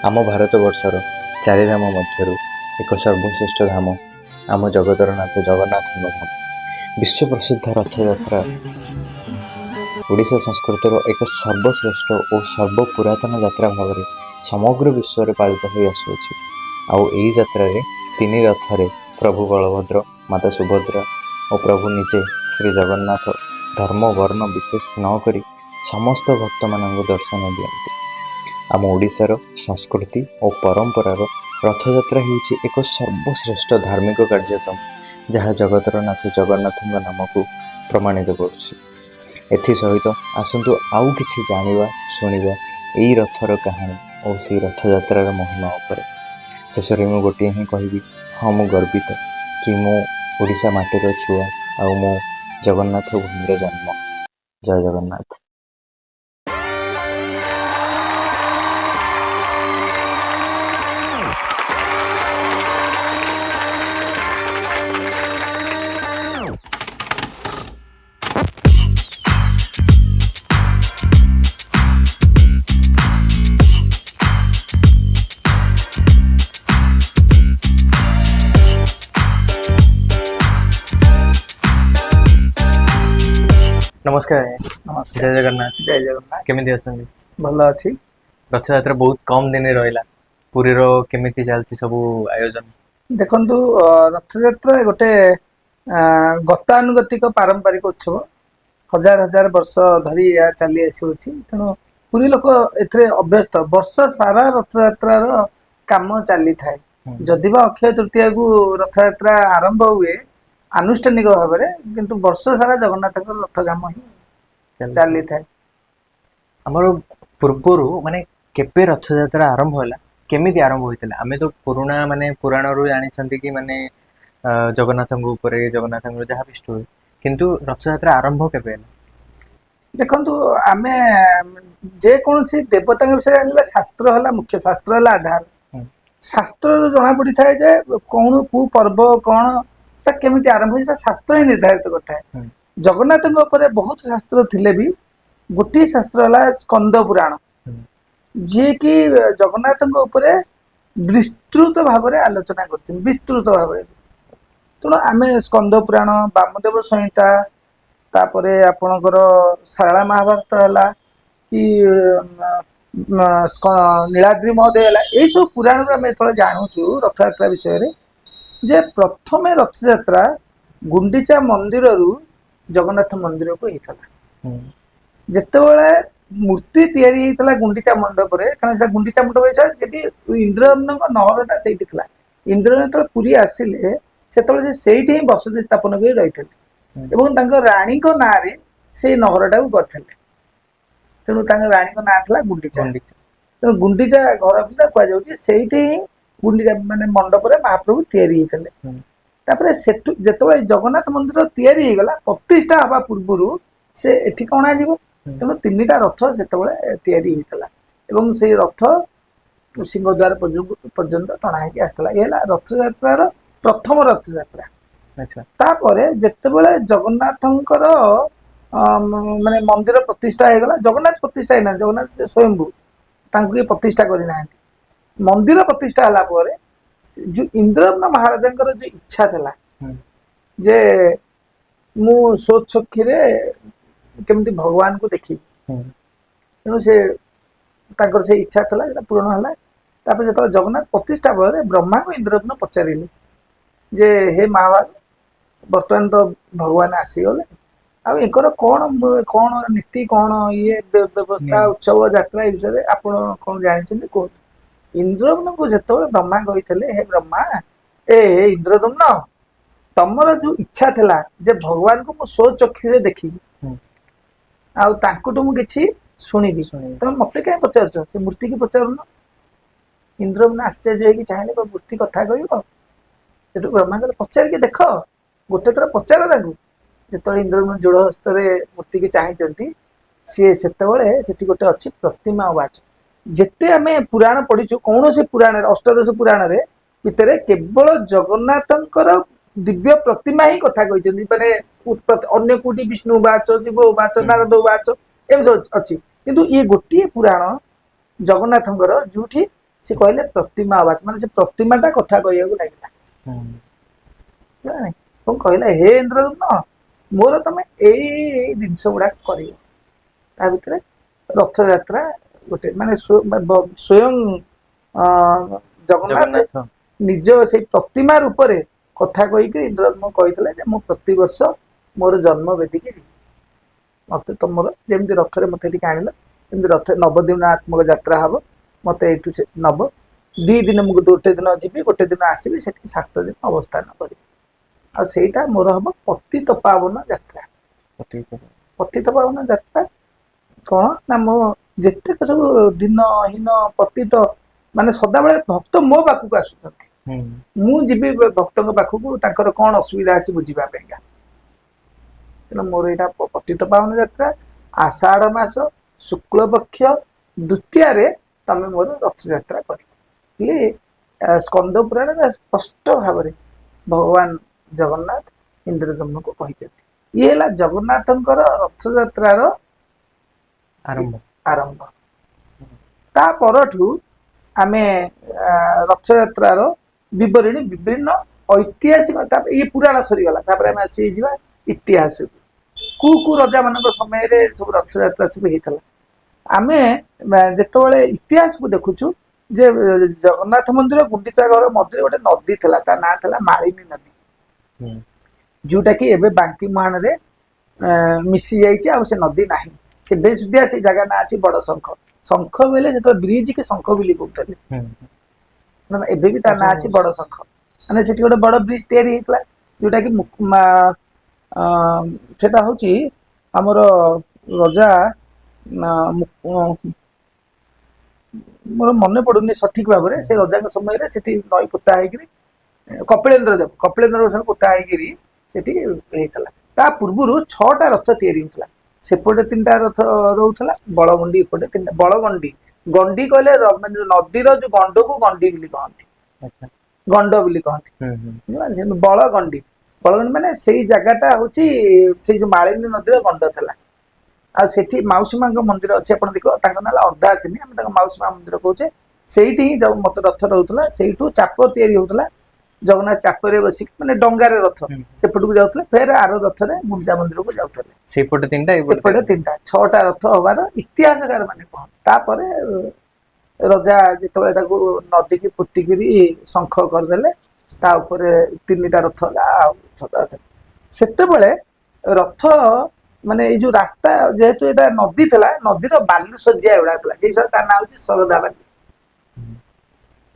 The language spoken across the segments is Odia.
ଆମ ଭାରତବର୍ଷର ଚାରିଧାମ ମଧ୍ୟରୁ ଏକ ସର୍ବଶ୍ରେଷ୍ଠ ଧାମ ଆମ ଜଗତର ନାଥ ଜଗନ୍ନାଥଙ୍କ ଧାମ। ବିଶ୍ୱ ପ୍ରସିଦ୍ଧ ରଥଯାତ୍ରା ଓଡ଼ିଶା ସଂସ୍କୃତିର ଏକ ସର୍ବଶ୍ରେଷ୍ଠ ଓ ସର୍ବପୁରାତନ ଯାତ୍ରା ଭାବରେ ସମଗ୍ର ବିଶ୍ୱରେ ପାଳିତ ହୋଇ ଆସୁଅଛି। ଆଉ ଏହି ଯାତ୍ରାରେ ତିନି ରଥରେ ପ୍ରଭୁ ବଳଭଦ୍ର, ମାତା ସୁଭଦ୍ରା ଓ ପ୍ରଭୁ ନିଜେ ଶ୍ରୀ ଜଗନ୍ନାଥ ଧର୍ମ ବର୍ଣ୍ଣ ବିଶେଷ ନ କରି ସମସ୍ତ ଭକ୍ତମାନଙ୍କୁ ଦର୍ଶନ ଦିଅନ୍ତି। ଆମ ଓଡ଼ିଶାର ସଂସ୍କୃତି ଓ ପରମ୍ପରାର ରଥଯାତ୍ରା ହେଉଛି ଏକ ସର୍ବଶ୍ରେଷ୍ଠ ଧାର୍ମିକ କାର୍ଯ୍ୟକ୍ରମ, ଯାହା ଜଗତର ନାଥ ଜଗନ୍ନାଥଙ୍କ ନାମକୁ ପ୍ରମାଣିତ କରୁଛି। ଏଥିସହିତ ଆସନ୍ତୁ ଆଉ କିଛି ଜାଣିବା, ଶୁଣିବା ଏଇ ରଥର କାହାଣୀ ଓ ସେଇ ରଥଯାତ୍ରାର ମହିମା ଉପରେ। ଶେଷରେ ମୁଁ ଗୋଟିଏ ହିଁ କହିବି, ହଁ, ମୁଁ ଗର୍ବିତ କି ମୁଁ ଓଡ଼ିଶା ମାଟିର ଛୁଆ ଆଉ ମୁଁ ଜଗନ୍ନାଥ ଭୂମିରେ ଜନ୍ମ। ଜୟ ଜଗନ୍ନାଥ। ନମସ୍କାର ଆଜ୍ଞା। ନମସ୍କାର। ଜୟ ଜଗନ୍ନାଥ। ଜୟ ଜଗନ୍ନାଥ। କେମିତି ଅଛନ୍ତି? ଭଲ ଅଛି। ରଥଯାତ୍ରା ବହୁତ କମ ଦିନ ରହିଲା, ପୁରୀର କେମିତି ଚାଲିଛି ସବୁ ଆୟୋଜନ? ଦେଖନ୍ତୁ, ରଥଯାତ୍ରା ଗୋଟେ ଗତାନୁଗତିକ ପାରମ୍ପରିକ ଉତ୍ସବ। ହଜାର ହଜାର ବର୍ଷ ଧରି ଏହା ଚାଲି ଆସୁଅଛି। ତେଣୁ ପୁରୀ ଲୋକ ଏଥିରେ ଅଭ୍ୟସ୍ତ। ବର୍ଷ ସାରା ରଥଯାତ୍ରାର କାମ ଚାଲିଥାଏ। ଯଦି ବା ଅକ୍ଷୟ ତୃତୀୟାକୁ ରଥଯାତ୍ରା ଆରମ୍ଭ ହୁଏ ଆନୁଷ୍ଠାନିକ ଭାବରେ, କିନ୍ତୁ ବର୍ଷ ସାରା ଜଗନ୍ନାଥଙ୍କର ରଥ କାମ ହିଁ ଚାଲିଛି। ଚାଲିଥାଏ। ଆମର ପୂର୍ବରୁ ମାନେ କେବେ ରଥଯାତ୍ରା ଆରମ୍ଭ ହେଲା, କେମିତି ଆରମ୍ଭ ହୋଇଥିଲା? ଆମେ ତ ପୁରୁଣା ମାନେ ପୁରାଣରୁ ଜାଣିଛନ୍ତି କି ମାନେ ଜଗନ୍ନାଥଙ୍କ ଉପରେ, ଜଗନ୍ନାଥଙ୍କର ଯାହା ବି ଷ୍ଟୋରି, କିନ୍ତୁ ରଥଯାତ୍ରା ଆରମ୍ଭ କେବେ ହେଲା? ଦେଖନ୍ତୁ, ଆମେ ଯେକୌଣସି ଦେବତାଙ୍କ ବିଷୟରେ ଜାଣିଲେ ଶାସ୍ତ୍ର ହେଲା ମୁଖ୍ୟ, ଶାସ୍ତ୍ର ହେଲା ଆଧାର। ଶାସ୍ତ୍ରରୁ ଜଣା ପଡିଥାଏ ଯେ କଣ କୋଉ ପର୍ବ କଣ ତା କେମିତି ଆରମ୍ଭ ହେଇଥିଲା, ଶାସ୍ତ୍ର ହିଁ ନିର୍ଦ୍ଧାରିତ କରିଥାଏ। ଜଗନ୍ନାଥଙ୍କ ଉପରେ ବହୁତ ଶାସ୍ତ୍ର ଥିଲେ ବି ଗୋଟିଏ ଶାସ୍ତ୍ର ହେଲା ସ୍କନ୍ଦ ପୁରାଣ, ଯିଏକି ଜଗନ୍ନାଥଙ୍କ ଉପରେ ବିସ୍ତୃତ ଭାବରେ ଆଲୋଚନା କରିଛନ୍ତି, ବିସ୍ତୃତ ଭାବରେ। ତେଣୁ ଆମେ ସ୍କନ୍ଦ ପୁରାଣ, ବାମଦେବ ସଂହିତା, ତାପରେ ଆପଣଙ୍କର ଶାରଳା ମହାଭାରତ ହେଲା କି ନୀଳାଦ୍ରି ମହୋଦୟ ହେଲା, ଏଇସବୁ ପୁରାଣରୁ ଆମେ ଯେତେବେଳେ ଜାଣୁଛୁ ରଥଯାତ୍ରା ବିଷୟରେ ଯେ ପ୍ରଥମେ ରଥଯାତ୍ରା ଗୁଣ୍ଡିଚା ମନ୍ଦିରରୁ ଜଗନ୍ନାଥ ମନ୍ଦିରକୁ ହେଇଥିଲା। ଯେତେବେଳେ ମୂର୍ତ୍ତି ତିଆରି ହେଇଥିଲା ଗୁଣ୍ଡିଚା ମଣ୍ଡପରେ, କାରଣ ସେ ଗୁଣ୍ଡିଚା ମଣ୍ଡପ ହେଇଥିଲା, ସେଠି ଇନ୍ଦ୍ରଙ୍କ ନହରଟା ସେଇଠି ଥିଲା। ଇନ୍ଦ୍ର ଯେତେବେଳେ ପୁରୀ ଆସିଲେ, ସେତେବେଳେ ସେ ସେଇଠି ହିଁ ବସତି ସ୍ଥାପନ କରି ରହିଥିଲେ ଏବଂ ତାଙ୍କ ରାଣୀଙ୍କ ନାଁରେ ସେଇ ନହରଟାକୁ କରିଥିଲେ। ତେଣୁ ତାଙ୍କ ରାଣୀଙ୍କ ନାଁ ଥିଲା ଗୁଣ୍ଡିଚା। ଗୁଣ୍ଡିଚା। ତେଣୁ ଗୁଣ୍ଡିଚା ଘର ବୋଲି ତାକୁ କୁହାଯାଉଛି। ସେଇଠି ହିଁ ଗୁଣ୍ଡିଚା ମାନେ ମଣ୍ଡପରେ ମହାପ୍ରଭୁ ତିଆରି ହେଇଥିଲେ। ତାପରେ ସେଠୁ ଯେତେବେଳେ ଜଗନ୍ନାଥ ମନ୍ଦିର ତିଆରି ହେଇଗଲା, ପ୍ରତିଷ୍ଠା ହବା ପୂର୍ବରୁ ସେ ଏଠି କଣ ଅଣାଯିବ, ତେଣୁ ତିନିଟା ରଥ ସେତେବେଳେ ତିଆରି ହେଇଥିଲା ଏବଂ ସେଇ ରଥ ସିଂହଦ୍ୱାର ପର୍ଯ୍ୟନ୍ତ ଟଣା ହେଇକି ଆସିଥିଲା। ଏ ହେଲା ରଥଯାତ୍ରାର ପ୍ରଥମ ରଥଯାତ୍ରା। ତାପରେ ଯେତେବେଳେ ଜଗନ୍ନାଥଙ୍କର ମାନେ ମନ୍ଦିର ପ୍ରତିଷ୍ଠା ହେଇଗଲା, ଜଗନ୍ନାଥ ପ୍ରତିଷ୍ଠା ହେଇନାହାନ୍ତି, ଜଗନ୍ନାଥ ସେ ସ୍ୱୟମ୍ଭୁ, ତାଙ୍କୁ କିଏ ପ୍ରତିଷ୍ଠା କରିନାହାନ୍ତି। ମନ୍ଦିର ପ୍ରତିଷ୍ଠା ହେଲା ପରେ ଯୋଉ ଇନ୍ଦ୍ରଦ୍ୟୁମ୍ନ ମହାରାଜାଙ୍କର ଯୋଉ ଇଚ୍ଛା ଥିଲା ଯେ ମୁଁ ସ୍ୱଚକ୍ଷୁରେ କେମିତି ଭଗବାନଙ୍କୁ ଦେଖିବି, ତେଣୁ ସେ ତାଙ୍କର ସେ ଇଚ୍ଛା ଥିଲା, ସେଟା ପୂରଣ ହେଲା। ତାପରେ ଯେତେବେଳେ ଜଗନ୍ନାଥ ପ୍ରତିଷ୍ଠା ପରେ ବ୍ରହ୍ମାଙ୍କୁ ଇନ୍ଦ୍ରଦ୍ୟୁମ୍ନ ପଚାରିଲେ ଯେ ହେ ମହାଭାଗ, ବର୍ତ୍ତମାନ ତ ଭଗବାନ ଆସିଗଲେ, ଆଉ ଏଙ୍କର କଣ କଣ ନୀତି, କଣ ଇଏ ବ୍ୟବସ୍ଥା, ଉତ୍ସବ ଯାତ୍ରା ଏ ବିଷୟରେ ଆପଣ କଣ ଜାଣିଛନ୍ତି କୁହନ୍ତୁ। ଇନ୍ଦ୍ରଦ୍ୟୁମ୍ନଙ୍କୁ ଯେତେବେଳେ ବ୍ରହ୍ମା କହିଥିଲେ, ହେ ବ୍ରହ୍ମା, ଏ ହେ ଇନ୍ଦ୍ରଦ୍ୟୁମ୍ନ, ତମର ଯୋଉ ଇଚ୍ଛା ଥିଲା ଯେ ଭଗବାନଙ୍କୁ ମୁଁ ସ୍ୱଚକ୍ଷୁରେ ଦେଖିବି ଆଉ ତାଙ୍କଠୁ ମୁଁ କିଛି ଶୁଣିବି, ଶୁଣିବି, ତମେ ମତେ କାହିଁ ପଚାରୁଛ, ସେ ମୂର୍ତ୍ତିକି ପଚାରୁନ। ଇନ୍ଦ୍ରଦ୍ୟୁମ୍ନ ଆଶ୍ଚର୍ଯ୍ୟ ହେଇକି ଚାହିଁଲେ, ମୂର୍ତ୍ତି କଥା କହିବ? ସେଠୁ ବ୍ରହ୍ମା କହିଲେ, ପଚାରିକି ଦେଖ, ଗୋଟେ ଥର ପଚାର ତାଙ୍କୁ। ଯେତେବେଳେ ଇନ୍ଦ୍ରଦ୍ୟୁମ୍ନ ଯୋଡ଼ ହସ୍ତରେ ମୂର୍ତ୍ତିକି ଚାହିଁଛନ୍ତି, ସିଏ ସେତେବେଳେ ସେଠି ଗୋଟେ ଅଛି ପ୍ରତିମା ବାଚ। ଯେତେ ଆମେ ପୁରାଣ ପଢିଛୁ, କୌଣସି ପୁରାଣରେ, ଅଷ୍ଟାଦଶ ପୁରାଣରେ ଭିତରେ କେବଳ ଜଗନ୍ନାଥଙ୍କର ଦିବ୍ୟ ପ୍ରତିମା ହିଁ କଥା କହିଛନ୍ତି। ମାନେ ଅନ୍ୟ କୋଉଠି ବିଷ୍ଣୁ ବାଚ, ଶିବ ବାଚ, ନାରଦ ବାଚ ଏମିତି ସବୁ ଅଛି, କିନ୍ତୁ ଇଏ ଗୋଟିଏ ପୁରାଣ ଜଗନ୍ନାଥଙ୍କର ଯୋଉଠି ସେ କହିଲେ ପ୍ରତିମା ଆବାଜ, ମାନେ ସେ ପ୍ରତିମାଟା କଥା କହିବାକୁ ଲାଗିଲା। ଏବଂ କହିଲା, ହେ ଇନ୍ଦ୍ରଦ୍ୟୁମ୍ନ, ମୋର ତମେ ଏଇ ଏଇ ଜିନିଷ ଗୁଡାକ କରିବ। ତା ଭିତରେ ରଥଯାତ୍ରା ଗୋଟେ, ମାନେ ସ୍ୱୟଂ ଜଗନ୍ନାଥ ଜଗନ୍ନାଥ ନିଜ ସେଇ ପ୍ରତିମା ରୂପରେ କଥା କହିକି ଇନ୍ଦ୍ରଦ୍ୟୁମ୍ନ କହିଥିଲେ ଯେ ମୁଁ ପ୍ରତିବର୍ଷ ମୋର ଜନ୍ମ ବେଦୀକି ଯିବି, ମତେ ତମର ଯେମିତି ରଥରେ ମତେ ଏଠିକି ଆଣିଲ, ସେମିତି ରଥ ନବଦିନାତ୍ମକ ଯାତ୍ରା ହବ, ମତେ ଏଇଠୁ ସେ ନବ, 2 ଦିନ ମୁଁ ଗୋଟେ ଦିନ ଯିବି, ଗୋଟେ ଦିନ ଆସିବି, ସେଠି 7 ଦିନ ଅବସ୍ଥାନ କରିବି, ଆଉ ସେଇଟା ମୋର ହବ ପତିତ ପାବନ ଯାତ୍ରା। ପତିତ ପାବନ ଯାତ୍ରା କଣ ନା, ମୋ ଯେତେକ ସବୁ ଦିନ ହୀନ ପତିତ, ମାନେ ସଦାବେଳେ ଭକ୍ତ ମୋ ପାଖକୁ ଆସୁଛନ୍ତି, ମୁଁ ଯିବି ଭକ୍ତଙ୍କ ପାଖକୁ, ତାଙ୍କର କଣ ଅସୁବିଧା ଅଛି ବୁଝିବା ପାଇଁକା। ତେଣୁ ମୋର ଏଇଟା ପତିତ ପାବନ ଯାତ୍ରା, ଆଷାଢ଼ ମାସ ଶୁକ୍ଳ ପକ୍ଷ ଦ୍ୱିତୀୟାରେ ତମେ ମୋର ରଥଯାତ୍ରା କରିବ ବୋଲି ସ୍କନ୍ଦ ପୁରାଣରେ ସ୍ପଷ୍ଟ ଭାବରେ ଭଗବାନ ଜଗନ୍ନାଥ ଇନ୍ଦ୍ରଦ୍ୟୁମ୍ନକୁ କହିଛନ୍ତି। ଇଏ ହେଲା ଜଗନ୍ନାଥଙ୍କର ରଥଯାତ୍ରାର ଆରମ୍ଭ। ଆରମ୍ଭ। ତା ପରଠୁ ଆମେ ରଥଯାତ୍ରାର ବିବରଣୀ ବିଭିନ୍ନ ଐତିହାସିକ, ତାପରେ ଇଏ ପୁରାଣ ସରିଗଲା, ତାପରେ ଆମେ ଆସିଯିବା ଇତିହାସକୁ। କୋଉ କୋଉ ରଜାମାନଙ୍କ ସମୟରେ ସବୁ ରଥଯାତ୍ରା ସବୁ ହେଇଥିଲା। ଆମେ ଯେତେବେଳେ ଇତିହାସକୁ ଦେଖୁଛୁ ଯେ ଜଗନ୍ନାଥ ମନ୍ଦିର ଗୁଣ୍ଡିଚା ଘର ମଧ୍ୟରେ ଗୋଟେ ନଦୀ ଥିଲା, ତା ନାଁ ଥିଲା ମାଳିନୀ ନଦୀ, ଯୋଉଟା କି ଏବେ ବାଙ୍କି ମୁହାଣରେ ମିଶି ଯାଇଛି, ଆଉ ସେ ନଦୀ ନାହିଁ। ଏବେ ସୁଦ୍ଧା ସେ ଜାଗା ନାଁ ଅଛି ବଡ ଶଙ୍ଖ। ଶଙ୍ଖ ବୋଇଲେ ଯେତେବେଳେ ବ୍ରିଜ କି ଶଙ୍ଖ ବୋଲି କହୁଥିଲେ, ନା, ଏବେ ବି ତା ନାଁ ଅଛି ବଡ ଶଙ୍ଖ। ମାନେ ସେଠି ଗୋଟେ ବଡ ବ୍ରିଜ ତିଆରି ହେଇଥିଲା, ଯୋଉଟା କି ସେଟା ହଉଛି ଆମର ରଜା, ମୋର ମନେ ପଡୁନି ସଠିକ ଭାବରେ, ସେ ରଜାଙ୍କ ସମୟରେ ସେଠି ନଈ ପୋତା ହେଇକିରି, କପିଳେନ୍ଦ୍ର ଦେବ, କପିଳେନ୍ଦ୍ର ଦେବ ପୋତା ହେଇକିରି ସେଠି ହେଇଥିଲା। ତା ପୂର୍ବରୁ 6ଟା ରଥ ତିଆରି ହଉଥିଲା। ସେପଟେ 3ଟା ରଥ ରହୁଥିଲା, ବଳଗଣ୍ଡି ଏପଟେ 3ଟା। ବଳଗଣ୍ଡି, ଗଣ୍ଡି କହିଲେ ମାନେ ନଦୀର ଯୋଉ ଗଣ୍ଡକୁ ଗଣ୍ଡି ବୋଲି କହନ୍ତି, ଗଣ୍ଡ ବୋଲି କହନ୍ତି। ବୁଝିପାରିଲେ? ବଳଗଣ୍ଡି, ବଳଗଣ୍ଡି ମାନେ ସେଇ ଜାଗାଟା ହଉଛି ସେଇ ଯୋଉ ମାଳିନୀ ନଦୀର ଗଣ୍ଡ ଥିଲା। ଆଉ ସେଠି ମାଉସୀ ମାଙ୍କ ମନ୍ଦିର ଅଛି, ଆପଣ ଦେଖିବ, ତାଙ୍କ ନାଁ ହେଲା ଅର୍ଦ୍ଧାସିନୀ, ଆମେ ତାଙ୍କ ମାଉସୀ ମା ମନ୍ଦିର କହୁଛେ। ସେଇଠି ହିଁ ଯୋଉ ମତ ରଥ ରହୁଥିଲା, ସେଇଠୁ ଚାପ ତିଆରି ହଉଥିଲା, ଜଗନ୍ନାଥ ଚାପରେ ବସିକି ମାନେ ଡଙ୍ଗାରେ ରଥ ସେପଟକୁ ଯାଉଥିଲେ, ଫେର ଆର ରଥରେ ଗୁଣ୍ଡିଚା ମନ୍ଦିରକୁ ଯାଉଥିଲେ। ସେଇପଟେ 3ଟା, ଏପଟେ ଏପଟେ 3ଟା, 6ଟା ରଥ ହବାର ଇତିହାସକାର ମାନେ କହନ୍ତି। ତାପରେ ରଜା ଯେତେବେଳେ ତାକୁ ନଦୀକି ପୋତିକିରି ଶଙ୍ଖ କରିଦେଲେ, ତା ଉପରେ 3ଟା ରଥ ହେଲା, ଆଉ 6ଟା ରଥ। ସେତେବେଳେ ରଥ ମାନେ ଏଇ ଯୋଉ ରାସ୍ତା, ଯେହେତୁ ଏଇଟା ନଦୀ ଥିଲା, ନଦୀର ବାଲୁ ଶଯ୍ୟା ଏଗୁଡା ଥିଲା, ସେଇ ତା ନାଁ ହଉଛି ଶରଧା ବାଲି,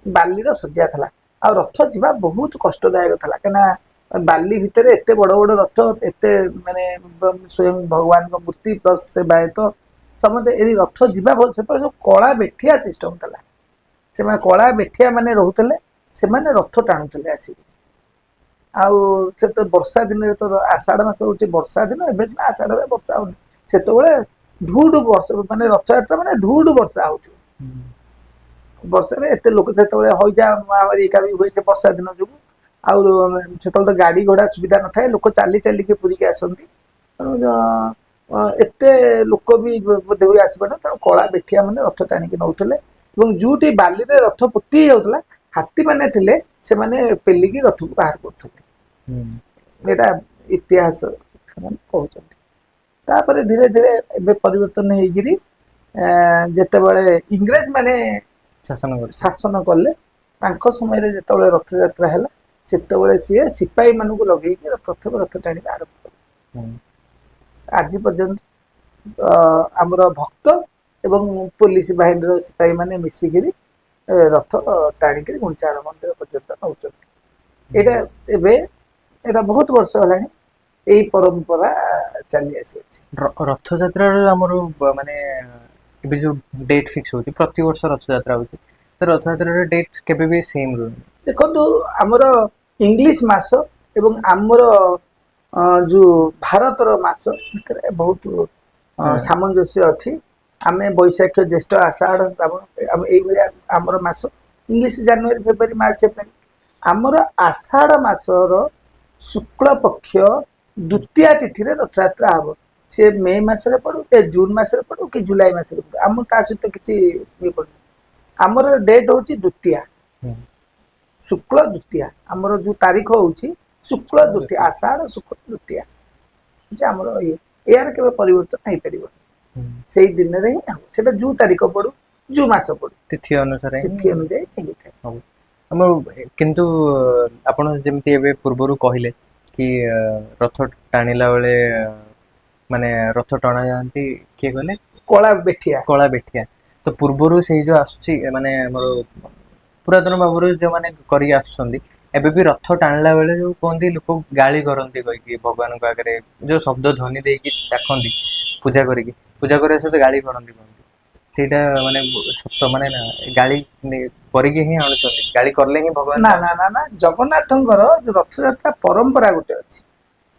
ବାଲିର ଶଯ୍ୟା ଥିଲା। ଆଉ ରଥ ଯିବା ବହୁତ କଷ୍ଟଦାୟକ ଥିଲା, କାହିଁକିନା ବାଲି ଭିତରେ ଏତେ ବଡ ବଡ ରଥ, ଏତେ ମାନେ ସ୍ୱୟଂ ଭଗବାନଙ୍କ ମୂର୍ତ୍ତି ପ୍ଲସ୍ ସେବାୟତ ସମସ୍ତେ, ଏଇ ରଥ ଯିବା ବହୁତ। ସେତେବେଳେ ସବୁ କଳା ବେଠିଆ ସିଷ୍ଟମ ଥିଲା, ସେମାନେ କଳା ବେଠିଆ ମାନେ ରହୁଥିଲେ, ସେମାନେ ରଥ ଟାଣୁଥିଲେ ଆସିକି। ଆଉ ସେ ତ ବର୍ଷା ଦିନରେ ତ ଆଷାଢ଼ ମାସ ହଉଛି ବର୍ଷା ଦିନ, ଏବେ ସିନା ଆଷାଢ଼ରେ ବର୍ଷା ହଉନି, ସେତେବେଳେ ଢୁ ଢୁ ବର୍ଷା, ମାନେ ରଥଯାତ୍ରା ମାନେ ଢୁ ଢୁ ବର୍ଷା ହଉଥିବ। ବର୍ଷାରେ ଏତେ ଲୋକ, ସେତେବେଳେ ହଇଜା ମହାମାରୀ ଏକା ବି ହୁଏ ସେ ବର୍ଷା ଦିନ ଯୋଗୁ। ଆଉ ସେତେବେଳେ ତ ଗାଡି ଘୋଡା ସୁବିଧା ନଥାଏ, ଲୋକ ଚାଲି ଚାଲିକି ପୁରୀକି ଆସନ୍ତି। ତେଣୁ ଏତେ ଲୋକ ବି ବୋଧେ ହୁଏ ଆସିପାରୁନ। ତେଣୁ କଳା ବେଠିଆ ମାନେ ରଥ ଟାଣିକି ନଉଥିଲେ, ଏବଂ ଯୋଉଠି ବାଲିରେ ରଥ ପୋତି ହେଇଯାଉଥିଲା, ହାତୀ ମାନେ ଥିଲେ, ସେମାନେ ପେଲିକି ରଥକୁ ବାହାର କରୁଥିଲେ। ଏଇଟା ଇତିହାସ ସେମାନେ କହୁଛନ୍ତି। ତାପରେ ଧୀରେ ଧୀରେ ଏବେ ପରିବର୍ତ୍ତନ ହେଇକିରି ଯେତେବେଳେ ଇଂରେଜ ମାନେ ଶାସନ କଲେ, ତାଙ୍କ ସମୟରେ ଯେତେବେଳେ ରଥଯାତ୍ରା ହେଲା, ସେତେବେଳେ ସିଏ ସିପାହୀ ମାନଙ୍କୁ ଲଗେଇକି ପ୍ରଥମ ରଥ ଟାଣିବା ଆରମ୍ଭ କଲେ। ଆଜି ପର୍ଯ୍ୟନ୍ତ ଆମର ଭକ୍ତ ଏବଂ ପୋଲିସ ବାହିନୀର ସିପାହୀ ମାନେ ମିଶିକିରି ରଥ ଟାଣିକିରି ଗୁଣ୍ଡିଚା ମନ୍ଦିର ପର୍ଯ୍ୟନ୍ତ ନଉଛନ୍ତି। ଏଇଟା ଏବେ ଏଇଟା ବହୁତ ବର୍ଷ ହେଲାଣି ଏଇ ପରମ୍ପରା ଚାଲି ଆସିଅଛି। ରଥଯାତ୍ରାର ଆମର ମାନେ ଏବେ ଯୋଉ ଡେଟ୍ ଫିକ୍ସ ହଉଛି, ପ୍ରତିବର୍ଷ ରଥଯାତ୍ରା ହଉଛି, ତ ରଥଯାତ୍ରାର ଡେଟ୍ କେବେ ବି ସେମ୍ ରୁହେନି। ଦେଖନ୍ତୁ, ଆମର ଇଂଲିଶ ମାସ ଏବଂ ଆମର ଯୋଉ ଭାରତର ମାସ ଭିତରେ ବହୁତ ସାମଞ୍ଜସ୍ୟ ଅଛି। ଆମେ ବୈଶାଖ, ଜ୍ୟେଷ୍ଠ, ଆଷାଢ଼, ଶ୍ରାବଣ, ଆମେ ଏଇଭଳିଆ ଆମର ମାସ। ଇଂଲିଶ ଜାନୁଆରୀ, ଫେବୃଆରୀ, ମାର୍ଚ୍ଚ, ଏପ୍ରିଲ। ଆମର ଆଷାଢ଼ ମାସର ଶୁକ୍ଳ ପକ୍ଷ ଦ୍ୱିତୀୟା ତିଥିରେ ରଥଯାତ୍ରା ହବ। ସେ ମେ ମାସରେ ପଡୁ, ଏ ଜୁନ ମାସରେ ପଡୁ କି ଜୁଲାଇ ମାସରେ ପଡୁ, ଆମ ତା ସହିତ କିଛି ଇଏ ପଡୁନି। ଆମର ଡେଟ୍ ହଉଛି ଦ୍ୱିତୀୟା, ଶୁକ୍ଳ ଦ୍ୱିତୀୟା। ଆମର ଯୋଉ ତାରିଖ ହଉଛି ଶୁକ୍ଳ ଦ୍ୱିତୀୟା, ଆଷାଢ଼ ଶୁକ୍ଳ ଦ୍ୱିତୀୟା ଯେ ଆମର ଇଏ, ଏହାର କେବେ ପରିବର୍ତ୍ତନ ହେଇପାରିବନି। ସେଇ ଦିନରେ ହିଁ ହବ, ସେଟା ଯୋଉ ତାରିଖ ପଡୁ, ଯୋଉ ମାସ ପଡୁ, ତିଥି ଅନୁସାରେ ହିଁ ତିଥି ଅନୁଯାୟୀ ହେଇଥାଏ। ଆମର କିନ୍ତୁ ଆପଣ ଯେମିତି ଏବେ ପୂର୍ବରୁ କହିଲେ କି ରଥ ଟାଣିଲା ବେଳେ, ମାନେ ରଥ ଟଣା ଯାଆନ୍ତି କିଏ କହିଲେ? କଳା ବେଠିଆ। କଳା ବେଠିଆ। ତ ପୂର୍ବରୁ ସେଇ ଯୋଉ ଆସୁଛି, ମାନେ ଆମର ପୁରାତନ ଭାବରୁ ଯୋଉମାନେ କରିକି ଆସୁଛନ୍ତି, ଏବେ ବି ରଥ ଟାଣିଲା ବେଳେ ଯୋଉ କୁହନ୍ତି ଲୋକ ଗାଳି କରନ୍ତି କହିକି, ଭଗବାନଙ୍କ ଆଗରେ ଯୋଉ ଶବ୍ଦ ଧ୍ୱନି ଦେଇକି ଡାକନ୍ତି, ପୂଜା କରିକି, ପୂଜା କରିବା ସହିତ ଗାଳି କରନ୍ତି କୁହନ୍ତି, ସେଇଟା ମାନେ ସତ ମାନେ ନା ଗାଳି କରିକି ହିଁ ଆଣୁଛନ୍ତି, ଗାଳି କଲେ ହିଁ ଭଗବାନ? ନା ନା ନା ନା, ଜଗନ୍ନାଥଙ୍କର ଯୋଉ ରଥଯାତ୍ରା ପରମ୍ପରା ଗୋଟେ ଅଛି,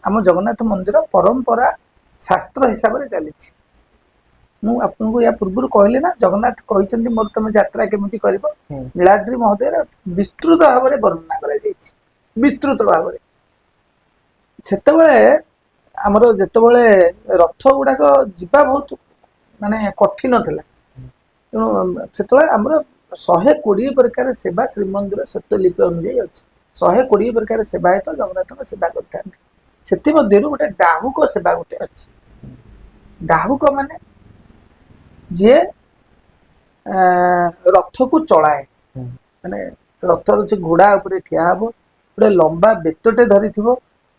ଆମ ଜଗନ୍ନାଥ ମନ୍ଦିର ପରମ୍ପରା ଶାସ୍ତ୍ର ହିସାବରେ ଚାଲିଛି। ମୁଁ ଆପଣଙ୍କୁ ୟା ପୂର୍ବରୁ କହିଲି ନା, ଜଗନ୍ନାଥ କହିଛନ୍ତି ମୋର ତମେ ଯାତ୍ରା କେମିତି କରିବ। ନୀଳାଦ୍ରି ମହୋଦୟରେ ବିସ୍ତୃତ ଭାବରେ ବର୍ଣ୍ଣନା କରାଯାଇଛି, ବିସ୍ତୃତ ଭାବରେ। ସେତେବେଳେ ଆମର ଯେତେବେଳେ ରଥ ଗୁଡାକ ଯିବା ବହୁତ ମାନେ କଠିନ ଥିଲା, ତେଣୁ ସେତେବେଳେ ଆମର 120 ପ୍ରକାର ସେବା ଶ୍ରୀମନ୍ଦିର ଶ୍ଵେତଲିପି ଅନୁଯାୟୀ ଅଛି। 120 ପ୍ରକାର ସେବାୟତ ଜଗନ୍ନାଥଙ୍କ ସେବା କରିଥାନ୍ତି। ସେଥିମଧ୍ୟରୁ ଗୋଟେ ଡାହୁକ ସେବା ଗୋଟେ ଅଛି। ଡାହୁକ ମାନେ ଯିଏ ରଥକୁ ଚଳାଏ, ମାନେ ରଥର ସେ ଘୋଡା ଉପରେ ଠିଆ ହବ, ଗୋଟେ ଲମ୍ବା ବେତଟେ ଧରିଥିବ,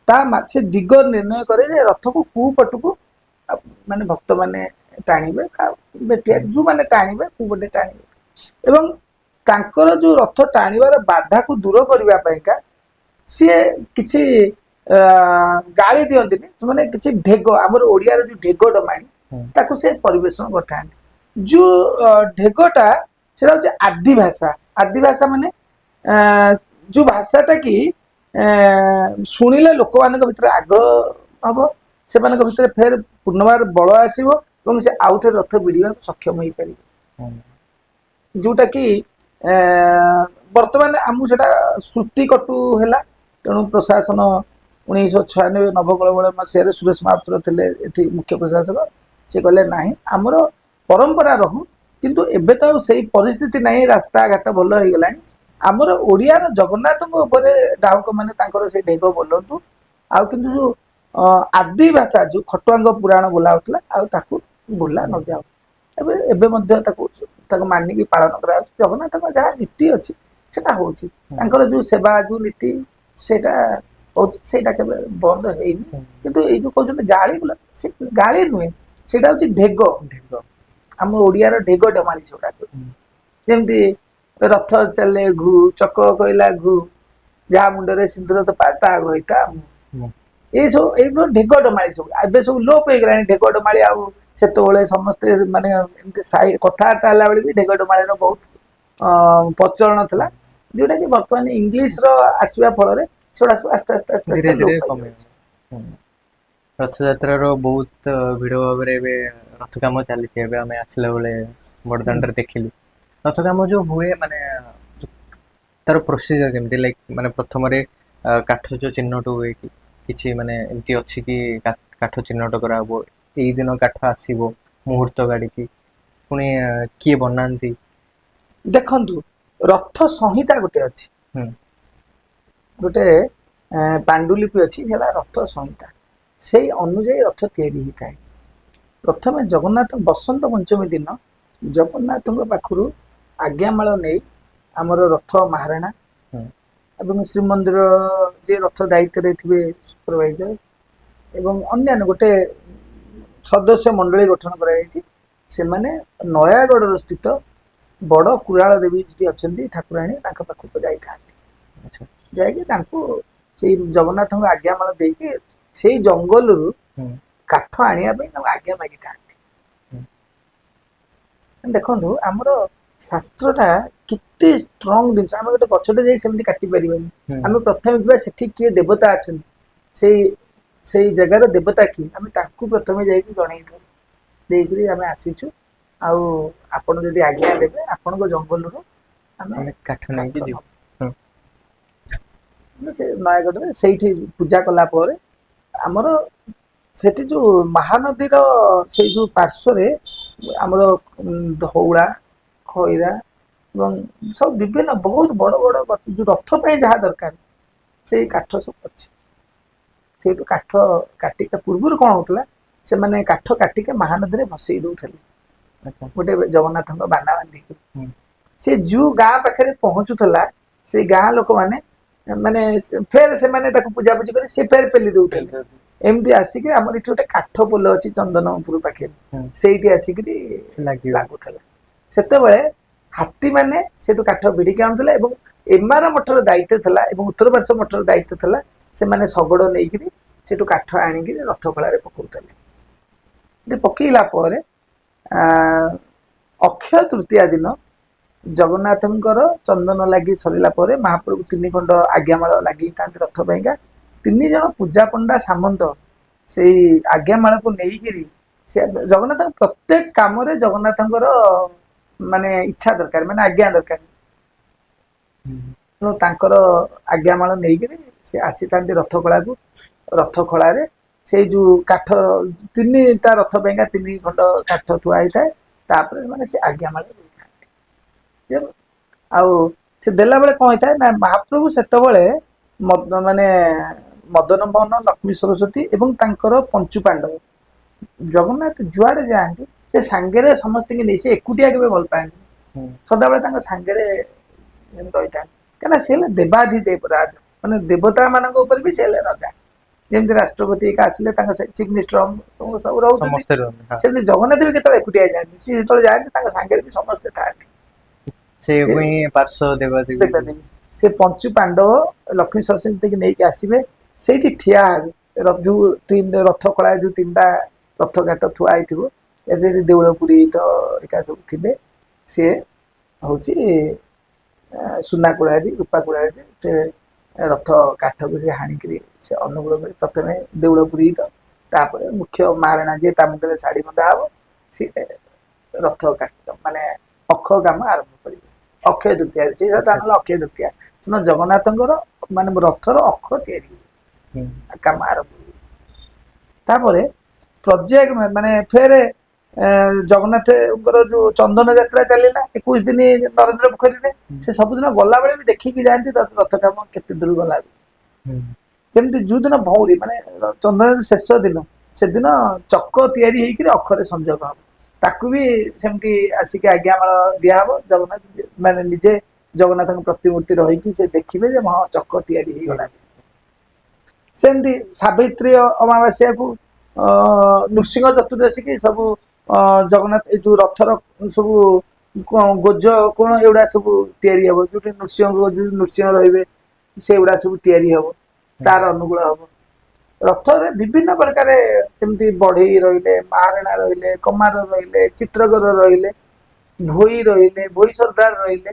ତା ସେ ଦିଗ ନିର୍ଣ୍ଣୟ କରେ ଯେ ରଥକୁ କୋଉ ପଟକୁ ମାନେ ଭକ୍ତମାନେ ଟାଣିବେ ବା ବେଠିଆ ଯୋଉମାନେ ଟାଣିବେ କୋଉ ପଟେ ଟାଣିବେ। ଏବଂ ତାଙ୍କର ଯୋଉ ରଥ ଟାଣିବାର ବାଧାକୁ ଦୂର କରିବା ପାଇଁକା ସିଏ କିଛି ଗାଳି ଦିଅନ୍ତିନି, ସେମାନେ କିଛି ଢେଗ, ଆମର ଓଡ଼ିଆର ଯୋଉ ଢେଗ ଡମାଣି, ତାକୁ ସେ ପରିବେଷଣ କରିଥାନ୍ତି। ଯୋଉ ଢେଗଟା ସେଟା ହଉଛି ଆଦି ଭାଷା। ଆଦି ଭାଷା ମାନେ ଯୋଉ ଭାଷାଟା କି ଶୁଣିଲେ ଲୋକମାନଙ୍କ ଭିତରେ ଆଗ୍ରହ ହବ, ସେମାନଙ୍କ ଭିତରେ ଫେର ପୁନର୍ବାର ବଳ ଆସିବ ଏବଂ ସେ ଆଉ ଥରେ ରଥ ଭିଡ଼ିବାକୁ ସକ୍ଷମ ହେଇପାରିବେ। ଯୋଉଟା କି ବର୍ତ୍ତମାନ ଆମକୁ ସେଟା ଶ୍ରୁତିକଟୁ ହେଲା। ତେଣୁ ପ୍ରଶାସନ 1996 ନବକଳେବର ମସିହାରେ ସୁରେଶ ମହାପାତ୍ର ଥିଲେ ଏଠି ମୁଖ୍ୟ ପ୍ରଶାସକ। ସେ କହିଲେ ନାହିଁ, ଆମର ପରମ୍ପରା ରହୁ, କିନ୍ତୁ ଏବେ ତ ଆଉ ସେଇ ପରିସ୍ଥିତି ନାହିଁ, ରାସ୍ତାଘାଟ ଭଲ ହେଇଗଲାଣି। ଆମର ଓଡ଼ିଆର ଜଗନ୍ନାଥଙ୍କ ଉପରେ ଡାହୁକ ମାନେ ତାଙ୍କର ସେଇ ଢେଗ ବୋଲନ୍ତୁ, ଆଉ କିନ୍ତୁ ଯୋଉ ଆଦି ଭାଷା ଯୋଉ ଖଟୁଆଙ୍କ ପୁରାଣ ବୋଲା ହଉଥିଲା ଆଉ ତାକୁ ବୋଲା ନଯାଉ। ଏବେ ଏବେ ମଧ୍ୟ ତାକୁ ତାକୁ ମାନିକି ପାଳନ କରାଯାଉଛି। ଜଗନ୍ନାଥଙ୍କ ଯାହା ନୀତି ଅଛି ସେଟା ହଉଛି, ତାଙ୍କର ଯୋଉ ସେବା ଯୋଉ ନୀତି ସେଇଟା ହଉଛି, ସେଇଟା କେବେ ବନ୍ଦ ହେଇନି। କିନ୍ତୁ ଏଇ ଯୋଉ କହୁଛନ୍ତି ଗାଳି ବୋଲା, ସେ ଗାଳି ନୁହେଁ, ସେଇଟା ହଉଛି ଢେଗ। ଢେଗ। ଆମ ଓଡ଼ିଆର ଢେଗ ଡମାଳି ସେଗୁଡ଼ା ସବୁ। ଯେମିତି ରଥ ଚାଲେ ଘୁ, ଚକ କହିଲା ଘୁ, ଯାହା ମୁଣ୍ଡରେ ସିନ୍ଦୁର ତପା ତା ଘଇତା ମୁଁ। ଏଇ ସବୁ ଏଇ ସବୁ ଢେଗ ଡମାଳି ସବୁ ଏବେ ସବୁ ଲୋପ ହେଇଗଲାଣି ଢେଗ ଡମାଳି। ଆଉ ସେତେବେଳେ ସମସ୍ତେ ମାନେ ଏମିତି ସାଇ କଥାବାର୍ତ୍ତା ହେଲା ବେଳେ ବି ଢେଗ ଡମାଳିର ବହୁତ ପ୍ରଚଳନ ଥିଲା, ଯୋଉଟା କି ବର୍ତ୍ତମାନ ଇଂଲିଶର ଆସିବା ଫଳରେ ସେଗୁଡ଼ା ସବୁ ଆସ୍ତେ ଆସ୍ତେ ଆସ୍ତେ ଧୀରେ ଆସ୍ତେ ଧୀରେ ଲୋପ ପାଇଯାଉଛି। କମିଗଲା। ରଥଯାତ୍ରାର ବହୁତ ଭିଡ଼ ଭାବରେ ଏବେ ରଥ କାମ ଚାଲିଛି। ଏବେ ଆମେ ଆସିଲା ବେଳେ ବଡ଼ଦାଣ୍ଡରେ ଦେଖିଲୁ ରଥ କାମ ଯୋଉ ହୁଏ, ମାନେ ତାର ପ୍ରୋସିଜର କେମିତି, ଲାଇକ୍ ମାନେ ପ୍ରଥମରେ କାଠ ଯୋଉ ଚିହ୍ନଟ ହୁଏ କି କିଛି ମାନେ ଏମିତି ଅଛି କି କାଠ ଚିହ୍ନଟ କରାହବ, ଏଇ ଦିନ କାଠ ଆସିବ ମୁହୂର୍ତ୍ତ କାଢିକି, ପୁଣି କିଏ ବନାନ୍ତି? ଦେଖନ୍ତୁ, ରଥ ସଂହିତା ଗୋଟେ ଅଛି, ଗୋଟେ ପାଣ୍ଡୁଲିପି ଅଛି, ହେଲା ରଥ ସଂହିତା। ସେଇ ଅନୁଯାୟୀ ରଥ ତିଆରି ହେଇଥାଏ। ପ୍ରଥମେ ଜଗନ୍ନାଥ ବସନ୍ତ ପଞ୍ଚମୀ ଦିନ ଜଗନ୍ନାଥଙ୍କ ପାଖରୁ ଆଜ୍ଞାମାଳ ନେଇ ଆମର ରଥ ମହାରଣା ଏବଂ ଶ୍ରୀମନ୍ଦିର ଯିଏ ରଥ ଦାୟିତ୍ୱରେ ଥିବେ ସୁପରଭାଇଜର ଏବଂ ଅନ୍ୟାନ୍ୟ ଗୋଟେ ସଦସ୍ୟ ମଣ୍ଡଳୀ ଗଠନ କରାଯାଇଛି, ସେମାନେ ନୟାଗଡ଼ର ସ୍ଥିତ ବଡ଼ କୁରାଳ ଦେବୀ ସେଠି ଅଛନ୍ତି ଠାକୁରାଣୀ, ତାଙ୍କ ପାଖକୁ ଯାଇଥାନ୍ତି। ଯାଇକି ତାଙ୍କୁ ସେଇ ଜଗନ୍ନାଥଙ୍କ ଆଜ୍ଞାମାଳ ଦେଇକି ସେଇ ଜଙ୍ଗଲରୁ କାଠ ଆଣିବା ପାଇଁ ତାଙ୍କୁ ଆଜ୍ଞା ମାଗିଥାନ୍ତି। ଦେଖନ୍ତୁ, ଆମର ଶାସ୍ତ୍ରଟା କେତେ ଷ୍ଟ୍ରଙ୍ଗ ଜିନିଷ। ଆମେ ଗୋଟେ ଗଛଟେ ଯାଇ ସେମିତି କାଟି ପାରିବାନି। ଆମେ ପ୍ରଥମେ ଯିବା ସେଠି କିଏ ଦେବତା ଅଛନ୍ତି, ସେଇ ସେଇ ଜାଗାର ଦେବତା କିଏ, ଆମେ ତାଙ୍କୁ ପ୍ରଥମେ ଯାଇକି ଜଣେଇଥାଉ, ଦେଇକରି ଆମେ ଆସିଛୁ ଆଉ ଆପଣ ଯଦି ଆଜ୍ଞା ଦେବେ ଆପଣଙ୍କ ଜଙ୍ଗଲରୁ ଆମେ ଆମେ କାଠ ନେଇକି କାଠ ଯିବୁ। ନବୁ। ଆମେ ସେ ନୟାଗଡ଼ରେ ସେଇଠି ପୂଜା କଲା ପରେ ଆମର ସେଠି ଯୋଉ ମହାନଦୀର ସେଇ ଯୋଉ ପାର୍ଶ୍ୱରେ ଆମର ଧଉଳା, ଖଇରା, ଏବଂ ସବୁ ବିଭିନ୍ନ ବହୁତ ବଡ଼ ବଡ଼ ଗଛ, ଯୋଉ ରଥ ପାଇଁ ଯାହା ଦରକାର ସେଇ କାଠ ସବୁ ଅଛି। ସେଇଠୁ କାଠ କାଟିକା ପୂର୍ବରୁ କ'ଣ ହଉଥିଲା, ସେମାନେ କାଠ କାଟିକି ମହାନଦୀରେ ଭସେଇ ଦଉଥିଲେ ଗୋଟେ ଜଗନ୍ନାଥଙ୍କ ବାନା ବାନ୍ଧିକି। ସେ ଯୋଉ ଗାଁ ପାଖରେ ପହଞ୍ଚୁଥିଲା, ସେଇ ଗାଁ ଲୋକମାନେ ମାନେ ଫେର ସେମାନେ ତାକୁ ପୂଜାପୂଜି କରି ସେ ଫେର ପେଲି ଦଉଥିଲେ। ଏମିତି ଆସିକି ଆମର ଏଠି ଗୋଟେ କାଠ ପୋଲ ଅଛି ଚନ୍ଦନପୁର ପାଖରେ, ସେଇଠି ଆସିକିରି ଲାଗିବ। ଲାଗୁଥିଲା। ସେତେବେଳେ ହାତୀମାନେ ସେଠୁ କାଠ ଭିଡ଼ିକି ଆଣୁଥିଲେ ଏବଂ ଏମାର ମଠର ଦାୟିତ୍ୱ ଥିଲା ଏବଂ ଉତ୍ତର ପାର୍ଶ୍ୱ ମଠର ଦାୟିତ୍ୱ ଥିଲା, ସେମାନେ ଶଗଡ଼ ନେଇକିରି ସେଠୁ କାଠ ଆଣିକିରି ରଥ ଖଳାରେ ପକଉଥିଲେ। ସେଠି ପକେଇଲା ପରେ ଅକ୍ଷୟ ତୃତୀୟା ଦିନ ଜଗନ୍ନାଥଙ୍କର ଚନ୍ଦନ ଲାଗି ସରିଲା ପରେ ମହାପ୍ରଭୁ ତିନି ଖଣ୍ଡ ଆଜ୍ଞାମାଳ ଲାଗିଥାନ୍ତି ରଥ ପାଇଁକା। ତିନି ଜଣ ପୂଜା ପଣ୍ଡା ସାମନ୍ତ ସେଇ ଆଜ୍ଞାମାଳକୁ ନେଇକିରି ସେ ଜଗନ୍ନାଥଙ୍କ ପ୍ରତ୍ୟେକ କାମରେ ଜଗନ୍ନାଥଙ୍କର ମାନେ ଇଚ୍ଛା ଦରକାର, ମାନେ ଆଜ୍ଞା ଦରକାର। ତେଣୁ ତାଙ୍କର ଆଜ୍ଞାମାଳ ନେଇକିରି ସେ ଆସିଥାନ୍ତି ରଥ ଖଳାକୁ। ରଥ ଖଳାରେ ସେଇ ଯୋଉ କାଠ ତିନିଟା ରଥ ପାଇଁକା ତିନି ଖଣ୍ଡ କାଠ ଥୁଆ ହେଇଥାଏ, ତାପରେ ମାନେ ସେ ଆଜ୍ଞାମାଳ ଦେଇଥାନ୍ତି। ଆଉ ସେ ଦେଲା ବେଳେ କଣ ହେଇଥାଏ ନା, ମହାପ୍ରଭୁ ସେତେବେଳେ ମାନେ ମଦନ ମୋହନ, ଲକ୍ଷ୍ମୀ ସରସ୍ୱତୀ ଏବଂ ତାଙ୍କର ପଞ୍ଚୁ ପାଣ୍ଡବ। ଜଗନ୍ନାଥ ଯୁଆଡେ ଯାଆନ୍ତି ସେ ସାଙ୍ଗରେ ସମସ୍ତଙ୍କୁ ନେଇ, ସେ ଏକୁଟିଆ କେବେ ଭଲ ପାଆନ୍ତି, ସଦାବେଳେ ତାଙ୍କ ସାଙ୍ଗରେ ରହିଥାନ୍ତି। କାହିଁକିନା ସେ ହେଲେ ଦେବାଧିଦେବ ରାଜ, ମାନେ ଦେବତା ମାନଙ୍କ ଉପରେ ବି ସେ ହେଲେ ରାଜା। ଯେମିତି ରାଷ୍ଟ୍ରପତି ଏକା ଆସିଲେ ତାଙ୍କ ଚିଫ ମିନିଷ୍ଟର ସବୁ ରହୁଛନ୍ତି, ସମସ୍ତେ ରୁହନ୍ତି, ହଁ। ସେମିତି ଜଗନ୍ନାଥ ବି କେତେବେଳେ ଏକୁଟିଆ ଯାଆନ୍ତି, ସିଏ ଯେତେବେଳେ ଯାଆନ୍ତି ତାଙ୍କ ସାଙ୍ଗରେ ବି ସମସ୍ତେ ଥାଆନ୍ତି। ସେ ହିଁ ପାର୍ଶ୍ୱ ଦେବାଦେବୀ। ଦେବାଦେବୀ। ସେ ପଞ୍ଚୁ ପାଣ୍ଡବ ଲକ୍ଷ୍ମୀ ସରସ୍ୱତୀକି ନେଇକି ଆସିବେ, ସେଇଠି ଠିଆ ହେବେ। ଯୋଉ ତିନି ରଥ କଳା ଯୋଉ ତିନିଟା ରଥ ଘାଟ ଥୁଆ ହେଇଥିବ, ସେଠି ଦେଉଳ ପୁରୀ ତ ଏକା ସବୁ ଥିବେ। ସିଏ ହଉଛି ସୁନା କୁଳାରୀ, ରୂପା କୁଳାରୀ, ସେ ରଥ କାଠକୁ ସେ ହାଣିକିରି ସେ ଅନୁକୂଳ କରି ପ୍ରଥମେ ଦେଉଳ ପୁରୀ ତ, ତାପରେ ମୁଖ୍ୟ ମହାରଣା ଯିଏ ତା ମୁଣ୍ଡରେ ଶାଢ଼ୀ ବନ୍ଧା ହବ, ସିଏ ରଥ କାଠ ମାନେ ଅଖ କାମ ଆରମ୍ଭ କରିବେ। ଅକ୍ଷୟ ତୃତୀୟା, ସେଇଟା ତା ନହେଲେ ଅକ୍ଷୟ ତୃତୀୟା ସେଦିନ ଜଗନ୍ନାଥଙ୍କର ମାନେ ରଥର ଅଖ ତିଆରି ହୁଏ, କାମ ଆରମ୍ଭ ହୁଏ। ତାପରେ ପର୍ଯ୍ୟାୟ ମାନେ ଫେରେ ଜଗନ୍ନାଥଙ୍କର ଯୋଉ ଚନ୍ଦନ ଯାତ୍ରା ଚାଲିଲା 21 ଦିନ ନରେନ୍ଦ୍ର ପୋଖରୀରେ, ସେ ସବୁଦିନ ଗଲାବେଳେ ବି ଦେଖିକି ଯାଆନ୍ତି ରଥ କାମ କେତେ ଦୂର ଗଲା ବି। ସେମିତି ଯୋଉଦିନ ଭଉଁରୀ ମାନେ ଚନ୍ଦନ ଶେଷ ଦିନ, ସେଦିନ ଚକ ତିଆରି ହେଇକିରି ଅଖରେ ସଂଯୋଗ ହବ, ତାକୁ ବି ସେମିତି ଆସିକି ଆଜ୍ଞାମାଳ ଦିଆହବ। ଜଗନ୍ନାଥ ମାନେ ନିଜେ ଜଗନ୍ନାଥଙ୍କ ପ୍ରତିମୂର୍ତ୍ତି ରହିକି ସେ ଦେଖିବେ ଯେ ହଁ ଚକ ତିଆରି ହେଇଗଲା। ସେମିତି ସାବିତ୍ରୀ ଅମାବାସ୍ୟାକୁ ନୃସିଂହ ଚତୁର୍ଦ୍ଦଶୀ କି ସବୁ ଜଗନ୍ନାଥ ଏ ଯୋଉ ରଥର ସବୁ ଗୋଜ କଣ ଏଗୁଡା ସବୁ ତିଆରି ହବ। ଯୋଉଠି ନୃସିଂହ ଯୋଉ ନୃସିଂହ ରହିବେ ସେଗୁଡା ସବୁ ତିଆରି ହବ, ତାର ଅନୁକୂଳ ହବ। ରଥରେ ବିଭିନ୍ନ ପ୍ରକାର ଯେମିତି ବଢେଇ ରହିଲେ, ମହାରଣା ରହିଲେ, କମାର ରହିଲେ, ଚିତ୍ରକର ରହିଲେ, ଭୋଇ ରହିଲେ, ଭୋଇ ସର୍ଦ୍ଦାର ରହିଲେ,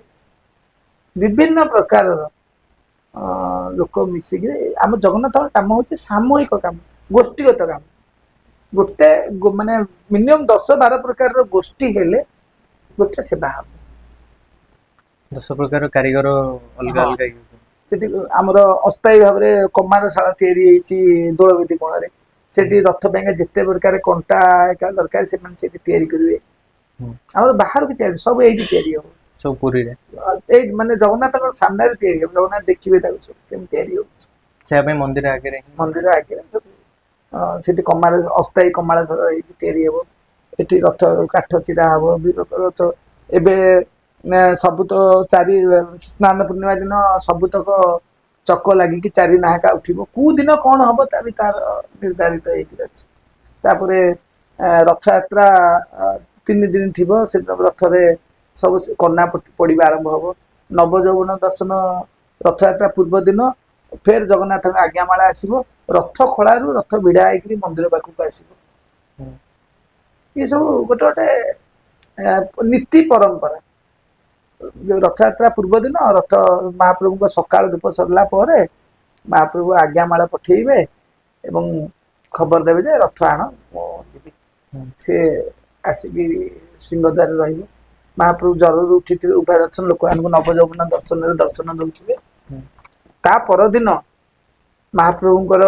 ବିଭିନ୍ନ ପ୍ରକାରର ଲୋକ ମିଶିକିରି ଆମ ଜଗନ୍ନାଥଙ୍କ କାମ ହଉଛି ସାମୂହିକ କାମ, ଗୋଷ୍ଠୀଗତ କାମ। ଗୋଟେ ମାନେ ମିନିମମ୍ 10-12 ପ୍ରକାରର ଗୋଷ୍ଠୀ ହେଲେ ଗୋଟେ ସେବା ହବ। 10 ପ୍ରକାର କାରିଗର ଅଲଗା ଅଲଗା ଇଏ। ସେଠି ଆମର ଅସ୍ଥାୟୀ ଭାବରେ କମାର ଶାଳ ତିଆରି ହେଇଛି ଦୋଳବେଦୀ କୋଣରେ। ସେଠି ରଥ ପାଇଁକା ଯେତେ ପ୍ରକାର କଣ୍ଟା ଏକା ଦରକାର ସେମାନେ ସେଠି ତିଆରି କରିବେ। ଆମର ବାହାରକୁ ତିଆରି, ସବୁ ଏଇଠି ତିଆରି ହବ। ସବୁ ପୁରୀରେ। ଏଇ ମାନେ ଜଗନ୍ନାଥଙ୍କ ସାମ୍ନାରେ ତିଆରି ହବ, ଜଗନ୍ନାଥ ଦେଖିବେ ତାକୁ ସବୁ କେମିତି ତିଆରି ହଉଛି। ସେୟା ପାଇଁ ମନ୍ଦିର ଆଗରେ ହିଁ। ମନ୍ଦିର ଆଗରେ ସବୁ ସେଠି କମାର ଅସ୍ଥାୟୀ କମାଳ ଏଇଠି ତିଆରି ହବ। ଏଠି ରଥ କାଠ ଚିରା ହବ। ରଥ ଏବେ ସବୁ ତ ଚାରି ସ୍ନାନ ପୂର୍ଣ୍ଣିମା ଦିନ ସବୁତକ ଚକ ଲାଗିକି ଚାରି ନାହାକା ଉଠିବ। କୋଉ ଦିନ କଣ ହବ ତା ବି ତାର ନିର୍ଦ୍ଧାରିତ ହେଇକି ଅଛି। ତାପରେ ରଥଯାତ୍ରା 3 ଦିନ ଥିବ, ସେଦିନ ରଥରେ ସବୁ କନା ପଡ଼ିବା ଆରମ୍ଭ ହବ। ନବଯୌବନ ଦର୍ଶନ ରଥଯାତ୍ରା ପୂର୍ବ ଦିନ ଫେର ଜଗନ୍ନାଥଙ୍କ ଆଜ୍ଞାମାଳା ଆସିବ, ରଥ ଖଳାରୁ ରଥ ଭିଡା ହେଇକିରି ମନ୍ଦିର ପାଖକୁ ଆସିବ। ଏସବୁ ଗୋଟେ ଗୋଟେ ନୀତି ପରମ୍ପରା। ଯୋଉ ରଥଯାତ୍ରା ପୂର୍ବ ଦିନ ରଥ ମହାପ୍ରଭୁଙ୍କ ସକାଳ ଧୂପ ସରିଲା ପରେ ମହାପ୍ରଭୁ ଆଜ୍ଞାମାଳ ପଠେଇବେ ଏବଂ ଖବର ଦେବେ ଯେ ରଥ ଆଣ, ମୁଁ ଯିବି। ସେ ଆସିକି ସିଂହଦ୍ୱାରରେ ରହିବେ। ମହାପ୍ରଭୁ ଜ୍ୱରରୁ ଉଠିଥିବେ, ଉଭୟ ଦର୍ଶନ ଲୋକମାନଙ୍କୁ ନବଯୌବନ ଦର୍ଶନରେ ଦର୍ଶନ ଦଉଥିବେ। ତା ପରଦିନ ମହାପ୍ରଭୁଙ୍କର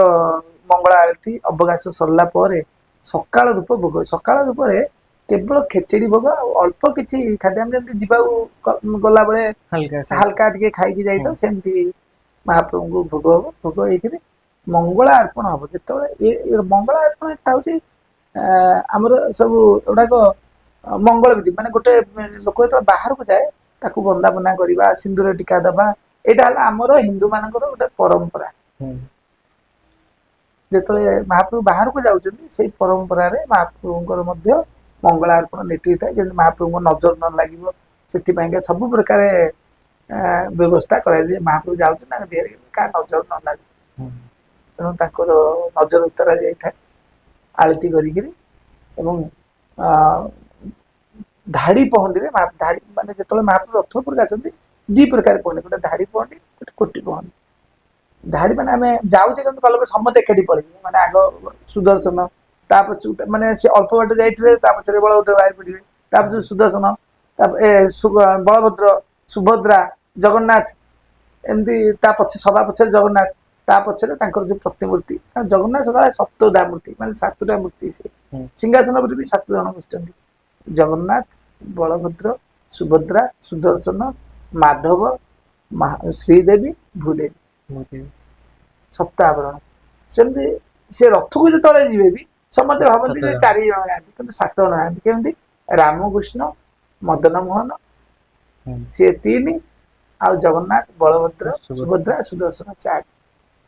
ମଙ୍ଗଳ ଆଳତୀ ଅବକାଶ ସରିଲା ପରେ ସକାଳ ଧୂପ ଭୋଗ। ସକାଳ ଧୂପରେ କେବଳ ଖେଚେଡି ଭୋଗ ଆଉ ଅଳ୍ପ କିଛି ଖାଦ୍ୟ। ଆମେ ଯେମିତି ଯିବାକୁ ଗଲାବେଳେ ହାଲକା ହାଲକା ଟିକେ ଖାଇକି ଯାଇଥାଉ, ସେମିତି ମହାପ୍ରଭୁଙ୍କୁ ଭୋଗ ହବ। ଭୋଗ ହେଇକିରି ମଙ୍ଗଳା ଅର୍ପଣ ହବ। ଯେତେବେଳେ ଏ ମଙ୍ଗଳା ଅର୍ପଣ ହଉଛି, ଆମର ସବୁ ଏଗୁଡାକ ମଙ୍ଗଳ ବିଧି। ମାନେ ଗୋଟେ ଲୋକ ଯେତେବେଳେ ବାହାରକୁ ଯାଏ, ତାକୁ ବନ୍ଦାପନା କରିବା, ସିନ୍ଦୁର ଟୀକା ଦବା, ଏଇଟା ହେଲା ଆମର ହିନ୍ଦୁ ମାନଙ୍କର ଗୋଟେ ପରମ୍ପରା। ଯେତେବେଳେ ମହାପ୍ରଭୁ ବାହାରକୁ ଯାଉଛନ୍ତି, ସେଇ ପରମ୍ପରାରେ ମହାପ୍ରଭୁଙ୍କର ମଧ୍ୟ ମଙ୍ଗଳା ଅର୍ପଣ ନୀତି ହେଇଥାଏ। ଯେମିତି ମହାପ୍ରଭୁଙ୍କ ନଜର ନ ଲାଗିବ, ସେଥିପାଇଁକା ସବୁ ପ୍ରକାର ବ୍ୟବସ୍ଥା କରାଯାଏ। ମହାପ୍ରଭୁ ଯାଉଛନ୍ତି, ତାଙ୍କ ଦେହରେ କାହା ନଜର ନ ଲାଗିବ, ତେଣୁ ତାଙ୍କର ନଜର ଉତରା ଯାଇଥାଏ ଆଳତି କରିକିରି। ଏବଂ ଧାଡ଼ି ପହଣ୍ଡିରେ, ଧାଡ଼ି ମାନେ ଯେତେବେଳେ ମହାପ୍ରଭୁ ରଥ ଉପରକୁ ଆସନ୍ତି, ଦି ପ୍ରକାର ପହଣ୍ଡି, ଗୋଟେ ଧାଡ଼ି ପହଣ୍ଡି, ଗୋଟେ କୋଟି ପହଣ୍ଡି। ଧାଡ଼ି ମାନେ ଆମେ ଯାଉଛେ କେମିତି ଗଲା ପରେ ସମସ୍ତେ ଏକାଠି ପଳେଇବେ। ମାନେ ଆଗ ସୁଦର୍ଶନ, ତା ପଛକୁ ମାନେ ସେ ଅଳ୍ପ ବାଟ ଯାଇଥିବେ, ତା ପଛରେ ବଳଭଦ୍ର ବାହାରି ପଡିବେ, ତା ପଛରେ ସୁଦର୍ଶନ, ତାପରେ ବଳଭଦ୍ର, ସୁଭଦ୍ରା, ଜଗନ୍ନାଥ, ଏମିତି ତା ପଛେ ସବା ପଛରେ ଜଗନ୍ନାଥ, ତା ପଛରେ ତାଙ୍କର ଯୋଉ ପ୍ରତିମୂର୍ତ୍ତି। କାରଣ ଜଗନ୍ନାଥ ସଦାବେଳେ ସପ୍ତଦା ମୂର୍ତ୍ତି, ମାନେ 7ଟା ମୂର୍ତ୍ତି ସେ ସିଂହାସନ ଉପରେ ବି 7 ଜଣ ବସିଛନ୍ତି। ଜଗନ୍ନାଥ, ବଳଭଦ୍ର, ସୁଭଦ୍ରା, ସୁଦର୍ଶନ, ମାଧବ, ଶ୍ରୀଦେବୀ, ଭୂଦେବୀ, ସପ୍ତାବରଣ। ସେମିତି ସେ ରଥକୁ ଯେତେବେଳେ ଯିବେ ବି ସମସ୍ତେ ଭାବନ୍ତି ଯେ 4 ଜଣ ଯାଆନ୍ତି, କିନ୍ତୁ 7 ଜଣ ଯାଆନ୍ତି। କେମିତି? ରାମକୃଷ୍ଣ, ମଦନ ମୋହନ, ସିଏ 3, ଆଉ ଜଗନ୍ନାଥ, ବଳଭଦ୍ର, ସୁଭଦ୍ରା, ସୁଦର୍ଶନ 4।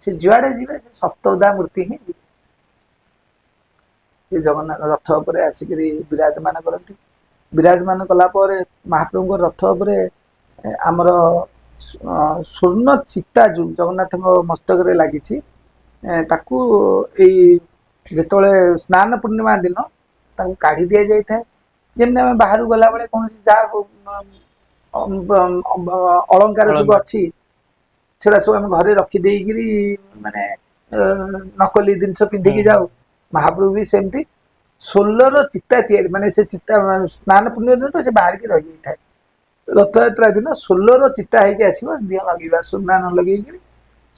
ସେ ଯୁଆଡେ ଯିବେ ସେ ସପ୍ତଦା ମୂର୍ତ୍ତି ହିଁ ଯିବେ। ସେ ଜଗନ୍ନାଥ ରଥ ଉପରେ ଆସିକିରି ବିରାଜମାନ କରନ୍ତି। ବିରାଜମାନ କଲା ପରେ ମହାପ୍ରଭୁଙ୍କ ରଥ ଉପରେ ଆମର ସ୍ୱର୍ଣ୍ଣ ଚିତା ଯୋଉ ଜଗନ୍ନାଥଙ୍କ ମସ୍ତକରେ ଲାଗିଛି, ତାକୁ ଏଇ ଯେତେବେଳେ ସ୍ନାନ ପୂର୍ଣ୍ଣିମା ଦିନ ତାକୁ କାଢି ଦିଆଯାଇଥାଏ। ଯେମିତି ଆମେ ବାହାରକୁ ଗଲାବେଳେ କୌଣସି ଯାହା ଅଳଙ୍କାର ସବୁ ଅଛି, ସେଗୁଡ଼ା ସବୁ ଆମେ ଘରେ ରଖିଦେଇକିରି ମାନେ ନକଲି ଜିନିଷ ପିନ୍ଧିକି ଯାଉ। ମହାପ୍ରଭୁ ବି ସେମିତି ସୋଲର ଚିତା ତିଆରି, ମାନେ ସେ ଚିତା ସ୍ନାନ ପୂର୍ଣ୍ଣିମା ଦିନଠୁ ସେ ବାହାରିକି ରହିଯାଇଥାଏ। ରଥଯାତ୍ରା ଦିନ ସୋଲର ଚିତା ହେଇକି ଆସିବ, ଦିଅଁ ଲଗେଇବା, ସୁନା ନ ଲଗେଇକିରି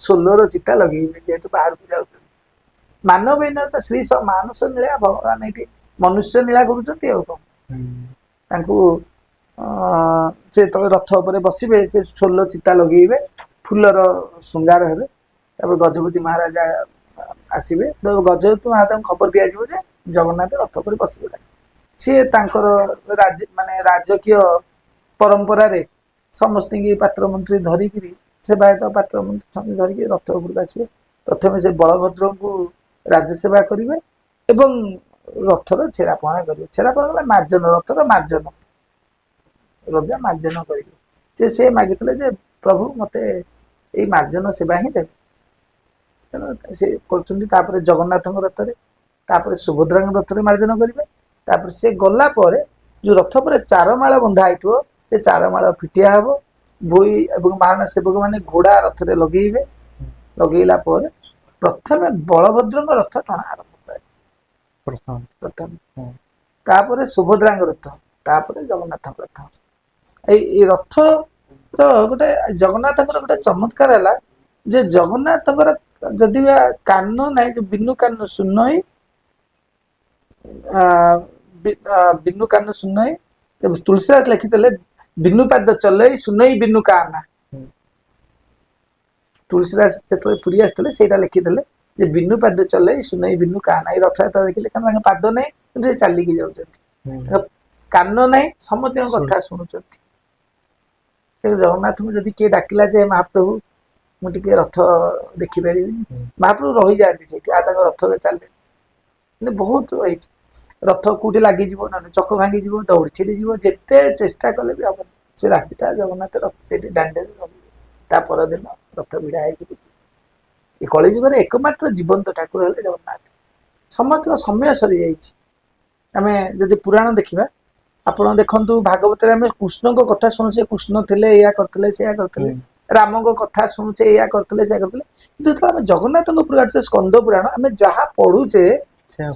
ସୋଲର ଚିତା ଲଗେଇବେ, ଯେହେତୁ ବାହାରକୁ ଯାଉଛନ୍ତି। ମାନବ ଏଇନା ତ ଶ୍ରୀ ମାନସ ନୀଳା, ଭଗବାନ ଏଇଠି ମନୁଷ୍ୟ ନୀଳା କରୁଛନ୍ତି ଆଉ କଣ। ତାଙ୍କୁ ସେ ଯେତେବେଳେ ରଥ ଉପରେ ବସିବେ, ସେ ସୋଲ ଚିତା ଲଗେଇବେ, ଫୁଲର ଶୃଙ୍ଗାର ହେବେ। ତାପରେ ଗଜପତି ମହାରାଜା ଆସିବେ। ତ ଗଜପତି ମହାରାଜାଙ୍କୁ ଖବର ଦିଆଯିବ ଯେ ଜଗନ୍ନାଥ ରଥ ଉପରେ ବସିଗଲେ। ସିଏ ତାଙ୍କର ମାନେ ରାଜକୀୟ ପରମ୍ପରାରେ ସମସ୍ତଙ୍କୁ ପାତ୍ରମନ୍ତ୍ରୀ ଧରିକିରି, ସେବାୟତ ପାତ୍ରମନ୍ତ୍ରୀ ସମସ୍ତେ ଧରିକି ରଥ ଉପରକୁ ଆସିବେ। ପ୍ରଥମେ ସେ ବଳଭଦ୍ରଙ୍କୁ ରାଜସେବା କରିବେ ଏବଂ ରଥର ଛେରା ପହଁରା କରିବେ। ଛେରା ପହଁରା କଲେ ମାର୍ଜନ, ରଥର ମାର୍ଜନ, ରଜା ମାର୍ଜନ କରିବେ। ସେ ମାଗିଥିଲେ ଯେ ପ୍ରଭୁ ମତେ ଏଇ ମାର୍ଜନ ସେବା ହିଁ ଦେବେ, ତେଣୁ ସେ କରୁଛନ୍ତି। ତାପରେ ଜଗନ୍ନାଥଙ୍କ ରଥରେ, ତାପରେ ସୁଭଦ୍ରାଙ୍କ ରଥରେ ମାର୍ଜନ କରିବେ। ତାପରେ ସେ ଗଲା ପରେ ଯୋଉ ରଥ ଉପରେ ଚାରମାଳ ବନ୍ଧା ହେଇଥିବ, ସେ ଚାରମାଳ ଫିଟିଆ ହବ। ଭୋଇ ଏବଂ ମହାରଣା ସେବକ ମାନେ ଘୋଡ଼ା ରଥରେ ଲଗେଇବେ। ଲଗେଇଲା ପରେ ପ୍ରଥମେ ବଳଭଦ୍ରଙ୍କ ରଥ ଟଣା ଆରମ୍ଭ କରାଯିବ। ପ୍ରଥମେ। ତାପରେ ସୁଭଦ୍ରାଙ୍କ ରଥ, ତାପରେ ଜଗନ୍ନାଥଙ୍କ ରଥ। ଏଇ ରଥର ଗୋଟେ ଜଗନ୍ନାଥଙ୍କର ଗୋଟେ ଚମତ୍କାର ହେଲା ଯେ ଜଗନ୍ନାଥଙ୍କର ଯଦି ବା କାନ ନାହିଁ, ଯୋଉ ବିନୁ କାନ ଶୂନ୍ୟ, ବିନୁ କାନ ଶୂନ୍ୟ, ତେବେ ତୁଳସୀଦାସ ଲେଖିଥିଲେ ବିନୁ ପାଦ ଚଲେଇ ଶୂନ୍ୟ ବିନୁ କାନା। ତୁଳସୀଦାସ ଯେତେବେଳେ ପୁରୀ ଆସିଥିଲେ ସେଇଟା ଲେଖିଥିଲେ ଯେ ବିନୁ ପାଦ ଚଲେଇ ଶୂନ୍ୟ ବିନୁ କାନା। ଏଇ ରଥଯାତ୍ରା ଦେଖିଲେ କାରଣ ତାଙ୍କ ପାଦ ନାହିଁ, କିନ୍ତୁ ସେ ଚାଲିକି ଯାଉଛନ୍ତି, ତାଙ୍କ କାନ ନାହିଁ, ସମସ୍ତଙ୍କ କଥା ଶୁଣୁଛନ୍ତି। ତେଣୁ ଜଗନ୍ନାଥଙ୍କୁ ଯଦି କିଏ ଡାକିଲା ଯେ ମହାପ୍ରଭୁ ମୁଁ ଟିକେ ରଥ ଦେଖିପାରିବିନି, ମହାପ୍ରଭୁ ରହିଯାଆନ୍ତି ସେଇଠି, ଆଉ ତାଙ୍କ ରଥ ଚାଲେ। କିନ୍ତୁ ବହୁତ ହେଇଛି, ରଥ କୋଉଠି ଲାଗିଯିବ, ନହେଲେ ଚକ ଭାଙ୍ଗିଯିବ, ଦଉଡ଼ି ଛିଡ଼ିଯିବ, ଯେତେ ଚେଷ୍ଟା କଲେ ବି ହବନି। ସେ ରାତିଟା ଜଗନ୍ନାଥ ରଥ ସେଇଠି ଦାଣ୍ଡରେ ରହିବେ, ତା ପରଦିନ ରଥ ଭିଡ଼ା ହେଇକି ଯିବେ। ଏ କଳିଯୁଗରେ ଏକମାତ୍ର ଜୀବନ୍ତ ଠାକୁର ହେଲେ ଜଗନ୍ନାଥ। ସମସ୍ତଙ୍କ ସମୟ ସରିଯାଇଛି। ଆମେ ଯଦି ପୁରାଣ ଦେଖିବା, ଆପଣ ଦେଖନ୍ତୁ ଭାଗବତରେ ଆମେ କୃଷ୍ଣଙ୍କ କଥା ଶୁଣୁଛେ, କୃଷ୍ଣ ଥିଲେ ଏଇଆ କରିଥିଲେ ସେଇଆ କରିଥିଲେ, ରାମଙ୍କ କଥା ଶୁଣୁଛେ ଏଇଆ କରିଥିଲେ ସେଇଆ କରିଥିଲେ, କିନ୍ତୁ ଯେତେବେଳେ ଆମେ ଜଗନ୍ନାଥଙ୍କ ପୁରାଣ ସ୍କନ୍ଦ ପୁରାଣ ଆମେ ଯାହା ପଢୁଛେ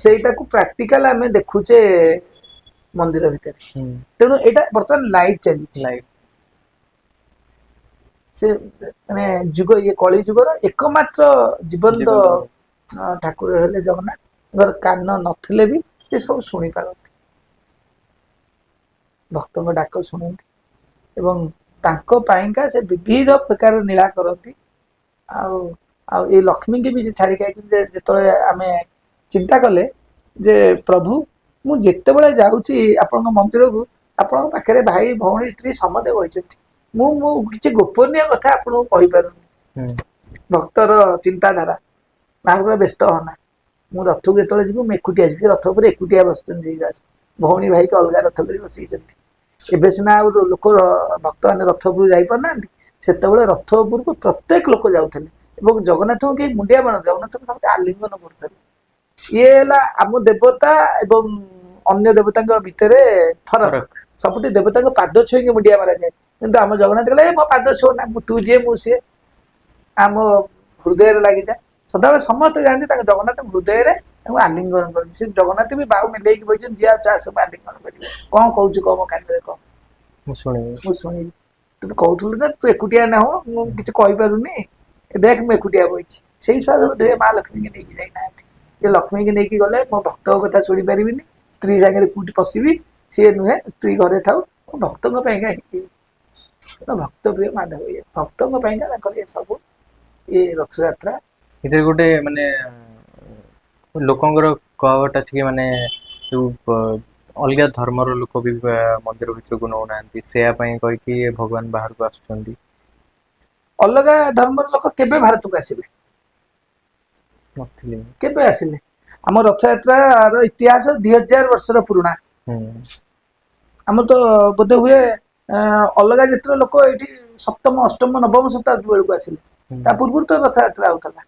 ସେଇଟାକୁ ପ୍ରାକ୍ଟିକାଲ ଆମେ ଦେଖୁଛେ ମନ୍ଦିର ଭିତରେ। ତେଣୁ ଏଇଟା ବର୍ତ୍ତମାନ ଲାଇଭ ଚାଲିଛି। ସେ ମାନେ ଯୁଗ ଇଏ କଳି ଯୁଗର ଏକମାତ୍ର ଜୀବନ୍ତ ଠାକୁର ହେଲେ ଜଗନ୍ନାଥ। କାନ ନଥିଲେ ବି ସେ ସବୁ ଶୁଣିପାରନ୍ତି। ଭକ୍ତଙ୍କ ଡାକ ଶୁଣନ୍ତି ଏବଂ ତାଙ୍କ ପାଇଁକା ସେ ବିବିଧ ପ୍ରକାର ଲୀଳା କରନ୍ତି। ଆଉ ଆଉ ଏଇ ଲକ୍ଷ୍ମୀଙ୍କି ବି ସେ ଛାଡ଼ିକି ଆଇଛନ୍ତି। ଯେ ଯେତେବେଳେ ଆମେ ଚିନ୍ତା କଲେ ଯେ ପ୍ରଭୁ, ମୁଁ ଯେତେବେଳେ ଯାଉଛି ଆପଣଙ୍କ ମନ୍ଦିରକୁ, ଆପଣଙ୍କ ପାଖରେ ଭାଇ ଭଉଣୀ ସ୍ତ୍ରୀ ସମସ୍ତେ ବସିଛନ୍ତି, ମୁଁ ମୁଁ କିଛି ଗୋପନୀୟ କଥା ଆପଣଙ୍କୁ କହିପାରୁନି। ଭକ୍ତର ଚିନ୍ତାଧାରା, ମହାପ୍ରଭୁ ବ୍ୟସ୍ତ ହନା, ମୁଁ ରଥକୁ ଯେତେବେଳେ ଯିବି ମୁଁ ଏକୁଟିଆ ଯିବି। ରଥ ଉପରେ ଏକୁଟିଆ ବସୁଛନ୍ତି ଦାସ, ଭଉଣୀ ଭାଇକି ଅଲଗା ରଥ କରି ବସେଇଛନ୍ତି। ଏବେ ସିନା ଆଉ ଲୋକ ଭକ୍ତମାନେ ରଥ ଉପରକୁ ଯାଇପାରୁନାହାନ୍ତି, ସେତେବେଳେ ରଥ ଉପରକୁ ପ୍ରତ୍ୟେକ ଲୋକ ଯାଉଥିଲେ ଏବଂ ଜଗନ୍ନାଥଙ୍କୁ କେହି ମୁଣ୍ଡିଆ ମାରନ୍ତି, ଜଗନ୍ନାଥଙ୍କୁ ସମସ୍ତେ ଆଲିଙ୍ଗନ କରୁଥିଲେ। ଇଏ ହେଲା ଆମ ଦେବତା ଏବଂ ଅନ୍ୟ ଦେବତାଙ୍କ ଭିତରେ ଫରକ। ସବୁଠି ଦେବତାଙ୍କ ପାଦ ଛୁଇଁକି ମୁଣ୍ଡିଆ ମରାଯାଏ, କିନ୍ତୁ ଆମ ଜଗନ୍ନାଥ କହିଲେ, ମୋ ପାଦ ଛୁଅ ନା, ତୁ ଯିଏ ମୁଁ ସିଏ, ଆମ ହୃଦୟରେ ଲାଗିଯାଏ। ସଦାବେଳେ ସମସ୍ତେ ଜାଣନ୍ତି ତାଙ୍କ ଜଗନ୍ନାଥ ହୃଦୟରେ ତାଙ୍କୁ ଆଲିଙ୍ଗନ କରନ୍ତି। ସେ ଜଗନ୍ନାଥ ବି ବାହୁ ମିଲେଇକି ବସିଛନ୍ତି, ଯିଏ ଅଛି ଆସ ଆଲିଙ୍ଗନ କରିବେ। କଣ କହୁଛୁ କହ, ମୋ କାନରେ କହ, ମୁଁ ଶୁଣିବି, ମୁଁ ଶୁଣିବି। ତୁ କହୁଥିଲୁ ନା ତୁ ଏକୁଟିଆ ନାହୁଁ, ମୁଁ କିଛି କହିପାରୁନି, ଦେଖ ମୁଁ ଏକୁଟିଆ ବଇଛି। ସେଇ ସକାଶେ ମା ଲକ୍ଷ୍ମୀକି ନେଇକି ଯାଇନାହାନ୍ତି। ଯେ ଲକ୍ଷ୍ମୀକି ନେଇକି ଗଲେ ମୋ ଭକ୍ତଙ୍କ କଥା ଶୁଣିପାରିବିନି, ସ୍ତ୍ରୀ ସାଙ୍ଗରେ କୋଉଠି ପଶିବି, ସିଏ ନୁହେଁ, ସ୍ତ୍ରୀ ଘରେ ଥାଉ, ମୁଁ ଭକ୍ତଙ୍କ ପାଇଁକା ହେଇଯିବି। ଭକ୍ତ ପ୍ରିୟ ମାଧବ ଇଏ, ଭକ୍ତଙ୍କ ପାଇଁକା ତାଙ୍କର ଏ ସବୁ ଏ ରଥଯାତ୍ରା। ଏଥିରେ ଗୋଟେ ମାନେ ଲୋକଙ୍କର କହାବତ ଅଛି କି ମାନେ ଯୋଉ ଅଲଗା ଧର୍ମର ଲୋକ ବି ମନ୍ଦିର ଭିତରକୁ ନଉନାହାନ୍ତି, ସେୟା ପାଇଁ କହିକି ଭଗବାନ ବାହାରକୁ ଆସୁଛନ୍ତି। ଅଲଗା ଧର୍ମର ଲୋକ କେବେ ଭାରତକୁ ଆସିଲେ? ନଥିଲେ। କେବେ ଆସିଲେ? ଆମ ରଥଯାତ୍ରାର ଇତିହାସ 2000 ବର୍ଷର ପୁରୁଣା। ଆମର ତ ବୋଧେ ହୁଏ ଅଲଗା ଜାତିର ଲୋକ ଏଇଠି ସପ୍ତମ ଅଷ୍ଟମ ନବମ ଶତାବ୍ଦୀ ବେଳକୁ ଆସିଲେ, ତା ପୂର୍ବରୁ ତ ରଥଯାତ୍ରା ହଉଥିଲା।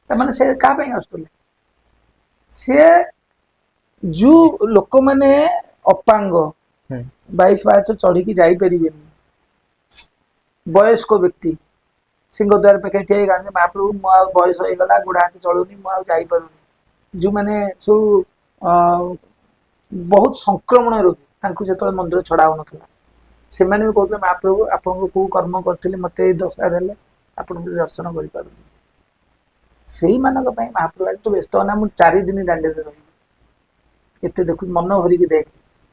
ତାମାନେ ସେ କାହା ପାଇଁ ଆସୁଥିଲେ? ସିଏ ଯୋଉ ଲୋକମାନେ ଅପାଙ୍ଗ, 22 ପାହାଚ ଚଢିକି ଯାଇପାରିବେନି, ବୟସ୍କ ବ୍ୟକ୍ତି ସିଂହଦ୍ୱାର ପାଖରେ ଠିଆ ହେଇ କାନ୍ଦୁଛନ୍ତି, ମହାପ୍ରଭୁ ମୁଁ ଆଉ ବୟସ ହେଇଗଲା, ଗୋଡ ହାତ ଚଳୁନି, ମୁଁ ଆଉ ଯାଇପାରୁନି। ଯୋଉମାନେ ସବୁ ବହୁତ ସଂକ୍ରମଣ ରୋଗୀ, ତାଙ୍କୁ ଯେତେବେଳେ ମନ୍ଦିର ଛଡା ହଉନଥିଲା, ସେମାନେ ବି କହୁଥିଲେ ମହାପ୍ରଭୁ ଆପଣଙ୍କୁ କୋଉ କର୍ମ କରିଥିଲି ମତେ ଏଇ ଦଶା ଦେଲେ, ଆପଣଙ୍କୁ ଦର୍ଶନ କରିପାରୁନି। ସେଇମାନଙ୍କ ପାଇଁ ମହାପ୍ରଭୁ ଆଜି ତୁ ବ୍ୟସ୍ତ ନା, ମୁଁ 4 ଦିନ ଦାଣ୍ଡରେ ରହିବି, ଏତେ ଦେଖୁ ମନ ଭରିକି ଦେଖ।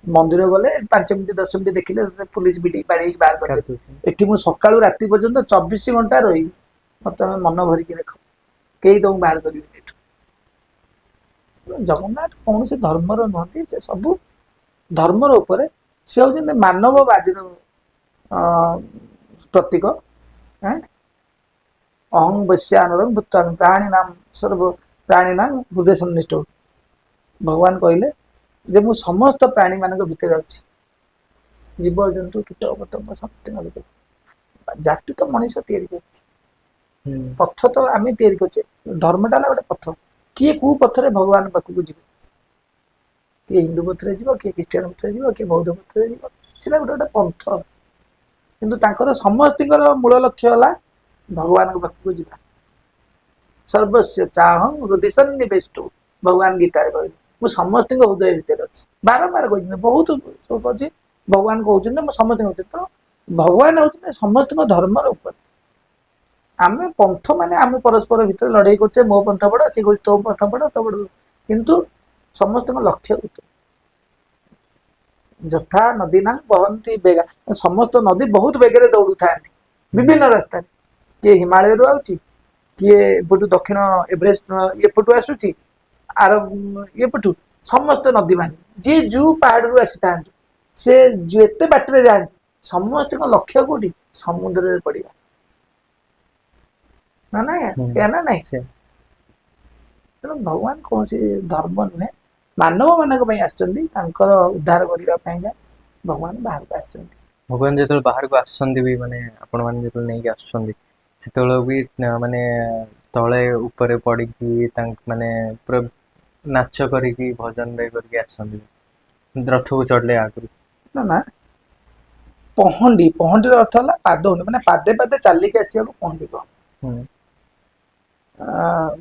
ମନ୍ଦିର ଗଲେ 5 ମିନିଟ୍ 10 ମିନିଟ୍ ଦେଖିଲେ ପୋଲିସ ପିଟିକି ବାଡେଇକି ବାହାର କରିଦେବେ। ଏଠି ମୁଁ ସକାଳୁ ରାତି ପର୍ଯ୍ୟନ୍ତ 24 ଘଣ୍ଟା ରହିବି, ମତେ ତମେ ମନ ଭରିକି ଦେଖ, କେହି ତମକୁ ବାହାର କରିବେନି ଏଠୁ। ଜଗନ୍ନାଥ କୌଣସି ଧର୍ମର ନୁହନ୍ତି, ସେ ସବୁ ଧର୍ମର ଉପରେ, ସେ ହଉଛନ୍ତି ମାନବବାଦୀର ପ୍ରତୀକ। ଅହଂ ବୈଶ୍ୟାନରଂ ଭୂତ୍ବା ପ୍ରାଣିନାମ ସର୍ବ ପ୍ରାଣିନାମ ହୃଦୟ ସନ୍ନିଷ୍ଠ। ଭଗବାନ କହିଲେ ଯେ ମୁଁ ସମସ୍ତ ପ୍ରାଣୀମାନଙ୍କ ଭିତରେ ଅଛି, ଜୀବ ଜନ୍ତୁ କୀଟ ପତଙ୍ଗ ସମସ୍ତଙ୍କ ଭିତରେ। ଜାତି ତ ମଣିଷ ତିଆରି କରିଛି, ପଥ ତ ଆମେ ତିଆରି କରୁଛେ। ଧର୍ମଟା ହେଲା ଗୋଟେ ପଥ, କିଏ କୋଉ ପଥରେ ଭଗବାନ ପାଖକୁ ଯିବ, କିଏ ହିନ୍ଦୁ ପଥରେ ଯିବ, କିଏ ଖ୍ରୀଷ୍ଟିଆନ ପଥରେ ଯିବ, କିଏ ବୌଦ୍ଧ ପଥରେ ଯିବ, ସେଟା ଗୋଟେ ଗୋଟେ ପନ୍ଥ। କିନ୍ତୁ ତାଙ୍କର ସମସ୍ତଙ୍କର ମୂଳ ଲକ୍ଷ୍ୟ ହେଲା ଭଗବାନଙ୍କ ପାଖକୁ ଯିବା। ସର୍ବସ୍ୟ ଚାହଂ ହୃଦୟ ସନ୍ନିବେଷ୍ଟୁ, ଭଗବାନ ଗୀତାରେ କହିଲେ ମୁଁ ସମସ୍ତଙ୍କ ହୃଦୟ ଭିତରେ ଅଛି। ବାରମ୍ବାର କହିଛନ୍ତି, ବହୁତ ଶ୍ଲୋକ ଅଛି, ଭଗବାନ କହୁଛନ୍ତି ମୁଁ ସମସ୍ତଙ୍କ ଭିତରେ। ତେଣୁ ଭଗବାନ ହଉଛନ୍ତି ସମସ୍ତଙ୍କ ଧର୍ମର ଉପରେ। ଆମେ ପନ୍ଥ ମାନେ ଆମେ ପରସ୍ପର ଭିତରେ ଲଢେଇ କରୁଛେ, ମୋ ପନ୍ଥ ବଡ, ସେ କହୁଛି ତୋ ପନ୍ଥ ବଡ, ତୋ ବଡ, କିନ୍ତୁ ସମସ୍ତଙ୍କ ଲକ୍ଷ୍ୟ ଗୋଟେ। ଯଥା ନଦୀ ନା ବହନ୍ତି ବେଗା, ସମସ୍ତ ନଦୀ ବହୁତ ବେଗରେ ଦୌଡୁଥାନ୍ତି ବିଭିନ୍ନ ରାସ୍ତାରେ। କିଏ ହିମାଳୟରୁ ଆଉଛି, କିଏ ଏପଟୁ ଦକ୍ଷିଣ ଏଭରେଷ୍ଟ ଏପଟୁ ଆସୁଛି, ଆର ଏପଟୁ, ସମସ୍ତ ନଦୀମାନେ ଯିଏ ଯୋଉ ପାହାଡରୁ ଆସିଥାନ୍ତି, ସେ ଯେତେ ବାଟରେ ଯାଆନ୍ତି, ସମସ୍ତଙ୍କ ଲକ୍ଷ୍ୟ କୋଉଠି? ସମୁଦ୍ରରେ ପଡିବା। ନା ନା ସେୟା ନା ନାଇଁ? ତେଣୁ ଭଗବାନ କୌଣସି ଧର୍ମ ନୁହେଁ, ମାନବ ମାନଙ୍କ ପାଇଁ ଆସିଛନ୍ତି, ତାଙ୍କର ଉଦ୍ଧାର କରିବା ପାଇଁକା ଭଗବାନ ବାହାରକୁ ଆସିଛନ୍ତି। ଭଗବାନ ଯେତେବେଳେ ବାହାରକୁ ଆସୁଛନ୍ତି ବି, ମାନେ ଆପଣମାନେ ଯେତେବେଳେ ନେଇକି ଆସୁଛନ୍ତି, ସେତେବେଳେ ବି ମାନେ ତଳେ ଉପରେ ପଡିକି ତାଙ୍କ ମାନେ ପୁରା ନାଚ କରିକି ଭଜନ କରିକି ଆସନ୍ତି ରଥକୁ ଚଢିଲେ ଆଗରୁ। ନା ନା, ପହଣ୍ଡି, ପହଣ୍ଡିର ଅର୍ଥ ହେଲା ପାଦ, ମାନେ ପାଦେ ପାଦେ ଚାଲିକି ଆସିବାକୁ ପହଣ୍ଡି କହନ୍ତି।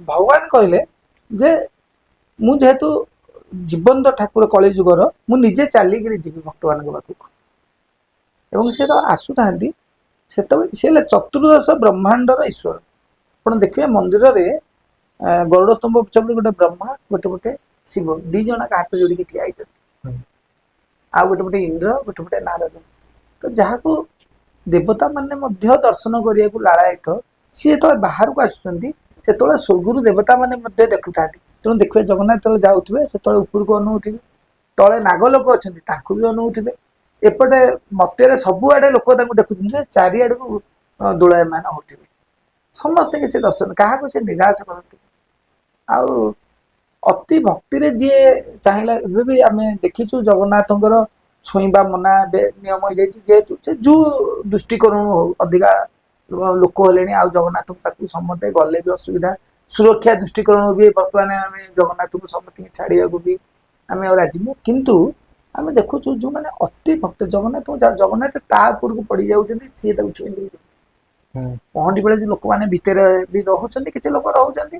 ଭଗବାନ କହିଲେ ଯେ ମୁଁ ଯେହେତୁ ଜୀବନ୍ତ ଠାକୁର କଳିଯୁଗର, ମୁଁ ନିଜେ ଚାଲିକିରି ଯିବି ଭକ୍ତମାନଙ୍କ ପାଖକୁ। ଏବଂ ସେ ତ ଆସୁଥାନ୍ତି ସେତେବେଳେ ସେ ହେଲେ ଚତୁର୍ଦ୍ଦଶ ବ୍ରହ୍ମାଣ୍ଡର ଈଶ୍ୱର। ଆପଣ ଦେଖିବେ ମନ୍ଦିରରେ ଗରୁଡ଼ ସ୍ତମ୍ଭ ପଛପଟେ ଗୋଟେ ବ୍ରହ୍ମା, ଗୋଟେ ପଟେ ଶିବ, ଦି ଜଣ ହାତ ଯୋଡ଼ିକି ଠିଆ ହେଇଛନ୍ତି। ଆଉ ଗୋଟେ ପଟେ ଇନ୍ଦ୍ର, ଗୋଟେ ପଟେ ନାରଦ। ତ ଯାହାକୁ ଦେବତା ମାନେ ମଧ୍ୟ ଦର୍ଶନ କରିବାକୁ ଲାଳାୟିତ, ସିଏ ଯେତେବେଳେ ବାହାରକୁ ଆସୁଛନ୍ତି ସେତେବେଳେ ସ୍ୱର୍ଗରୁ ଦେବତା ମାନେ ମଧ୍ୟ ଦେଖୁଥାନ୍ତି। ତେଣୁ ଦେଖିବେ ଜଗନ୍ନାଥ ଯେତେବେଳେ ଯାଉଥିବେ ସେତେବେଳେ ଉପରକୁ ଅନଉଥିବେ, ତଳେ ନାଗ ଲୋକ ଅଛନ୍ତି ତାଙ୍କୁ ବି ଅନଉଥିବେ, ଏପଟେ ମତରେ ସବୁଆଡେ ଲୋକ ତାଙ୍କୁ ଦେଖୁଛନ୍ତି, ସେ ଚାରିଆଡକୁ ଦୋଳାୟମାନ ହଉଥିବେ। ସମସ୍ତଙ୍କୁ ସେ ଦର୍ଶନ, କାହାକୁ ସେ ନିରାଶ କରନ୍ତି। ଆଉ ଅତି ଭକ୍ତିରେ ଯିଏ ଚାହିଁଲା, ଏବେ ବି ଆମେ ଦେଖିଛୁ ଜଗନ୍ନାଥଙ୍କର ଛୁଇଁବା ମନା ଏବେ ନିୟମ ହେଇଯାଇଛି, ଯେହେତୁ ସେ ଯୋଉ ଦୃଷ୍ଟିକୋଣରୁ ହଉ ଅଧିକା ଲୋକ ହେଲେଣି, ଆଉ ଜଗନ୍ନାଥଙ୍କ ପାଖକୁ ସମସ୍ତେ ଗଲେ ବି ଅସୁବିଧା। ସୁରକ୍ଷା ଦୃଷ୍ଟିକୋଣରୁ ବି ବର୍ତ୍ତମାନ ଆମେ ଜଗନ୍ନାଥଙ୍କୁ ସମସ୍ତଙ୍କୁ ଛାଡ଼ିବାକୁ ବି ଆମେ ଆଉ ରାଜି ନୁହଁ। କିନ୍ତୁ ଆମେ ଦେଖୁଛୁ ଯୋଉମାନେ ଅତି ଭକ୍ତ ଜଗନ୍ନାଥଙ୍କୁ, ଜଗନ୍ନାଥ ତା ଉପରକୁ ପଡି ଯାଉଛନ୍ତି, ସିଏ ତାକୁ ଛୁଇଁ ଦଉଛନ୍ତି। ପହଣ୍ଡି ବେଳେ ଯୋଉ ଲୋକମାନେ ଭିତରେ ବି ରହୁଛନ୍ତି, କିଛି ଲୋକ ରହୁଛନ୍ତି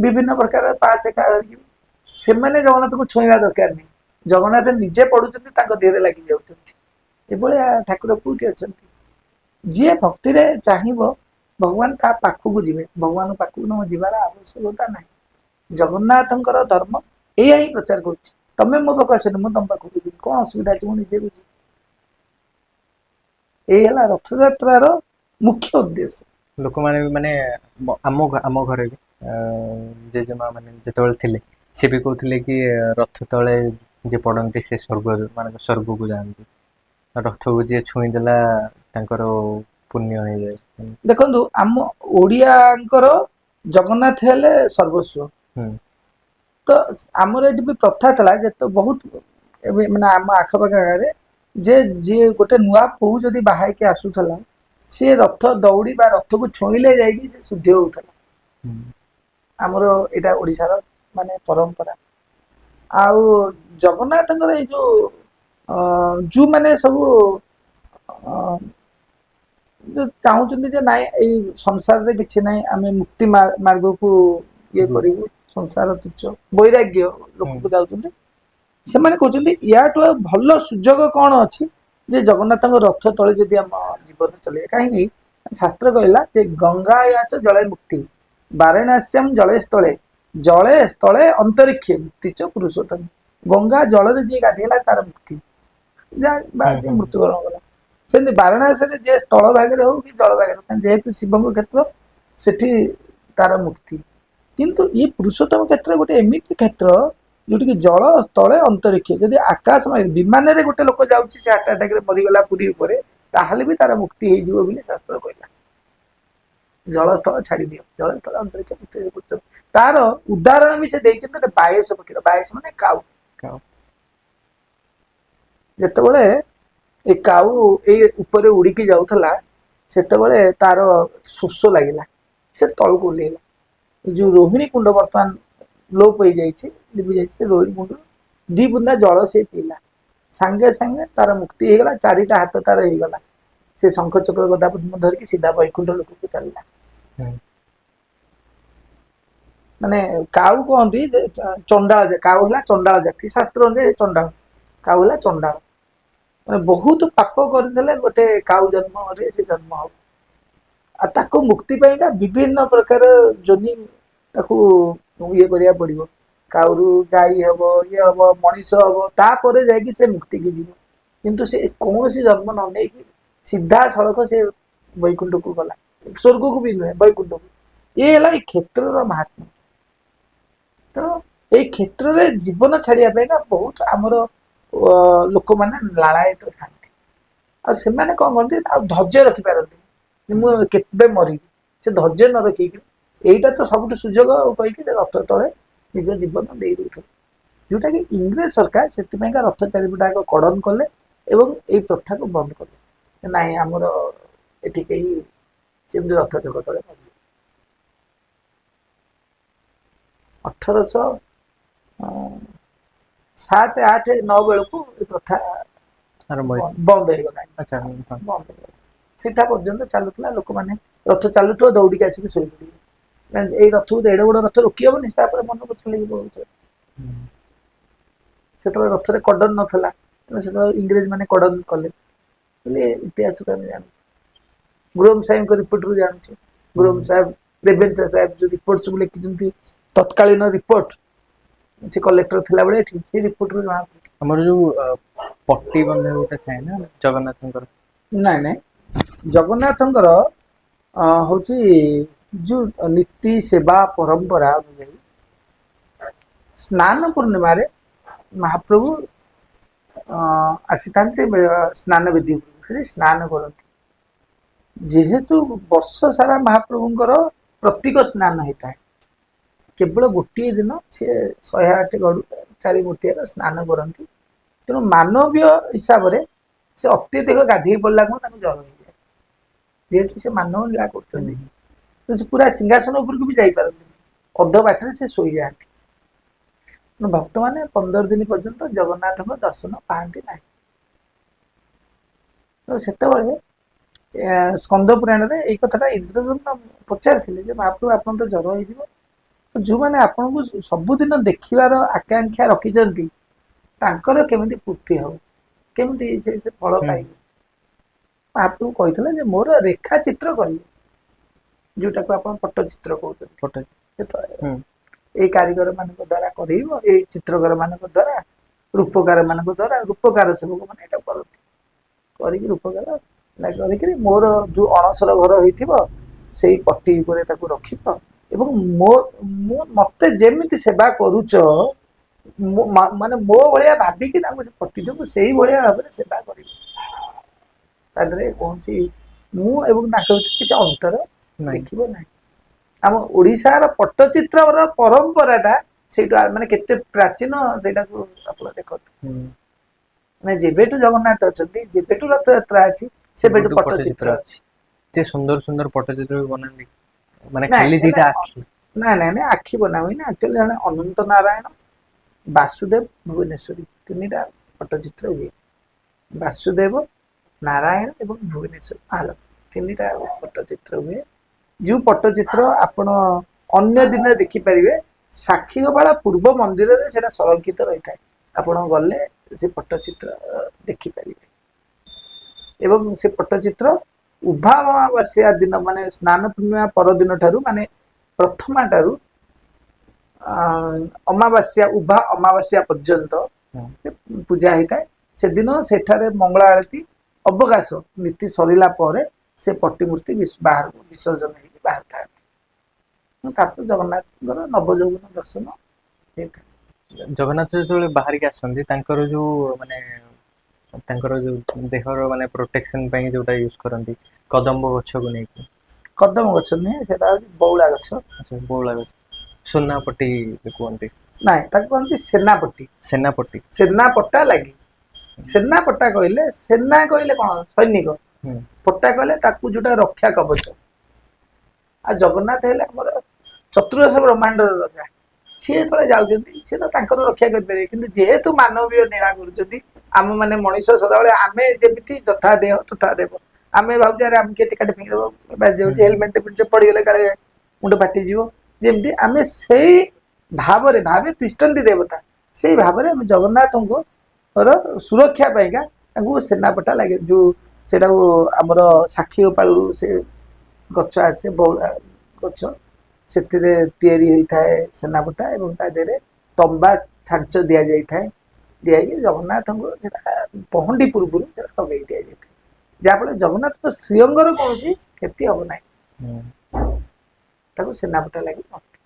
ବିଭିନ୍ନ ପ୍ରକାର ପାସ୍ ଏକା ଧରିକି, ସେମାନେ ଜଗନ୍ନାଥଙ୍କୁ ଛୁଇଁବା ଦରକାର ନାହିଁ, ଜଗନ୍ନାଥ ନିଜେ ପଡୁଛନ୍ତି ତାଙ୍କ ଦେହରେ ଲାଗି ଯାଉଛନ୍ତି। ଏଭଳିଆ ଠାକୁର କୋଉଠି ଅଛନ୍ତି? ଯିଏ ଭକ୍ତିରେ ଚାହିଁବ ଭଗବାନ ତା ପାଖକୁ ଯିବେ, ଭଗବାନଙ୍କ ପାଖକୁ ନ ଯିବାର ଆବଶ୍ୟକତା ନାହିଁ। ଜଗନ୍ନାଥଙ୍କର ଧର୍ମ ଏଇଆ ହିଁ ପ୍ରଚାର କରୁଛି, ତମେ ମୋ ପାଖକୁ ଆସନି, ମୁଁ ତମ ପାଖକୁ ଯିବି, କଣ ଅସୁବିଧା ଅଛି, ମୁଁ ନିଜେ ବୁଝିବି। ଏଇ ହେଲା ରଥଯାତ୍ରାର ମୁଖ୍ୟ ଉଦ୍ଦେଶ୍ୟ। ଲୋକମାନେ ବି ମାନେ ଆମ ଘରେ ବି ଜେଜେମା ମାନେ ଯେତେବେଳେ ଥିଲେ ସେ ବି କହୁଥିଲେ କି ରଥ ତଳେ ଯିଏ ପଡନ୍ତି ସେ ସ୍ୱର୍ଗ, ମାନେ ସ୍ୱର୍ଗକୁ ଯାଆନ୍ତି, ରଥକୁ ଯିଏ ଛୁଇଁଦେଲା ତାଙ୍କର ପୁଣ୍ୟ ହେଇଯାଏ। ଦେଖନ୍ତୁ ଆମ ଓଡ଼ିଆଙ୍କର ଜଗନ୍ନାଥ ହେଲେ ସର୍ବସ୍ୱ। ତ ଆମର ଏଠି ବି ପ୍ରଥା ଥିଲା ଯେ ତ ବହୁତ ଏବେ ମାନେ ଆମ ଆଖପାଖ ଗାଁରେ ଯେ ଯିଏ ଗୋଟେ ନୂଆ ବୋହୂ ଯଦି ବାହା ହେଇକି ଆସୁଥିଲା, ସିଏ ରଥ ଦଉଡ଼ି ବା ରଥକୁ ଛୁଇଁଲେ ଯାଇକି ସେ ଶୁଦ୍ଧି ହଉଥିଲା। ଆମର ଏଇଟା ଓଡ଼ିଶାର ମାନେ ପରମ୍ପରା। ଆଉ ଜଗନ୍ନାଥଙ୍କର ଏଇ ଯୋଉ ଯୋଉମାନେ ସବୁ ଯୋଉ ଚାହୁଁଛନ୍ତି ଯେ ନାଇଁ ଏଇ ସଂସାରରେ କିଛି ନାହିଁ, ଆମେ ମୁକ୍ତି ମାର୍ଗକୁ ଇଏ କରିବୁ, ସଂସାର ତୁଚ୍ଛ, ବୈରାଗ୍ୟ ଲୋକକୁ ଯାଉଛନ୍ତି, ସେମାନେ କହୁଛନ୍ତି ୟାଠୁ ଆଉ ଭଲ ସୁଯୋଗ କଣ ଅଛି ଯେ ଜଗନ୍ନାଥଙ୍କ ରଥ ତଳେ ଯଦି ଆମ ଜୀବନ ଚଲେଇବା। କାହିଁକି ଶାସ୍ତ୍ର କହିଲା ଯେ ଗଙ୍ଗା ୟାଚ ଜଳେ ମୁକ୍ତି, ବାରାଣସ୍ୟାମ ଜଳେ ସ୍ଥଳେ, ଜଳେ ସ୍ଥଳେ ଅନ୍ତରୀକ୍ଷେ ମୁକ୍ତି ଚ ପୁରୁଷୋତ୍ତମ। ଗଙ୍ଗା ଜଳରେ ଯିଏ ଗାଧେଇଲା ତାର ମୁକ୍ତି, ବା ଯିଏ ମୃତ୍ୟୁବରଣ କଲା। ସେମିତି ବାରାଣସୀରେ ଯିଏ ସ୍ଥଳ ଭାଗରେ ହଉ କି ଜଳ ଭାଗରେ ହଉ, ଯେହେତୁ ଶିବଙ୍କ କ୍ଷେତ୍ର ସେଠି ତାର ମୁକ୍ତି। କିନ୍ତୁ ଇଏ ପୁରୁଷୋତ୍ତମ କ୍ଷେତ୍ର ଗୋଟେ ଏମିତି କ୍ଷେତ୍ର ଯୋଉଠିକି ଜଳ ସ୍ଥଳେ ଅନ୍ତରୀକ୍ଷ, ଯଦି ଆକାଶ ବିମାନରେ ଗୋଟେ ଲୋକ ଯାଉଛି ସେ ହାର୍ଟ ଆଟାକରେ ମରିଗଲା ପୁରୀ ଉପରେ, ତାହେଲେ ବି ତାର ମୁକ୍ତି ହେଇଯିବ ବୋଲି ଶାସ୍ତ୍ର କହିଲା। ଜଳ ସ୍ଥଳ ଛାଡ଼ିଦିଅ, ଜଳ ସ୍ଥଳ ଅନ୍ତରୀକ୍ଷ ମୁକ୍ତି ହେଇଯିବ। ତାର ଉଦାହରଣ ବି ସେ ଦେଇଛନ୍ତି ଗୋଟେ ବାୟସ ପକ୍ଷୀର, ବାୟସ ମାନେ କାଉ। କାଉ। ଯେତେବେଳେ ଏ କାଉ ଏଇ ଉପରେ ଉଡ଼ିକି ଯାଉଥିଲା ସେତେବେଳେ ତାର ଶୋଷ ଲାଗିଲା, ସେ ତଳକୁ ଓହ୍ଲେଇଲା। ଏ ଯୋଉ ରୋହିଣୀ କୁଣ୍ଡ ବର୍ତ୍ତମାନ ଲୋପ ହେଇଯାଇଛି, ଲିଭି ଯାଇଛି, ରୋହିଣୀ କୁଣ୍ଡ ଦି ବୁନ୍ଦା ଜଳ ସେ ପିଇଲା, ସାଙ୍ଗେ ସାଙ୍ଗେ ତାର ମୁକ୍ତି ହେଇଗଲା, ଚାରିଟା ହାତ ତାର ହେଇଗଲା। ସେ ଶଙ୍ଖ ଚକ୍ର ଗଦା ପଦ୍ମ ଧରିକି ସିଧା ବୈକୁଣ୍ଠ ଲୋକକୁ ଚାଲିଲା। ମାନେ କାଉ କହନ୍ତି ଯେ ଚଣ୍ଡାଳ, କାଉ ହେଲା ଚଣ୍ଡାଳ ଜାତି, ଶାସ୍ତ୍ର ଅନୁଯାୟୀ ଚଣ୍ଡାଳ, କାଉ ହେଲା ଚଣ୍ଡାଳ। ମାନେ ବହୁତ ପାପ କରିଥିଲେ ଗୋଟେ କାଉ ଜନ୍ମରେ ସେ ଜନ୍ମ ହବ, ଆଉ ତାକୁ ମୁକ୍ତି ପାଇଁକା ବିଭିନ୍ନ ପ୍ରକାର ଯୋନି ତାକୁ ଇଏ କରିବାକୁ ପଡିବ। କାଉରୁ ଗାଈ ହବ, ଇଏ ହବ, ମଣିଷ ହବ, ତାପରେ ଯାଇକି ସେ ମୁକ୍ତିକି ଯିବ। କିନ୍ତୁ ସେ କୌଣସି ଜନ୍ମ ନ ନେଇକି ସିଧାସଳଖ ସେ ବୈକୁଣ୍ଠକୁ ଗଲା, ସ୍ୱର୍ଗକୁ ବି ନୁହେଁ ବୈକୁଣ୍ଠକୁ। ଇଏ ହେଲା ଏଇ କ୍ଷେତ୍ରର ମହାତ୍ମ୍ୟ। ତେଣୁ ଏଇ କ୍ଷେତ୍ରରେ ଜୀବନ ଛାଡ଼ିବା ପାଇଁକା ବହୁତ ଆମର ଲୋକମାନେ ଲାଳାୟିତ ଥାନ୍ତି। ଆଉ ସେମାନେ କଣ କରନ୍ତି, ଆଉ ଧୈର୍ଯ୍ୟ ରଖିପାରନ୍ତି, ମୁଁ କେବେ ମରିବି, ସେ ଧୈର୍ଯ୍ୟ ନ ରଖିକି ଏଇଟା ତ ସବୁଠୁ ସୁଯୋଗ ଆଉ କହିକି ରଥ ତଳେ ନିଜ ଜୀବନ ଦେଇ ଦଉଥିଲେ, ଯୋଉଟାକି ଇଂରେଜ ସରକାର ସେଥିପାଇଁକା ରଥ ଚାରିପଟେ ଆଗ କଡ଼ନ କଲେ ଏବଂ ଏଇ ପ୍ରଥାକୁ ବନ୍ଦ କଲେ। ନାଇଁ ଆମର ଏଠି କେହି ସେମିତି ରଥ ଚକ ତଳେ ମରିବେ। 1807 8 9 ବେଳକୁ ଏ ପ୍ରଥା ଆରମ୍ଭ ହେଇଥିଲା। ବନ୍ଦ ହେଇଗଲାଣି। ବନ୍ଦ ହେଇଗଲା। ସେଟା ପର୍ଯ୍ୟନ୍ତ ଚାଲୁଥିଲା, ଲୋକମାନେ ରଥ ଚାଲୁଥିବ ଦୌଡ଼ିକି ଆସିକି ଶୋଇପଡ଼ିବେ। ମାନେ ଏଇ ରଥକୁ ଏଡ଼େ ବଡ଼ ରଥ ରୋକି ହବନି, ତାପରେ ମନକୁ ଚଲେଇକି ପଳଉଥିଲେ। ସେତେବେଳେ ରଥରେ କଡନ ନଥିଲା, ତେଣୁ ସେତେବେଳେ ଇଂରେଜ ମାନେ କଡନ କଲେ ବୋଲି ଇତିହାସକୁ ଆମେ ଜାଣୁଛୁ। ଗ୍ରୋମ ସାହେବଙ୍କ ରିପୋର୍ଟରୁ ଜାଣୁଛୁ। ଗ୍ରୋମ ସାହେବ, ରେଭେନ୍ସା ସାହେବ ଯୋଉ ରିପୋର୍ଟ ସବୁ ଲେଖିଛନ୍ତି, ତତ୍କାଳୀନ ରିପୋର୍ଟ, ସେ କଲେକ୍ଟର ଥିଲାବେଳେ ଏଠି, ସେ ରିପୋର୍ଟରୁ ଜଣାପଡୁଛି। ଆମର ଯୋଉ ପଟି ବନ୍ଧା ଗୋଟେ ଥାଏ ନା ଜଗନ୍ନାଥଙ୍କର? ନାଇଁ ନାଇଁ, ଜଗନ୍ନାଥଙ୍କର ହଉଛି ଯୋଉ ନୀତି ସେବା ପରମ୍ପରା ଅନୁଯାୟୀ ସ୍ନାନ ପୂର୍ଣ୍ଣିମାରେ ମହାପ୍ରଭୁ ଆସିଥାନ୍ତି ସ୍ନାନ ବେଦୀ ଉପରକୁ, ସେଠି ସ୍ନାନ କରନ୍ତି। ଯେହେତୁ ବର୍ଷ ସାରା ମହାପ୍ରଭୁଙ୍କର ପ୍ରତୀକ ସ୍ନାନ ହେଇଥାଏ, କେବଳ ଗୋଟିଏ ଦିନ ସେ 108 ଗଡୁ 4 ମୁର୍ତ୍ତିଆର ସ୍ନାନ କରନ୍ତି। ତେଣୁ ମାନବୀୟ ହିସାବରେ ସେ ଅତ୍ୟଧିକ ଗାଧେଇ ପଡ଼ିଲା କଣ ତାଙ୍କୁ ଜର ହେଇଯାଏ। ଯେହେତୁ ସେ ମାନବ ଲୀଳା କରୁଛନ୍ତି, ତ ସେ ପୁରା ସିଂହାସନ ଉପରକୁ ବି ଯାଇପାରନ୍ତିନି, ଅଧ ବାଟରେ ସେ ଶୋଇଯାଆନ୍ତି। ତେଣୁ ଭକ୍ତମାନେ 15 ଦିନ ପର୍ଯ୍ୟନ୍ତ ଜଗନ୍ନାଥଙ୍କ ଦର୍ଶନ ପାଆନ୍ତି ନାହିଁ। ତ ସେତେବେଳେ ସ୍କନ୍ଦ ପୁରାଣରେ ଏଇ କଥାଟା ଇନ୍ଦ୍ରଦ୍ୟୁମ୍ନ ପଚାରିଥିଲେ ଯେ ମହାପ୍ରଭୁ ଆପଣ ତ ଜର ହେଇଯିବ, ତ ଯୋଉମାନେ ଆପଣଙ୍କୁ ସବୁଦିନ ଦେଖିବାର ଆକାଂକ୍ଷା ରଖିଛନ୍ତି ତାଙ୍କର କେମିତି ପୂର୍ତ୍ତି ହବ, କେମିତି ସେ ଫଳ ପାଇବେ? ମହାପ୍ରଭୁ କହିଥିଲେ ଯେ ମୋର ରେଖା ଚିତ୍ର କରିବେ, ଯୋଉଟାକୁ ଆପଣ ପଟ୍ଟଚିତ୍ର କହୁଛନ୍ତି। ଫଟୋ। ସେତେବେଳେ ଏଇ କାରିଗର ମାନଙ୍କ ଦ୍ଵାରା କରେଇବ, ଏଇ ଚିତ୍ରକର ମାନଙ୍କ ଦ୍ଵାରା, ରୂପକାର ମାନଙ୍କ ଦ୍ଵାରା, ରୂପକାର ସେବକ ମାନେ ଏଇଟା କରନ୍ତି, କରିକି ରୂପକାର କରିକିରି ମୋର ଯୋଉ ଅଣସର ଘର ହେଇଥିବ ସେଇ ପଟି ଉପରେ ତାକୁ ରଖିବ ଏବଂ ମୁଁ ମତେ ଯେମିତି ସେବା କରୁଛ ମାନେ ମୋ ଭଳିଆ ଭାବିକି ତାଙ୍କୁ ସେ ପଟିଟାକୁ ସେଇ ଭଳିଆ ଭାବରେ ସେବା କରିବ, ତା ଦେହରେ କୌଣସି ମୁଁ ଏବଂ ତାଙ୍କ ଭିତରେ କିଛି ଅନ୍ତର ନାହିଁ। ଦେଖିବ ନାହିଁ। ଆମ ଓଡ଼ିଶାର ପଟ୍ଟଚିତ୍ରର ପରମ୍ପରାଟା ସେଇଠୁ ମାନେ କେତେ ପ୍ରାଚୀନ ସେଇଟାକୁ ଆପଣ ଦେଖନ୍ତୁ। ମାନେ ଯେବେଠୁ ଜଗନ୍ନାଥ ଅଛନ୍ତି, ଯେବେଠୁ ରଥଯାତ୍ରା ଅଛି, ସେବେଠୁ ସେବେଠୁ ପଟ୍ଟଚିତ୍ର ପଟ୍ଟଚିତ୍ର ଅଛି। ଏତେ ସୁନ୍ଦର ସୁନ୍ଦର ପଟ୍ଟଚିତ୍ର ବି ବନାନ୍ତି, ମାନେ ନାଇଁ, ଖାଲି ହେଲା ଦିଟା ଆଖି। ନାଇଁ ନାଇଁ ନାଇଁ, ଆଖି ବନା ହୁଏନି। ଆକ୍ଚୁଆଲି ଜଣେ ଅନନ୍ତ ନାରାୟଣ, ବାସୁଦେବ, ଭୁବନେଶ୍ୱରୀ, ତିନିଟା ପଟ୍ଟଚିତ୍ର ହୁଏ। ବାସୁଦେବ, ନାରାୟଣ ଏବଂ ଭୁବନେଶ୍ୱର ମହାଲକ୍ଷ୍ମୀ, ତିନିଟା ପଟ୍ଟଚିତ୍ର ହୁଏ। ଯୋଉ ପଟ୍ଟଚିତ୍ର ଆପଣ ଅନ୍ୟ ଦିନରେ ଦେଖିପାରିବେ, ସାକ୍ଷୀଗୋପାଳ ପୂର୍ବ ମନ୍ଦିରରେ ସେଟା ସଂରକ୍ଷିତ ରହିଥାଏ। ଆପଣ ଗଲେ ସେ ପଟ୍ଟଚିତ୍ର ଦେଖିପାରିବେ। ଏବଂ ସେ ପଟ୍ଟଚିତ୍ର ଉଭା ଅମାବାସ୍ୟା ଦିନ, ମାନେ ସ୍ନାନ ପୂର୍ଣ୍ଣିମା ପରଦିନ ଠାରୁ, ମାନେ ପ୍ରଥମା ଠାରୁ ଅମାବାସ୍ୟା, ଉଭା ଅମାବାସ୍ୟା ପର୍ଯ୍ୟନ୍ତ ସେ ପୂଜା ହେଇଥାଏ। ସେଦିନ ସେଠାରେ ମଙ୍ଗଳା ଆଳତୀ, ଅବକାଶ ନୀତି ସରିଲା ପରେ ସେ ପଟ୍ଟିମୂର୍ତ୍ତି ବାହାରକୁ ବିସର୍ଜନ ହେଇକି ବାହାରିଥାନ୍ତି। ତାପରେ ଜଗନ୍ନାଥଙ୍କର ନବଯୌବନ ଦର୍ଶନ ହେଇଥାଏ। ଜଗନ୍ନାଥ ଯେତେବେଳେ ବାହାରିକି ଆସନ୍ତି, ତାଙ୍କର ଯୋଉ ମାନେ ତାଙ୍କର ଯୋଉ ଦେହର ମାନେ ପ୍ରୋଟେକ୍ସନ ପାଇଁ ଯୋଉଟା ୟୁଜ କରନ୍ତି କଦମ୍ବ ଗଛକୁ ନେଇକି। କଦମ ଗଛ ନୁହେଁ, ସେଟା ହଉଛି ବଉଳା ଗଛ। ଆଚ୍ଛା, ବଉଳା ଗଛ, ସୁନାପଟି କୁହନ୍ତି। ନାଇଁ, ତାକୁ କହନ୍ତି ସେନାପଟି। ସେନାପଟି। ସେନାପଟା ଲାଗି। ସେନାପଟା କହିଲେ, ସେନା କହିଲେ କଣ? ସୈନିକ। ପଟ୍ଟା କହିଲେ ତାକୁ ଯୋଉଟା ରକ୍ଷା କବଚ। ଆଉ ଜଗନ୍ନାଥ ହେଲେ ଆମର ଚତୁର୍ଦଶ ବ୍ରହ୍ମାଣ୍ଡର ରଜା। ସିଏ ଯେତେବେଳେ ଯାଉଛନ୍ତି, ସିଏ ତ ତାଙ୍କର ରକ୍ଷା କରିପାରିବେ, କିନ୍ତୁ ଯେହେତୁ ମାନବୀୟ ଲୀଳା କରୁଛନ୍ତି, ଆମ ମାନେ ମଣିଷ ସଦାବେଳେ ଆମେ ଯେମିତି ଯଥା ଦେହ ତଥା ଦେବ। ଆମେ ଭାବୁଛୁ ଆରେ ଆମେ କିଏ ଟେକାଟେ ଫିଙ୍ଗିଦବ, ବାଜି ଯାଉଛି, ହେଲମେଟ ପିନ୍ଧି ପଡିଗଲେ କାଳେ ମୁଣ୍ଡ ଫାଟିଯିବ। ଯେମିତି ଆମେ ସେଇ ଭାବରେ ଭାବେ ତିଷ୍ଠନ୍ତି ଦେବତା, ସେଇ ଭାବରେ ଆମେ ଜଗନ୍ନାଥଙ୍କର ସୁରକ୍ଷା ପାଇଁକା ତାଙ୍କୁ ସେନାପଟା ଲାଗେ। ଯୋଉ ସେଇଟାକୁ ଆମର ସାକ୍ଷୀଗୋପାଳରୁ ସେ ଗଛ ଆସେ, ବଉଳା ଗଛ, ସେଥିରେ ତିଆରି ହୋଇଥାଏ ସେନାପଟା ଏବଂ ତା ଦେହରେ ତମ୍ବା ଛାଞ୍ଚ ଦିଆଯାଇଥାଏ। ଦିଆହେଇକି ଜଗନ୍ନାଥଙ୍କୁ ସେଟା ପହଣ୍ଡି ପୂର୍ବରୁ ସେଟା ଲଗେଇ ଦିଆଯାଇଥାଏ, ଯାହାଫଳରେ ଜଗନ୍ନାଥଙ୍କ ଶ୍ରୀଅଙ୍ଗର କୌଣସି କ୍ଷତି ହେବ ନାହିଁ। ତାକୁ ସେନାପଟା ଲାଗି କହନ୍ତି।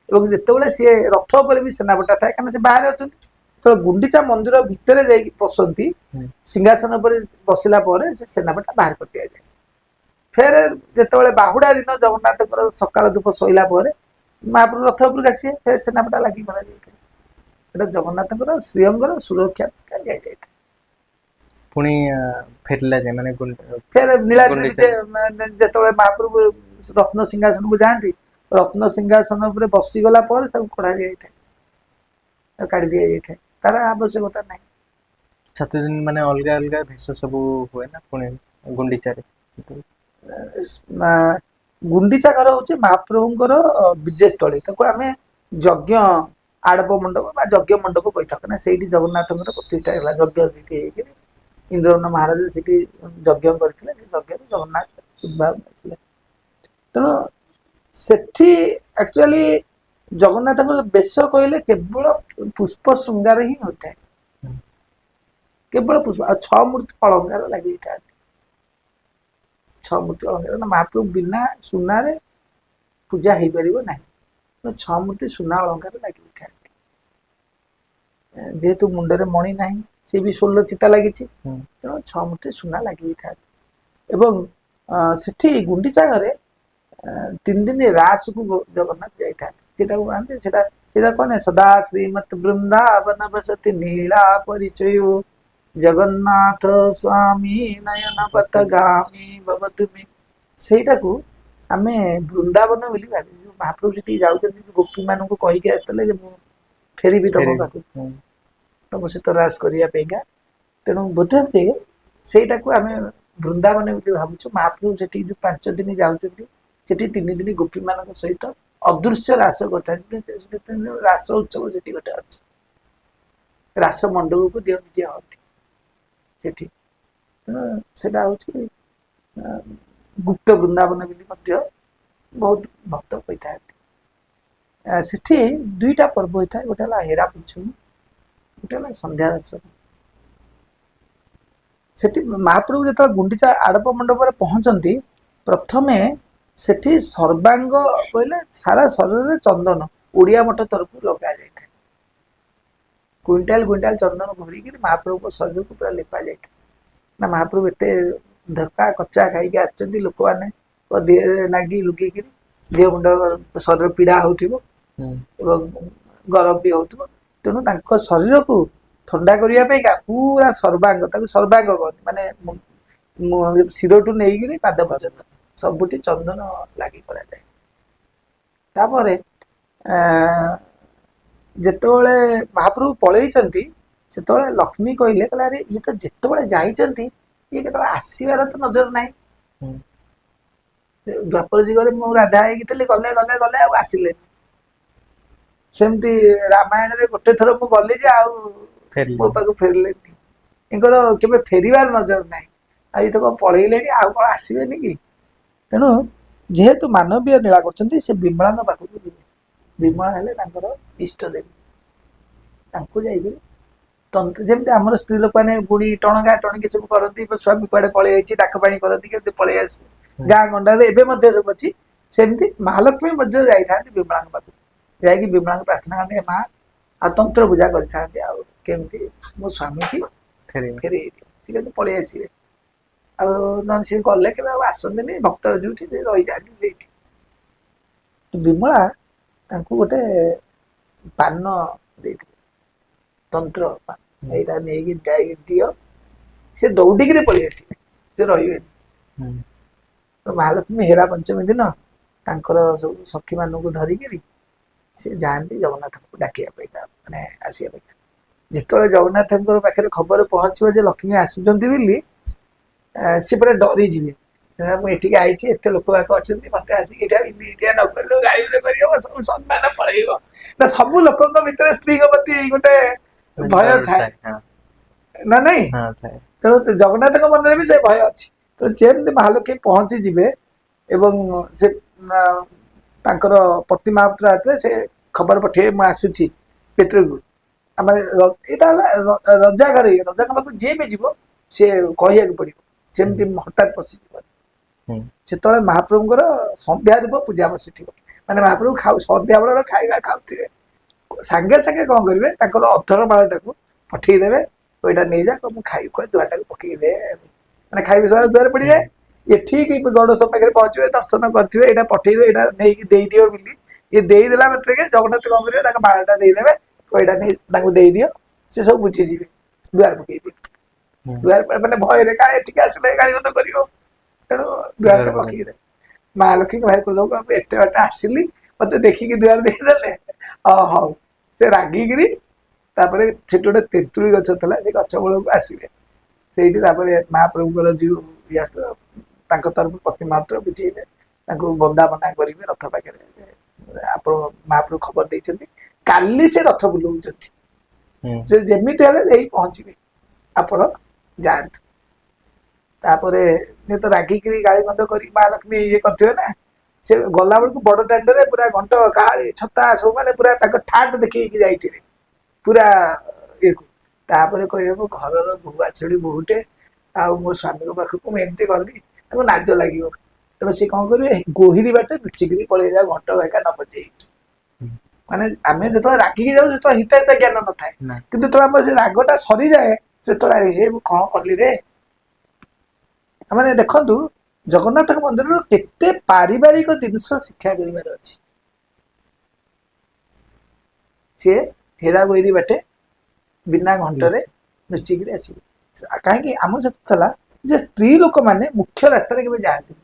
ଏବଂ ଯେତେବେଳେ ସିଏ ରଥ ଉପରେ ବି ସେନାପଟା ଥାଏ, କାରଣ ସେ ବାହାରେ ଅଛନ୍ତି, ଯେତେବେଳେ ଗୁଣ୍ଡିଚା ମନ୍ଦିର ଭିତରେ ଯାଇକି ପଶନ୍ତି, ସିଂହାସନ ଉପରେ ବସିଲା ପରେ ସେ ସେନାପଟା ବାହାର କରି ଦିଆଯାଏ। ଫେର ଯେତେବେଳେ ବାହୁଡ଼ା ଦିନ ଜଗନ୍ନାଥଙ୍କର ସକାଳ ଧୂପ ସଇଲା ପରେ ମହାପ୍ରଭୁ ରଥ ଉପରକୁ ଆସିବେ, ଫେର ସେନାପଟା ଲାଗି କରାଯାଇଥାଏ। ଏଟା ଜଗନ୍ନାଥଙ୍କର ଶ୍ରୀଅଙ୍ଗର ସୁରକ୍ଷା ପାଇଁ ଦିଆଯାଇଥାଏ। ପୁଣି ଫେରିଲା ଯାଏ ମାନେ ଫେର ନୀଳାଦ୍ରି ଗୁଣ୍ଡିଚା। ବିଜେ, ମାନେ ଯେତେବେଳେ ମହାପ୍ରଭୁ ରତ୍ନ ସିଂହାସନକୁ ଯାଆନ୍ତି, ରତ୍ନ ସିଂହାସନ ଉପରେ ବସିଗଲା ପରେ ତାକୁ କଢା ଯାଇଥାଏ, ତାକୁ କାଢି ଦିଆଯାଇଥାଏ, ତାର ଆବଶ୍ୟକତା ନାହିଁ। 7 ଦିନ ମାନେ ଅଲଗା ଅଲଗା ଭେଷ ସବୁ ହୁଏ ନା ପୁଣି ଗୁଣ୍ଡିଚାରେ? ଗୁଣ୍ଡିଚା ଘର ହଉଛି ମହାପ୍ରଭୁଙ୍କର ବିଜେସ୍ଥଳୀ। ତାକୁ ଆମେ ଯଜ୍ଞ ଆଡ଼ପ ମଣ୍ଡପ ବା ଯଜ୍ଞ ମଣ୍ଡପ କହିଥାଉ, କାହିଁକିନା ସେଇଠି ଜଗନ୍ନାଥଙ୍କର ପ୍ରତିଷ୍ଠା ହେଲା। ଯଜ୍ଞ ସେଇଠି ହେଇକିରି ଇନ୍ଦ୍ରଦମ୍ନ ମହାରାଜ ସେଇଠି ଯଜ୍ଞ କରିଥିଲେ। ସେ ଯଜ୍ଞରେ ଜଗନ୍ନାଥ ଉଦ୍ଭାବନ ହେଇଥିଲେ। ତେଣୁ ସେଠି ଆକ୍ଚୁଆଲି ଜଗନ୍ନାଥଙ୍କର ବେଶ କହିଲେ କେବଳ ପୁଷ୍ପ ଶୃଙ୍ଗାର ହିଁ ହୋଇଥାଏ। କେବଳ ପୁଷ୍ପ ଆଉ 6 ମୂର୍ତ୍ତି ଅଳଙ୍କାର ଲାଗିଥାନ୍ତି। 6 ମୂର୍ତ୍ତି ଅଳଙ୍କାର ନା, ମହାପ୍ରଭୁ ବିନା ସୁନାରେ ପୂଜା ହେଇପାରିବ ନାହିଁ। ତେଣୁ 6 ମୂର୍ତ୍ତି ସୁନା ଅଳଙ୍କାର ଲାଗିଥାନ୍ତି। ଯେହେତୁ ମୁଣ୍ଡରେ ମଣି ନାହିଁ, ସେ ବି ଷୋଲ ଚିତା ଲାଗିଛି, ତେଣୁ 6 ମୂର୍ତ୍ତି ସୁନା ଲାଗିଥାନ୍ତି। ଏବଂ ସେଠି ଗୁଣ୍ଡିଚା ଘରେ 3 ଦିନ ରାସକୁ ଜଗନ୍ନାଥ ଯାଇଥାନ୍ତି। ସେଟାକୁ କହନ୍ତି, ସେଟା ସେଟା କଣ, ସଦା ଶ୍ରୀମତ୍ ବୃନ୍ଦାବନ ବସତି ନୀଳା ପରିଚୟ ଜଗନ୍ନାଥ ସ୍ୱାମୀ ନୟନ ପଥଗାମୀ ଭବତୁ ମେ। ସେଇଟାକୁ ଆମେ ବୃନ୍ଦାବନ ବୋଲି ଭାବି, ମହାପ୍ରଭୁ ସେଠିକି ଯାଉଛନ୍ତି, ଗୋପୀ ମାନଙ୍କୁ କହିକି ଆସିଥିଲେ ଯେ ମୁଁ ଫେରିବି ତମ ଫେରିବି। ପାଖକୁ, ତମ ସହିତ ରାସ କରିବା ପାଇଁକା। ତେଣୁ ବୋଧେ ହୁଏ ସେଇଟାକୁ ଆମେ ବୃନ୍ଦାବନ ବୋଲି ଭାବୁଛୁ। ମହାପ୍ରଭୁ ସେଠିକି ଯୋଉ 5 ଦିନ ଯାଉଛନ୍ତି, ସେଠି 3 ଦିନ ଗୋପୀ ମାନଙ୍କ ସହିତ ଅଦୃଶ୍ୟ ରାସ କରିଥାନ୍ତି। ରାସ ଉତ୍ସବ ସେଠି ଗୋଟେ ଅଛି, ରାସ ମଣ୍ଡପକୁ ଦିଅ ବିଜେ ହୁଅନ୍ତି ସେଠି। ତେଣୁ ସେଟା ହଉଛି ଗୁପ୍ତ ବୃନ୍ଦାବନ ବୋଲି ମଧ୍ୟ ବହୁତ ଭକ୍ତ କହିଥାନ୍ତି। ସେଠି 2ଟା ପର୍ବ ହୋଇଥାଏ, ଗୋଟେ ହେଲା ହେରା ପଞ୍ଚମୀ, ଗୋଟେ ହେଲା ସନ୍ଧ୍ୟା ଦର୍ଶନ। ସେଠି ମହାପ୍ରଭୁ ଯେତେବେଳେ ଗୁଣ୍ଡିଚା ଆଡ଼ପ ମଣ୍ଡପରେ ପହଞ୍ଚନ୍ତି, ପ୍ରଥମେ ସେଠି ସର୍ବାଙ୍ଗ କହିଲେ ସାରା ଶରୀରରେ ଚନ୍ଦନ ଓଡ଼ିଆ ମଠ ତରଫରୁ ଲଗା ଯାଇଥାଏ। କୁଇଣ୍ଟାଲ କୁଇଣ୍ଟାଲ ଚନ୍ଦନ ଭରିକିରି ମହାପ୍ରଭୁଙ୍କ ଶରୀରକୁ ପୁରା ଲେପା ଯାଇଥାଏ। ନା ମହାପ୍ରଭୁ ଏତେ ଧକ୍କା କଚା ଖାଇକି ଆସିଛନ୍ତି, ଲୋକମାନେ ଦେହରେ ଲାଗି ଲୁଗେଇକିରି ଦେହ ମୁଣ୍ଡ ଶରୀର ପୀଡ଼ା ହଉଥିବ ଏବଂ ଗରମ ବି ହଉଥିବ। ତେଣୁ ତାଙ୍କ ଶରୀରକୁ ଥଣ୍ଡା କରିବା ପାଇଁକା ପୁରା ସର୍ବାଙ୍ଗ, ତାକୁ ସର୍ବାଙ୍ଗ କହନ୍ତି, ମାନେ ଶିରଠୁ ନେଇକିରି ପାଦ ପର୍ଯ୍ୟନ୍ତ ସବୁଠି ଚନ୍ଦନ ଲାଗି କରାଯାଏ। ତାପରେ ଯେତେବେଳେ ମହାପ୍ରଭୁ ପଳେଇଛନ୍ତି, ସେତେବେଳେ ଲକ୍ଷ୍ମୀ କହିଲେ, କହିଲେ ଆରେ ଇଏ ତ ଯେତେବେଳେ ଯାଇଛନ୍ତି, ଇଏ କେତେବେଳେ ଆସିବାର ତ ନଜର ନାହିଁ। ଦ୍ୱାପର ଯୁଗରେ ମୁଁ ରାଧା ହେଇକି ଥିଲି, ଗଲେ ଗଲେ ଗଲେ ଆଉ ଆସିଲେନି। ସେମିତି ରାମାୟଣରେ ଗୋଟେ ଥର ମୁଁ ଗଲି ଯେ ଆଉ ମୋ ପାଖକୁ ଫେରିଲେନି, ଏଙ୍କର କେବେ ଫେରିବାର ନଜର ନାହିଁ, ଆଉ ଇଏ ତ କଣ ପଳେଇଲେଣି, ଆଉ କଣ ଆସିବେନି କି? ତେଣୁ ଯେହେତୁ ମାନବୀୟ ଲୀଳା କରୁଛନ୍ତି, ସେ ବିମଳାଙ୍କ ପାଖକୁ ଯିବେ। ବିମଳା ହେଲେ ତାଙ୍କର ଇଷ୍ଟ ଦେବୀ, ତାଙ୍କୁ ଯାଇକରି ତନ୍ତ୍ର, ଯେମିତି ଆମର ସ୍ତ୍ରୀ ଲୋକମାନେ ବୁଣି ଟଣକା ଟଣିକି ସବୁ କରନ୍ତି, ସ୍ୱାମୀ କୁଆଡେ ପଳେଇ ଯାଇଛି ଡାକ ପାଣି କରନ୍ତି କେମିତି ପଳେଇ ଆସିବେ, ଗାଁ ଗଣ୍ଡାରେ ଏବେ ମଧ୍ୟ ସବୁ ଅଛି। ସେମିତି ମହାଲକ୍ଷ୍ମୀ ମଧ୍ୟ ଯାଇଥାନ୍ତି ବିମଳାଙ୍କ ପାଖକୁ, ଯାଇକି ବିମଳାଙ୍କୁ ପ୍ରାର୍ଥନା କରନ୍ତି, ମା ଆଉ ତନ୍ତ୍ର ପୂଜା କରିଥାନ୍ତି, ଆଉ କେମିତି ମୋ ସ୍ୱାମୀକି ଫେରେଇ ଦିଅ, ସେ କେମିତି ପଳେଇ ଆସିବେ। ଆଉ ନହେଲେ ସିଏ ଗଲେ କେବେ ଆଉ ଆସନ୍ତିନି, ଭକ୍ତ ଯୋଉଠି ସେ ରହିଯାଆନ୍ତି ସେଇଠି। ବିମଳା ତାଙ୍କୁ ଗୋଟେ ପାନ ଦେଇଥିଲେ, ତନ୍ତ୍ର ପାନ, ଏଇଟା ନେଇକି ଯାଇକି ଦିଅ, ସେ ଦୌଡ଼ିକିରି ପଳେଇ ଆସିବେ, ସେ ରହିବେନି। ତ ମହାଲକ୍ଷ୍ମୀ ହେରା ପଞ୍ଚମୀ ଦିନ ତାଙ୍କର ସବୁ ସଖୀମାନଙ୍କୁ ଧରିକିରି ସେ ଯାଆନ୍ତି ଜଗନ୍ନାଥଙ୍କୁ ଡାକିବା ପାଇଁକା, ମାନେ ଆସିବା ପାଇଁକା। ଯେତେବେଳେ ଜଗନ୍ନାଥଙ୍କର ପାଖରେ ଖବର ପହଞ୍ଚିବ ଯେ ଲକ୍ଷ୍ମୀ ଆସୁଛନ୍ତି ବୋଲି, ସେ ପୁରା ଡରିଯିବେ। ମୁଁ ଏଠିକି ଆଇଛି, ଏତେ ଲୋକ ବାକ ଅଛନ୍ତି, ମତେ ଆସିକି ଏଇଟା ଏମିତିଆ ନ କଲେ ଗାଳି କରିବ, ସବୁ ସମ୍ମାନ ପଳେଇବ। ନା ସବୁ ଲୋକଙ୍କ ଭିତରେ ସ୍ତ୍ରୀଙ୍କ ପ୍ରତି ଗୋଟେ ଭୟ ଥାଏ ନା ନାଇଁ? ତେଣୁ ଜଗନ୍ନାଥଙ୍କ ମନରେ ବି ସେ ଭୟ ଅଛି। ତେଣୁ ଯେମିତି ମହାଲକ୍ଷ୍ମୀ ପହଞ୍ଚିଯିବେ ଏବଂ ସେ ତାଙ୍କର ପତି ମହାପୁତ୍ର ଆସିବେ, ସେ ଖବର ପଠେଇବେ ମୁଁ ଆସୁଛି ପିତୃକୁ। ଆମେ ଏଇଟା ହେଲା ରଜା ଘରେ, ରଜାଙ୍କ ପାଖକୁ ଯିଏ ବି ଯିବ ସେ କହିବାକୁ ପଡିବ, ସେମିତି ହଠାତ୍ ପଶିଯିବ। ସେତେବେଳେ ମହାପ୍ରଭୁଙ୍କର ସନ୍ଧ୍ୟା ରୂପ ପୂଜା ବସିଥିବ, ମାନେ ମହାପ୍ରଭୁ ସନ୍ଧ୍ୟା ବେଳର ଖାଇବା ଖାଉଥିବେ, ସାଙ୍ଗେ ସାଙ୍ଗେ କଣ କରିବେ ତାଙ୍କର ଅଧର ମାଳଟାକୁ ପଠେଇଦେବେ, ଏଇଟା ନେଇଯା, ମୁଁ ଖାଇବି, କହ ଦୁଆଟାକୁ ପକେଇଦେ, ମାନେ ଖାଇବି ସମୟ ଦୁଆରେ ପଡିଯାଏ। ଇଏ ଠିକ ଗରୁଡ଼ ପାଖରେ ପହଞ୍ଚିବେ, ଦର୍ଶନ କରିଥିବେ, ଏଇଟା ପଠେଇବେ, ଏଇଟା ନେଇକି ଦେଇଦିଅ ବୋଲି। ଇଏ ଦେଇଦେଲା ମାତ୍ରକେ ଜଗନ୍ନାଥ କଣ କରିବେ, ତାଙ୍କ ମାଳଟା ଦେଇଦେବେ, ଏଇଟା ନେଇ ତାଙ୍କୁ ଦେଇଦିଅ, ସେ ସବୁ ବୁଝିଯିବେ, ଦୁଆରେ ପକେଇଦିଅ। ଦୁଆରେ ମାନେ ଭୟରେ କାଳେ ଏଠିକି ଆସିଲେ ଗାଳି ମନ୍ଦ କରିବ, ତେଣୁ ଦୁଆରଟା ପକେଇଦେବେ। ମହାଲକ୍ଷ୍ମୀଙ୍କ ଭାଇ କହିଦେବ, ମୁଁ ଏତେ ବାଟ ଆସିଲି, ମତେ ଦେଖିକି ଦୁଆର ଦେଇଦେଲେ, ହଉ। ସେ ରାଗିକିରି ତାପରେ ସେଠି ଗୋଟେ ତେନ୍ତୁଳି ଗଛ ଥିଲା, ସେ ଗଛ ମୂଳକୁ ଆସିବେ। ସେଇଠି ତାପରେ ମହାପ୍ରଭୁଙ୍କର ଯୋଉ ଇଏ ତାଙ୍କ ତରଫରୁ ପତି ମହାପ୍ରଭୁ ବୁଝେଇବେ, ତାଙ୍କୁ ବନ୍ଦାପନା କରିବେ ରଥ ପାଖରେ, ଆପଣ ମହାପ୍ରଭୁ ଖବର ଦେଇଛନ୍ତି କାଲି ସେ ରଥ ବୁଲଉଛନ୍ତି, ସେ ଯେମିତି ହେଲେ ଯାଇ ପହଞ୍ଚିବେ, ଆପଣ ଯାଆନ୍ତୁ। ତାପରେ ତ ରାଗିକିରି ଗାଳି ମନ୍ଦ କରିକି ମହାଲକ୍ଷ୍ମୀ ଇଏ କରିଥିବେ ନା, ସେ ଗଲା ବେଳକୁ ବଡ ଦାଣ୍ଡରେ ପୁରା ଘଣ୍ଟ କାହାଳି ଛତା ସବୁ ମାନେ ପୁରା ତାଙ୍କ ଠାଟ ଦେଖେଇକି ଯାଇଥିବେ ପୁରା ଇଏକୁ। ତାପରେ କହିବ ଘରର ବୋହୂ ଆଛୁଡ଼ି ବୋହୂଟେ, ଆଉ ମୋ ସ୍ୱାମୀଙ୍କ ପାଖକୁ ମୁଁ ଏମିତି ଗଲି, ତାକୁ ନାଜ ଲାଗିବ। ତେଣୁ ସେ କଣ କରିବେ, ଗୋହିରୀ ବାଟେ ଲୁଚିକିରି ପଳେଇ ଯାଉ ଘଣ୍ଟ ଘରିକା ନ ବଜେଇକି। ମାନେ ଆମେ ଯେତେବେଳେ ରାଗିକି ଯାଉ ସେତେବେଳେ ହିତାହିତ ଜ୍ଞାନ ନଥାଏ, କିନ୍ତୁ ଯେତେବେଳେ ଆମର ସେ ରାଗଟା ସରିଯାଏ ସେତେବେଳେ ଆରେ ହେ ମୁଁ କଣ କଲି ରେ। ମାନେ ଦେଖନ୍ତୁ ଜଗନ୍ନାଥଙ୍କ ମନ୍ଦିରରୁ କେତେ ପାରିବାରିକ ଜିନିଷ ଶିକ୍ଷା କରିବାର ଅଛି। ସିଏ ହେରା ଗୋହିରୀ ବାଟେ ବିନା ଘଣ୍ଟରେ ଲୁଚିକିରି ଆସିବେ। କାହିଁକି ଆମର ସେତେ ଥିଲା ଯେ ସ୍ତ୍ରୀ ଲୋକମାନେ ମୁଖ୍ୟ ରାସ୍ତାରେ କେବେ ଯାଆନ୍ତିନି।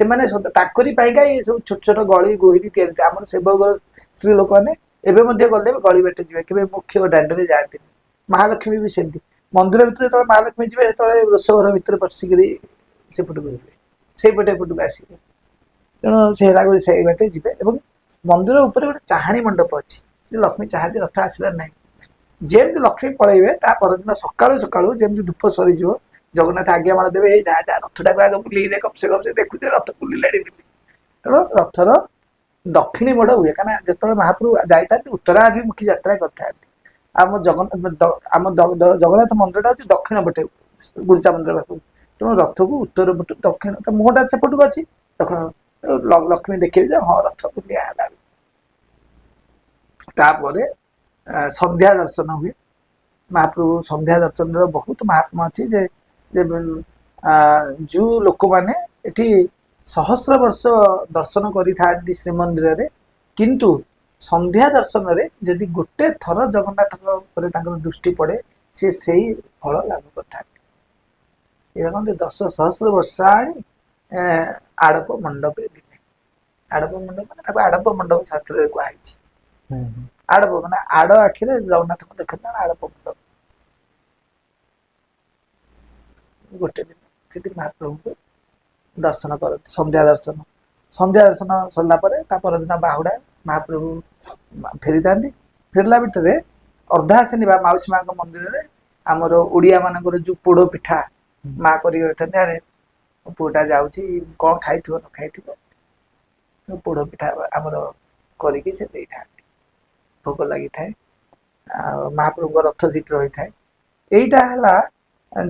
ସେମାନେ ତାଙ୍କରି ପାଇଁକା ଏ ସବୁ ଛୋଟ ଛୋଟ ଗଳି ଗୋହିରୀ ତିଆରି। ଆମର ସେବକ ସ୍ତ୍ରୀ ଲୋକମାନେ ଏବେ ମଧ୍ୟ ଗଲେ ଗଳି ବାଟେ ଯିବେ, କେବେ ମୁଖ୍ୟ ଦାଣ୍ଡରେ ଯାଆନ୍ତିନି। ମହାଲକ୍ଷ୍ମୀ ବି ସେମିତି ମନ୍ଦିର ଭିତରେ ଯେତେବେଳେ ମହାଲକ୍ଷ୍ମୀ ଯିବେ ସେତେବେଳେ ରୋଷ ଘର ଭିତରେ ପଶିକିରି ସେପଟକୁ ଯିବେ, ସେଇପଟେ ଏପଟକୁ ଆସିବେ। ତେଣୁ ସେ ହେରାଗୋରି ସେଇ ବାଟେ ଯିବେ। ଏବଂ ମନ୍ଦିର ଉପରେ ଗୋଟେ ଚାହାଣୀ ମଣ୍ଡପ ଅଛି, ସେ ଲକ୍ଷ୍ମୀ ଚାହାନ୍ତି ରଥ ଆସିଲା ନାହିଁ। ଯେମିତି ଲକ୍ଷ୍ମୀ ପଳେଇବେ ତା ପରଦିନ ସକାଳୁ ସକାଳୁ ଯେମିତି ଧୂପ ସରିଯିବ ଜଗନ୍ନାଥ ଆଜ୍ଞା ମାଳ ଦେବେ, ଏଇ ଯା ଯା ରଥଟାକୁ ଆଗ ବୁଲେଇ ଦେ, କମ ସେ କମ ସେ ଦେଖୁଛେ ରଥ ବୁଲିଲାଣି ବୋଲି। ତେଣୁ ରଥର ଦକ୍ଷିଣୀ ମୋଡ଼ ହୁଏ, କାହିଁକିନା ଯେତେବେଳେ ମହାପ୍ରଭୁ ଯାଇଥାନ୍ତି ଉତ୍ତରାଭିମୁଖୀ ଯାତ୍ରା କରିଥାନ୍ତି। ଆମ ଆମ ଜଗନ୍ନାଥ ମନ୍ଦିରଟା ହଉଛି ଦକ୍ଷିଣ ପଟେ, ଗୁଣ୍ଡିଚା ମନ୍ଦିର ପାଖକୁ। ତେଣୁ ରଥକୁ ଉତ୍ତର ପଟୁ ଦକ୍ଷିଣ, ତା ମୁହଁଟା ସେପଟକୁ ଅଛି ଦକ୍ଷିଣ, ଲକ୍ଷ୍ମୀ ଦେଖିବେ ଯେ ହଁ ରଥ ବୁଲିଆ ହେଲା। ତାପରେ ସନ୍ଧ୍ୟା ଦର୍ଶନ ହୁଏ। ମହାପ୍ରଭୁ ସନ୍ଧ୍ୟା ଦର୍ଶନର ବହୁତ ମହାତ୍ମା ଅଛି ଯେ ଯୋଉ ଲୋକମାନେ ଏଠି ସହସ୍ର ବର୍ଷ ଦର୍ଶନ କରିଥାନ୍ତି ଶ୍ରୀମନ୍ଦିରରେ, କିନ୍ତୁ ସନ୍ଧ୍ୟା ଦର୍ଶନରେ ଯଦି ଗୋଟେ ଥର ଜଗନ୍ନାଥଙ୍କ ଉପରେ ତାଙ୍କର ଦୃଷ୍ଟି ପଡେ ସେ ସେଇ ଫଳ ଲାଭ କରିଥାନ୍ତି। ଏଇଟା କହନ୍ତି 10 ସହସ୍ର ବର୍ଷାଣି ଆଡ଼ପ ମଣ୍ଡପେ ଦିନେ। ଆଡ଼ପ ମଣ୍ଡପ ମାନେ ତାକୁ ଆଡ଼ପ ମଣ୍ଡପ ଶାସ୍ତ୍ରରେ କୁହାଯାଇଛି। ଆଡ଼ପ ମାନେ ଆଡ଼ ଆଖିରେ ଜଗନ୍ନାଥଙ୍କୁ ଦେଖନ୍ତି ଆଡ଼ପ ମଣ୍ଡପ। ଗୋଟେ ଦିନ ସେଠି ମହାପ୍ରଭୁଙ୍କୁ ଦର୍ଶନ କରନ୍ତି, ସନ୍ଧ୍ୟା ଦର୍ଶନ। ସନ୍ଧ୍ୟା ଦର୍ଶନ ସରିଲା ପରେ ତା ପରଦିନ ବାହୁଡ଼ା ମହାପ୍ରଭୁ ଫେରିଥାନ୍ତି। ଫେରିଲା ଭିତରେ ଅର୍ଦ୍ଧାସିନୀ ବା ମାଉସୀ ମାଙ୍କ ମନ୍ଦିରରେ ଆମର ଓଡ଼ିଆ ମାନଙ୍କର ଯୋଉ ପୋଡ଼ ପିଠା ମା କରିକି ରଖିଥାନ୍ତି, ଆରେ ମୋ ପୁଅଟା ଯାଉଛି କଣ ଖାଇଥିବ ନ ଖାଇଥିବ, ପୋଡ଼ ପିଠା ଆମର କରିକି ସେ ଦେଇଥାନ୍ତି, ଭୋଗ ଲାଗିଥାଏ। ଆଉ ମହାପ୍ରଭୁଙ୍କ ରଥ ସେଠି ରହିଥାଏ। ଏଇଟା ହେଲା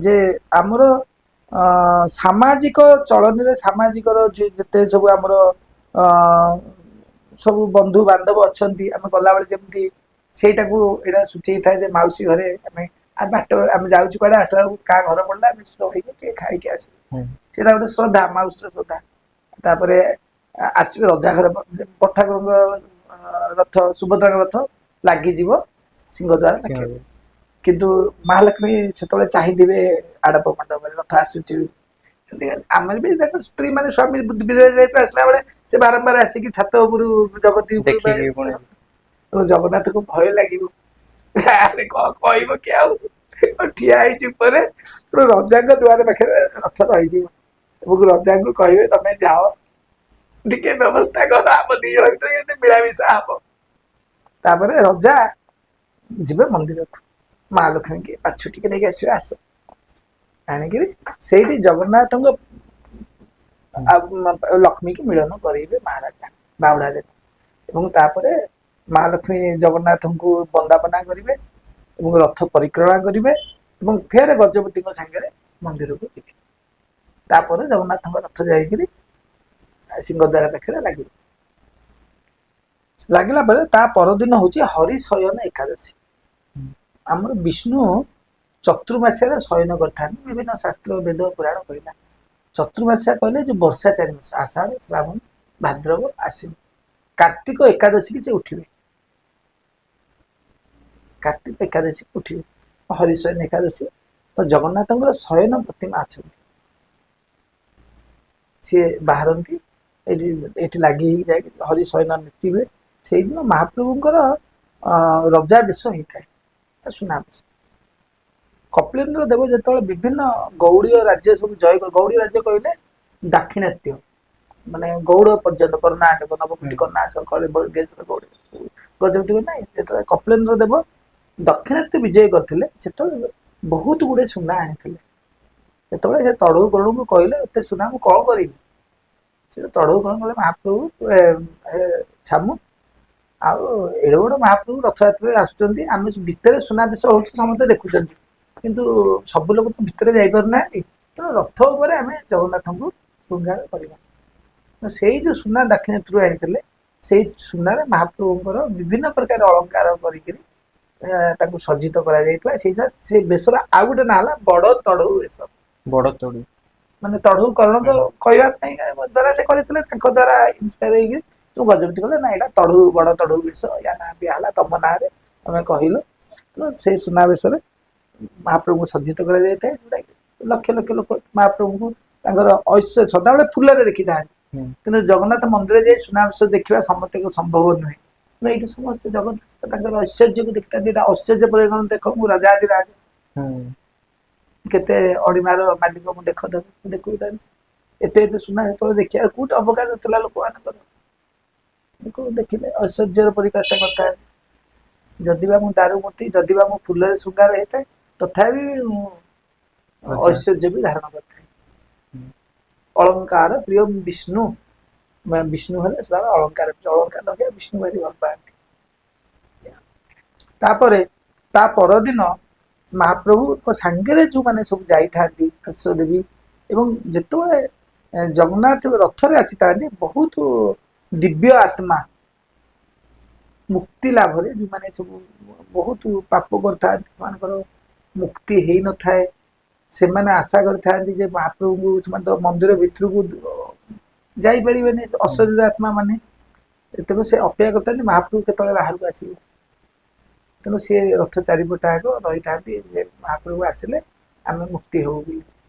ଯେ ଆମର ସାମାଜିକ ଚଳନୀରେ ସାମାଜିକର ଯେତେ ସବୁ ଆମର ସବୁ ବନ୍ଧୁ ବାନ୍ଧବ ଅଛନ୍ତି, ଆମେ ଗଲାବେଳେ ଯେମିତି ସେଇଟାକୁ ଏଇଟା ସୂଚେଇଥାଏ ଯେ ମାଉସୀ ଘରେ ଆମେ ବାଟ ଆମେ ଯାଉଛୁ କୁଆଡ଼େ, ଆସିଲା ବେଳକୁ କାହା ଘର ପଡ଼ିଲା ଆମେ ରହିକି ଟିକେ ଖାଇକି ଆସିବୁ, ସେଇଟା ଗୋଟେ ଶ୍ରଦ୍ଧା, ମାଉସୀର ଶ୍ରଦ୍ଧା। ତାପରେ ଆସିବେ ରଜା ଘର ଠାକୁରଙ୍କ ରଥ, ସୁଭଦ୍ରାଙ୍କ ରଥ ଲାଗିଯିବ ସିଂହଦ୍ୱାର ପାଖରେ, କିନ୍ତୁ ମହାଲକ୍ଷ୍ମୀ ସେତେବେଳେ ଚାହିଁଥିବେ ଆଡ଼ପ ମଣ୍ଡପରେ ରଥ ଆସୁଛି। ଆମର ବି ଦେଖ ସ୍ତ୍ରୀ ମାନେ ସ୍ୱାମୀ ବିଦେଶ ଯାଇକି ଆସିଲା ବେଳେ ସେ ବାରମ୍ବାର ଆସିକି ଛାତ ଉପରୁ ଜଗତୀ ଉପରୁ ଜଗନ୍ନାଥକୁ ଭୟ ଲାଗିବ, ଆରେ କଣ କହିବ କି ଆଉ ଠିଆ ହେଇଛି ଉପରେ। ତେଣୁ ରଜାଙ୍କ ଦୁଆର ପାଖରେ ରଥ ରହିଯିବ ଏବଂ ରଜାଙ୍କୁ କହିବେ ତମେ ଯାଅ ଟିକେ ବ୍ୟବସ୍ଥା କର, ଆମ ଦି ଜଣ ଭିତରେ କେମିତି ମିଳାମିଶା ହବ। ତାପରେ ରଜା ଯିବେ ମନ୍ଦିରକୁ, ମହାଲକ୍ଷ୍ମୀକି ପାଛୁଟିକି ନେଇକି ଆସିବେ, ଆସ ଆଣିକିରି ସେଇଠି ଜଗନ୍ନାଥଙ୍କ ଲକ୍ଷ୍ମୀକି ମିଳନ କରେଇବେ ମହାରାଜା ବାହୁଡ଼ାରେ। ଏବଂ ତାପରେ ମହାଲକ୍ଷ୍ମୀ ଜଗନ୍ନାଥଙ୍କୁ ବନ୍ଦାପନା କରିବେ ଏବଂ ରଥ ପରିକ୍ରମା କରିବେ ଏବଂ ଫେର ଗଜପତିଙ୍କ ସାଙ୍ଗରେ ମନ୍ଦିରକୁ ଯିବେ। ତାପରେ ଜଗନ୍ନାଥଙ୍କ ରଥ ଯାଇକିରି ସିଂହଦ୍ୱାର ପାଖରେ ଲାଗିବ। ଲାଗିଲା ପରେ ତା ପରଦିନ ହଉଛି ହରିଶୟନ ଏକାଦଶୀ। ଆମର ବିଷ୍ଣୁ ଚତୁର୍ମାସ୍ୟାରେ ଶୟନ କରିଥାନ୍ତି, ବିଭିନ୍ନ ଶାସ୍ତ୍ର ବେଦ ପୁରାଣ କହିଲା। ଚତୁର୍ମାସ୍ୟା କହିଲେ ଯୋଉ ବର୍ଷା 4 ମାସ, ଆଷାଢ଼ ଶ୍ରାବଣ ଭାଦ୍ରବ ଆଶ୍ୱିନ, କାର୍ତ୍ତିକ ଏକାଦଶୀକି ସେ ଉଠିବେ, କାର୍ତ୍ତିକ ଏକାଦଶୀ ଉଠିବେ, ହରିଶୟନ ଏକାଦଶୀ। ଜଗନ୍ନାଥଙ୍କର ଶୟନ ପ୍ରତିମା ଅଛନ୍ତି, ସିଏ ବାହାରନ୍ତି ଏଠି ଏଠି ଲାଗି ହେଇକି ଯାଇକି ହରିଶୟନ ନୀତି ହୁଏ। ସେଇଦିନ ମହାପ୍ରଭୁଙ୍କର ରଜା ବେଶ ହେଇଥାଏ, ସୁନାବେଶ। କପିଳେନ୍ଦ୍ର ଦେବ ଯେତେବେଳେ ବିଭିନ୍ନ ଗୌଡ଼ୀୟ ରାଜ୍ୟ ସବୁ ଜୟ, ଗୌଡ଼ୀୟ ରାଜ୍ୟ କହିଲେ ଦାକ୍ଷିଣାତ୍ୟ ମାନେ ଗୌଡ଼ ପର୍ଯ୍ୟନ୍ତ, କର୍ଣ୍ଣାଟକ, ନବକୋଟି କର୍ଣ୍ଣାଟକ, ଗୌଡ଼ ଗଜପତି ନାଇଁ। ଯେତେବେଳେ କପିଳେନ୍ଦ୍ର ଦେବ ଦକ୍ଷିଣାତ୍ୟ ବିଜୟ କରିଥିଲେ ସେତେବେଳେ ବହୁତ ଗୁଡେ ସୁନା ଆଣିଥିଲେ। ସେତେବେଳେ ସେ ତଡ଼ଉ ଗରୁଡ଼ଙ୍କୁ କହିଲେ ଏତେ ସୁନା ମୁଁ କଣ କରିବି? ସେ ତଡ଼ଉ କଣ କହିଲେ ମହାପ୍ରଭୁ ଛାମୁ ଆଉ ଏଡ଼େ ବଡ଼ ମହାପ୍ରଭୁ ରଥଯାତ୍ରାରେ ଆସୁଛନ୍ତି, ଆମେ ଭିତରେ ସୁନାବେଶ ହଉଛି ସମସ୍ତେ ଦେଖୁଛନ୍ତି, କିନ୍ତୁ ସବୁ ଲୋକ ତ ଭିତରେ ଯାଇପାରୁନାହାନ୍ତି। ତେଣୁ ରଥ ଉପରେ ଆମେ ଜଗନ୍ନାଥଙ୍କୁ ଶୃଙ୍ଗାର କରିବା। ସେଇ ଯୋଉ ସୁନା ଦାକ୍ଷିଣାତ୍ୟରୁ ଆଣିଥିଲେ, ସେଇ ସୁନାରେ ମହାପ୍ରଭୁଙ୍କର ବିଭିନ୍ନ ପ୍ରକାର ଅଳଙ୍କାର କରିକିରି ତାକୁ ସଜ୍ଜିତ କରାଯାଇଥିଲା। ସେଇଟା ସେ ବେଶର ଆଉ ଗୋଟେ ନାଁ ହେଲା ବଡ ତଢଉ ବେଶ। ବଡ ତଡୁ। ମାନେ ତଢଉ କରଣଙ୍କ କହିବା ପାଇଁ ଦ୍ୱାରା ସେ କରିଥିଲେ, ତାଙ୍କ ଦ୍ୱାରା ଇନ୍ସପାୟାର ହେଇକି ଯୋଉ ଗଜପତି କଲେ ନା ଏଇଟା ତଢଉ, ବଡ ତଢଉ ବେଶ, ୟା ନାଁ ଦିଆ ହେଲା ତମ ନାଁରେ, ତମେ କହିଲ। ତ ସେଇ ସୁନାବେଶରେ ମହାପ୍ରଭୁଙ୍କୁ ସଜ୍ଜିତ କରାଯାଇଥାଏ, ଯୋଉଟାକି ଲକ୍ଷ ଲକ୍ଷ ଲୋକ ମହାପ୍ରଭୁଙ୍କୁ ତାଙ୍କର ଐଶ୍ୱର୍ଯ୍ୟ ସଦାବେଳେ ଫୁଲରେ ଦେଖିଥାନ୍ତି, କିନ୍ତୁ ଜଗନ୍ନାଥ ମନ୍ଦିରରେ ଯାଇ ସୁନାବେଶ ଦେଖିବା ସମସ୍ତଙ୍କୁ ସମ୍ଭବ ନୁହେଁ। ତେଣୁ ଏଇଠି ସମସ୍ତେ ଜଗନ୍ନାଥ ତାଙ୍କର ଐଶ୍ୱର୍ଯ୍ୟକୁ ଦେଖିଥାନ୍ତି। ଏଇଟା ଐଶ୍ୱର୍ଯ୍ୟ ପରିଗଣ ଦେଖ, ମୁଁ ରାଜାଧି ରାଜ, କେତେ ଅଣିମାର ମାଲିକ ମୁଁ ଦେଖ, ଦେଖୁଥାନ୍ତି ଏତେ ଏତେ ସୁନା। ସେତେବେଳେ ଦେଖିବା କୋଉଠି ଅବକାଶ ଥିଲା ଲୋକମାନଙ୍କର, ଲୋକ ଦେଖିଲେ ଐଶ୍ୱର୍ଯ୍ୟର ପରିକାଶଟା କରିଥାନ୍ତି। ଯଦି ବା ମୁଁ ଦାରୁମୂର୍ତ୍ତି, ଯଦି ବା ମୁଁ ଫୁଲରେ ଶୃଙ୍ଗାର ହେଇଥାଏ, ତଥାପି ମୁଁ ଐଶ୍ୱର୍ଯ୍ୟ ବି ଧାରଣ କରିଥାଏ। ଅଳଙ୍କାର ପ୍ରିୟ ବିଷ୍ଣୁ, ବିଷ୍ଣୁ ହେଲେ ସେଟା ଅଳଙ୍କାର, ଅଳଙ୍କାର ଲଗେଇବା ବିଷ୍ଣୁ ଭାରି ଭଲ ପାଆନ୍ତି। ତାପରେ ତା ପରଦିନ ମହାପ୍ରଭୁଙ୍କ ସାଙ୍ଗରେ ଯୋଉମାନେ ସବୁ ଯାଇଥାନ୍ତି ଦେବୀ, ଏବଂ ଯେତେବେଳେ ଜଗନ୍ନାଥ ରଥରେ ଆସିଥାନ୍ତି, ବହୁତ ଦିବ୍ୟ ଆତ୍ମା ମୁକ୍ତି ଲାଭରେ, ଯୋଉମାନେ ସବୁ ବହୁତ ପାପ କରିଥାନ୍ତି, ସେମାନଙ୍କର ମୁକ୍ତି ହେଇନଥାଏ, ସେମାନେ ଆଶା କରିଥାନ୍ତି ଯେ ମହାପ୍ରଭୁଙ୍କୁ, ସେମାନେ ତ ମନ୍ଦିର ଭିତରକୁ ଯାଇପାରିବେନି ଅଶରୀର ଆତ୍ମା ମାନେ, ତେଣୁ ସେ ଅପେକ୍ଷା କରିଥାନ୍ତି ମହାପ୍ରଭୁ କେତେବେଳେ ବାହାରକୁ ଆସିବେ। ତେଣୁ ସିଏ ରଥ ଚାରିପଟ ଆଗ ରହିଥାନ୍ତି ଯେ ମହାପ୍ରଭୁ ଆସିଲେ ଆମେ ମୁକ୍ତି ହବୁ ବୋଲି।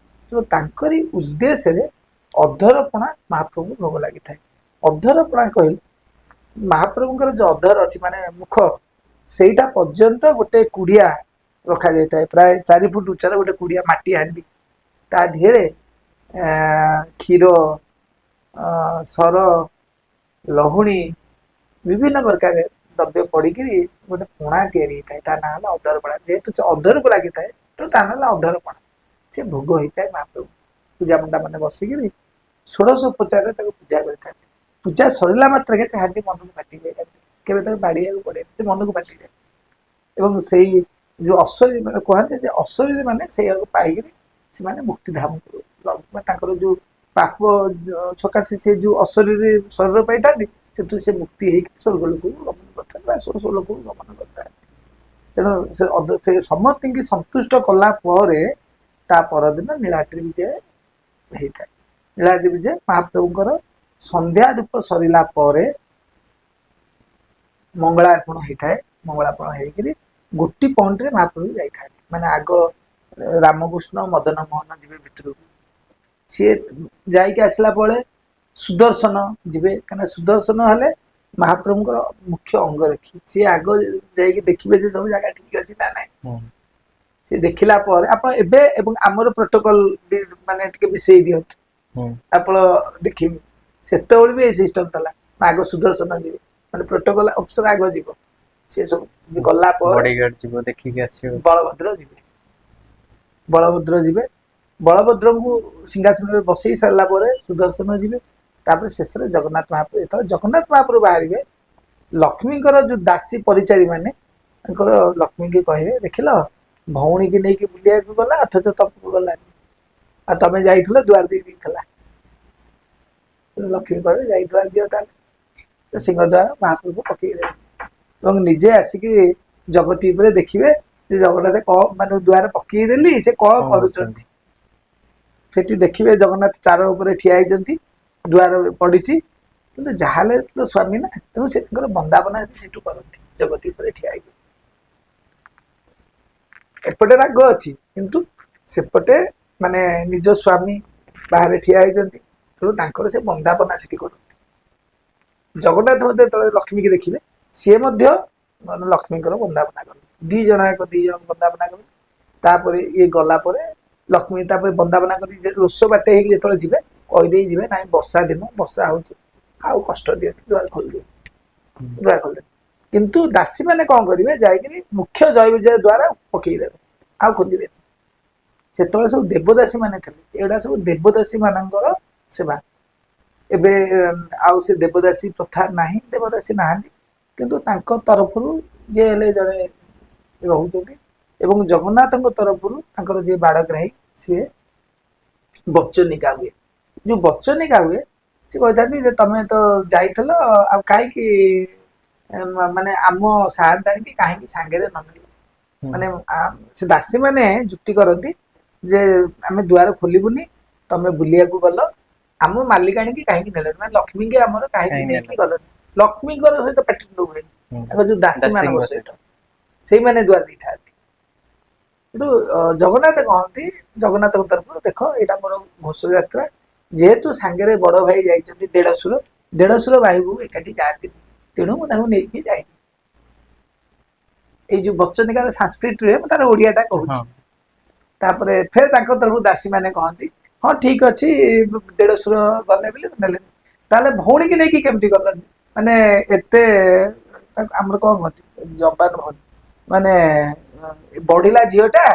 ତେଣୁ ତାଙ୍କରି ଉଦ୍ଦେଶ୍ୟରେ ଅଧରପଣା ମହାପ୍ରଭୁଙ୍କୁ ଭୋଗ ଲାଗିଥାଏ। ଅଧରପଣା କହିଲେ ମହାପ୍ରଭୁଙ୍କର ଯୋଉ ଅଧର ଅଛି ମାନେ ମୁଖ, ସେଇଟା ପର୍ଯ୍ୟନ୍ତ ଗୋଟେ କୁଡ଼ିଆ ରଖାଯାଇଥାଏ, ପ୍ରାୟ 4 ଫୁଟ ଉଚ୍ଚର ଗୋଟେ କୁଡ଼ିଆ ମାଟି ହାଣ୍ଡି, ତା ଦେହରେ କ୍ଷୀର, ସର, ଲହୁଣୀ, ବିଭିନ୍ନ ପ୍ରକାର ଦ୍ରବ୍ୟ ପଡ଼ିକିରି ଗୋଟେ ପଣା ତିଆରି ହେଇଥାଏ। ତା ନାଁ ହେଲା ଅଧରପଣା। ଯେହେତୁ ସେ ଅଧରକୁ ଲାଗିଥାଏ, ତେଣୁ ତା ନାଁ ହେଲା ଅଧରପଣା। ସେ ଭୋଗ ହେଇଥାଏ ମହାପ୍ରଭୁ। ପୂଜା ମଣ୍ଡା ମାନେ ବସିକିରି ଷୋଡ଼ଶ ଉପଚାରରେ ତାକୁ ପୂଜା କରିଥାନ୍ତି। ପୂଜା ସରିଲା ମାତ୍ରକେ ସେ ହାଣ୍ଡି ମନକୁ ଫାଟିଯାଏ, କେବେ ତାକୁ ବାଡ଼ିବାକୁ ପଡ଼େ, ସେ ମନକୁ ଫାଟିଯାଏ। ଏବଂ ସେଇ ଯୋଉ ଅଶରୀର ମାନେ କୁହନ୍ତି, ସେ ଅଶରୀର ମାନେ ସେଇଆକୁ ପାଇକିରି ସେମାନେ ମୁକ୍ତିଧାମକୁ, ତାଙ୍କର ଯୋଉ ପାପ ସକାଶେ ସେ ଯୋଉ ଅଶରୀର ଶରୀର ପାଇଥାନ୍ତି, ସେଥିରୁ ସେ ମୁକ୍ତି ହେଇକି ସ୍ୱର୍ଗ ଲୋକକୁ ଗମନ କରିଥାନ୍ତି ବା ସ୍ୱର୍ଗ ଲୋକକୁ ଗମନ କରିଥାନ୍ତି। ତେଣୁ ସେ ସମସ୍ତଙ୍କୁ ସନ୍ତୁଷ୍ଟ କଲା ପରେ ତା ପରଦିନ ନୀଳାଦ୍ରି ବିଜୟ ହେଇଥାଏ। ନୀଳାଦ୍ରି ବିଜୟ ମହାପ୍ରଭୁଙ୍କର ସନ୍ଧ୍ୟା ଧୂପ ସରିଲା ପରେ ମଙ୍ଗଳାର୍ପଣ ହେଇଥାଏ। ମଙ୍ଗଳାର୍ପଣ ହେଇକିରି ଗୋଟି ପହଣ୍ଡିରେ ମହାପ୍ରଭୁ ଯାଇଥାନ୍ତି। ମାନେ ଆଗ ରାମକୃଷ୍ଣ ମଦନ ମୋହନ ଯିବେ ଭିତରକୁ, ସିଏ ଯାଇକି ଆସିଲା ପରେ ସୁଦର୍ଶନ ଯିବେ। କାହିଁକିନା ସୁଦର୍ଶନ ହେଲେ ମହାପ୍ରଭୁଙ୍କର ମୁଖ୍ୟ ଅଙ୍ଗରକ୍ଷୀ, ସିଏ ଆଗ ଯାଇକି ଦେଖିବେ ଯେ ସବୁ ଜାଗା ଠିକ ଅଛି ନା ନାଇଁ। ସେ ଦେଖିଲା ପରେ ଆପଣ ଏବେ ଏବଂ ଆମର ପ୍ରୋଟୋକଲ ବି ମାନେ ଟିକେ ମିଶେଇ ଦିଅନ୍ତୁ, ଆପଣ ଦେଖିବେ ସେତେବେଳେ ବି ଏଇ ସିଷ୍ଟମ ଥିଲା। ଆଗ ସୁଦର୍ଶନ ଯିବେ, ମାନେ ପ୍ରୋଟୋକଲ ଅଫିସର ଆଗ ଯିବ, ସିଏ ସବୁ ଗଲା ପରେ ବଡିଗାର୍ଡ ଯିବ ଦେଖିକି ଆସିବ। ବଳଭଦ୍ର ଯିବେ, ବଳଭଦ୍ର ଯିବେ, ବଳଭଦ୍ରଙ୍କୁ ସିଂହାସନରେ ବସେଇ ସାରିଲା ପରେ ସୁଦର୍ଶନ ଯିବେ, ତାପରେ ଶେଷରେ ଜଗନ୍ନାଥ ମହାପ୍ରଭୁ। ଯେତେବେଳେ ଜଗନ୍ନାଥ ମହାପ୍ରଭୁ ବାହାରିବେ, ଲକ୍ଷ୍ମୀଙ୍କର ଯୋଉ ଦାସୀ ପରିଚାରୀ ମାନେ ତାଙ୍କର ଲକ୍ଷ୍ମୀକି କହିବେ, ଦେଖିଲ ଭଉଣୀକି ନେଇକି ବୁଲିବାକୁ ଗଲା ଅଥଚ ତମକୁ ଗଲାନି, ଆଉ ତମେ ଯାଇଥିଲ ଦୁଆର ଦେଇ ଦେଇଥିଲା। ଲକ୍ଷ୍ମୀ କହିବେ ଯାଇ ଦୁଆର ଦିଅ, ତାହେଲେ ସିଂହଦ୍ୱାର ମହାପ୍ରଭୁ ପକେଇଦେବେ ଏବଂ ନିଜେ ଆସିକି ଜଗତୀ ଉପରେ ଦେଖିବେ ଯେ ଜଗନ୍ନାଥ କଣ ମାନେ ଦୁଆର ପକେଇଦେଲି ସେ କଣ କରୁଛନ୍ତି। ସେଠି ଦେଖିବେ ଜଗନ୍ନାଥ ଚାର ଉପରେ ଠିଆ ହେଇଛନ୍ତି, ଦୁଆର ପଡିଛି, କିନ୍ତୁ ଯାହାହେଲେ ତ ସ୍ୱାମୀ ନା, ତେଣୁ ସେ ତାଙ୍କର ବନ୍ଦାପନା ସେଠୁ କରନ୍ତି ଜଗତୀ ଉପରେ ଠିଆ ହେଇକି। ଏପଟେ ରାଗ ଅଛି କିନ୍ତୁ ସେପଟେ ମାନେ ନିଜ ସ୍ୱାମୀ ବାହାରେ ଠିଆ ହେଇଛନ୍ତି, ତେଣୁ ତାଙ୍କର ସେ ବନ୍ଦାପନା ସେଠି କରନ୍ତି। ଜଗନ୍ନାଥ ମଧ୍ୟ ଯେତେବେଳେ ଲକ୍ଷ୍ମୀକି ଦେଖିବେ ସିଏ ମଧ୍ୟ ମାନେ ଲକ୍ଷ୍ମୀଙ୍କର ବନ୍ଦାପନା କରନ୍ତି, ଦି ଜଣ ଯାକ ଦି ଜଣ ବନ୍ଦାପନା କରନ୍ତି। ତାପରେ ଇଏ ଗଲା ପରେ ଲକ୍ଷ୍ମୀ ତାପରେ ବନ୍ଦାପନା କରି ରୋଷ ବାଟେ ହେଇକି ଯେତେବେଳେ ଯିବେ କହିଦେଇ ଯିବେ, ନାଇଁ ବର୍ଷା ଦିନ, ବର୍ଷା ହଉଛି, ଆଉ କଷ୍ଟ ଦିଅନି, ଦୁଆର ଖୋଲିଦିଅ, ଦୁଆର ଖୋଲିଦିଅ। କିନ୍ତୁ ଦାସୀ ମାନେ କଣ କରିବେ, ଯାଇକିରି ମୁଖ୍ୟ ଜୟ ବିଜୟ ଦ୍ଵାରା ପକେଇଦେବେ, ଆଉ ଖୋଲିବେନି। ସେତେବେଳେ ସବୁ ଦେବଦାସୀ ମାନେ ଥିଲେ, ଏଗୁଡ଼ା ସବୁ ଦେବଦାସୀ ମାନଙ୍କର ସେବା। ଏବେ ଆଉ ସେ ଦେବଦାସୀ ପ୍ରଥା ନାହିଁ, ଦେବଦାସୀ ନାହାନ୍ତି, କିନ୍ତୁ ତାଙ୍କ ତରଫରୁ ଯିଏ ହେଲେ ଜଣେ ରହୁଛନ୍ତି ଏବଂ ଜଗନ୍ନାଥଙ୍କ ତରଫରୁ ତାଙ୍କର ଯିଏ ବାଡ଼ଗ୍ରାହୀ ସିଏ ବଚନିକା ହୁଏ। ଯୋଉ ବଚନିକା ହୁଏ ସେ କହିଥାନ୍ତି ଯେ ତମେ ତ ଯାଇଥିଲ, ଆଉ କାହିଁକି ମାନେ ଆମ ସାଆନ୍ତାଣୀକି କାହିଁକି ସାଙ୍ଗରେ ନ ନେଲ? ମାନେ ସେ ଦାସୀ ମାନେ ଯୁକ୍ତି କରନ୍ତି ଯେ ଆମେ ଦୁଆର ଖୋଲିବୁନି, ତମେ ବୁଲିବାକୁ ଗଲ, ଆମ ମାଲିକାଣୀକି କାହିଁକି ନେଲନି, ମାନେ ଲକ୍ଷ୍ମୀକି ଆମର କାହିଁକି କାହିଁକି ନେଇକି ନେଲନି? ଗଲନି। ଲକ୍ଷ୍ମୀଙ୍କର ସହିତ ପାଟିତୁଣ୍ଡ ହୁଏନି, ତାଙ୍କ ଯୋଉ ଦାସୀ ମାନଙ୍କ ଦାସୀଙ୍କ ସହିତ ସେଇମାନେ ଦୁଆର ଦେଇଥାନ୍ତି। କିନ୍ତୁ ଜଗନ୍ନାଥ କହନ୍ତି, ଜଗନ୍ନାଥଙ୍କ ତରଫରୁ ଦେଖ ଏଇଟା ମୋର ଘୋଷଯାତ୍ରା, ଯେହେତୁ ସାଙ୍ଗରେ ବଡ ଭାଇ ଯାଇଛନ୍ତି ଦେଢଶୁର, ଦେଢଶୁର ଭାଇ ବୋହୂ ଏକାଠି ଯାଆନ୍ତିନି, ତେଣୁ ମୁଁ ତାଙ୍କୁ ନେଇକି ଯାଇନି। ଏଇ ଯୋଉ ବଚନିକାର ସାଂସ୍କ୍ରିଟ ରୁହେ, ମୁଁ ତାର ଓଡିଆଟା କହୁଛି। ତାପରେ ଫେର ତାଙ୍କ ତରଫରୁ ଦାସୀ ମାନେ କହନ୍ତି ହଁ ଠିକ ଅଛି, ଦେଢଶୁର ଗଲେ ବୋଲି ନେଲେନି, ତାହେଲେ ଭଉଣୀକି ନେଇକି କେମିତି ଗଲନି? ମାନେ ଏତେ ଆମର କଣ କହନ୍ତି ଯବାନ ଭଉଣୀ, ମାନେ ବଢିଲା ଝିଅଟା,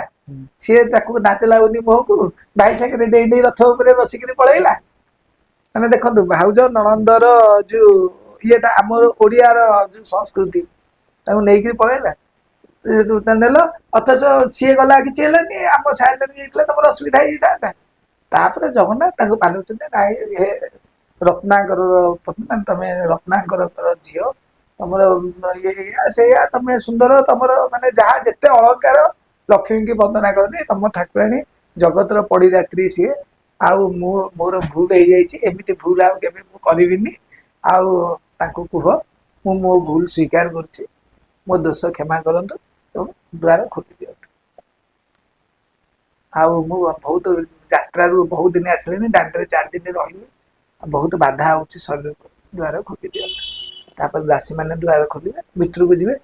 ସିଏ ତାକୁ ନାଚ ଲାଗୁନି ମୁହଁକୁ, ଭାଇ ସାଙ୍ଗରେ ଡେଇଁ ଡେଇଁ ରଥ ଉପରେ ବସିକିରି ପଳେଇଲା। ମାନେ ଦେଖନ୍ତୁ ଭାଉଜ ନଣନ୍ଦର ଯୋଉ ଇଏଟା ଆମର ଓଡିଆର ଯୋଉ ସଂସ୍କୃତି, ତାକୁ ନେଇକିରି ପଳେଇଲା, ସେଠୁ ନେଲ, ଅଥଚ ସିଏ ଗଲା କିଛି ହେଲାନି, ଆମ ସାୟନ୍ତନୀ ଯାଇଥିଲେ ତମର ଅସୁବିଧା ହେଇଯାଇଥାନ୍ତା। ତାପରେ ଜଗନ୍ନାଥ ତାଙ୍କୁ ପାଲଉଛନ୍ତି, ନାଇଁ ହେ ରତ୍ନାକର ପତ୍ନୀ, ମାନେ ତମେ ରତ୍ନାକର ଝିଅ, ତମର ଇଏ ଏଇଆ ସେଇଆ, ତମେ ସୁନ୍ଦର, ତମର ମାନେ ଯାହା ଯେତେ ଅଳଙ୍କାର ଲକ୍ଷ୍ମୀଙ୍କି ବନ୍ଦନା କରନ୍ତି, ତମ ଠାକୁରାଣୀ ଜଗତର ପଡ଼ିଦାତ୍ରୀ ସିଏ, ଆଉ ମୁଁ ମୋର ଭୁଲ ହେଇଯାଇଛି, ଏମିତି ଭୁଲ ଆଉ କେବେ ମୁଁ କରିବିନି, ଆଉ ତାଙ୍କୁ କୁହ ମୁଁ ମୋ ଭୁଲ ସ୍ୱୀକାର କରୁଛି, ମୋ ଦୋଷ କ୍ଷମା କରନ୍ତୁ ଏବଂ ଦ୍ୱାର ଖୋଲି ଦିଅନ୍ତୁ। ଆଉ ମୁଁ ବହୁତ ଯାତ୍ରାରୁ ବହୁତ ଦିନ ଆସିଲିଣି, ଦାଣ୍ଡରେ 4 ଦିନ ରହିଲି, ବହୁତ ବାଧା ହଉଛି ଶରୀରକୁ, ଦ୍ୱାର ଖୋଲି ଦିଅନ୍ତୁ। ତାପରେ ଦାସୀମାନେ ଦ୍ୱାର ଖୋଲିବେ, ଭିତରକୁ ଯିବେ।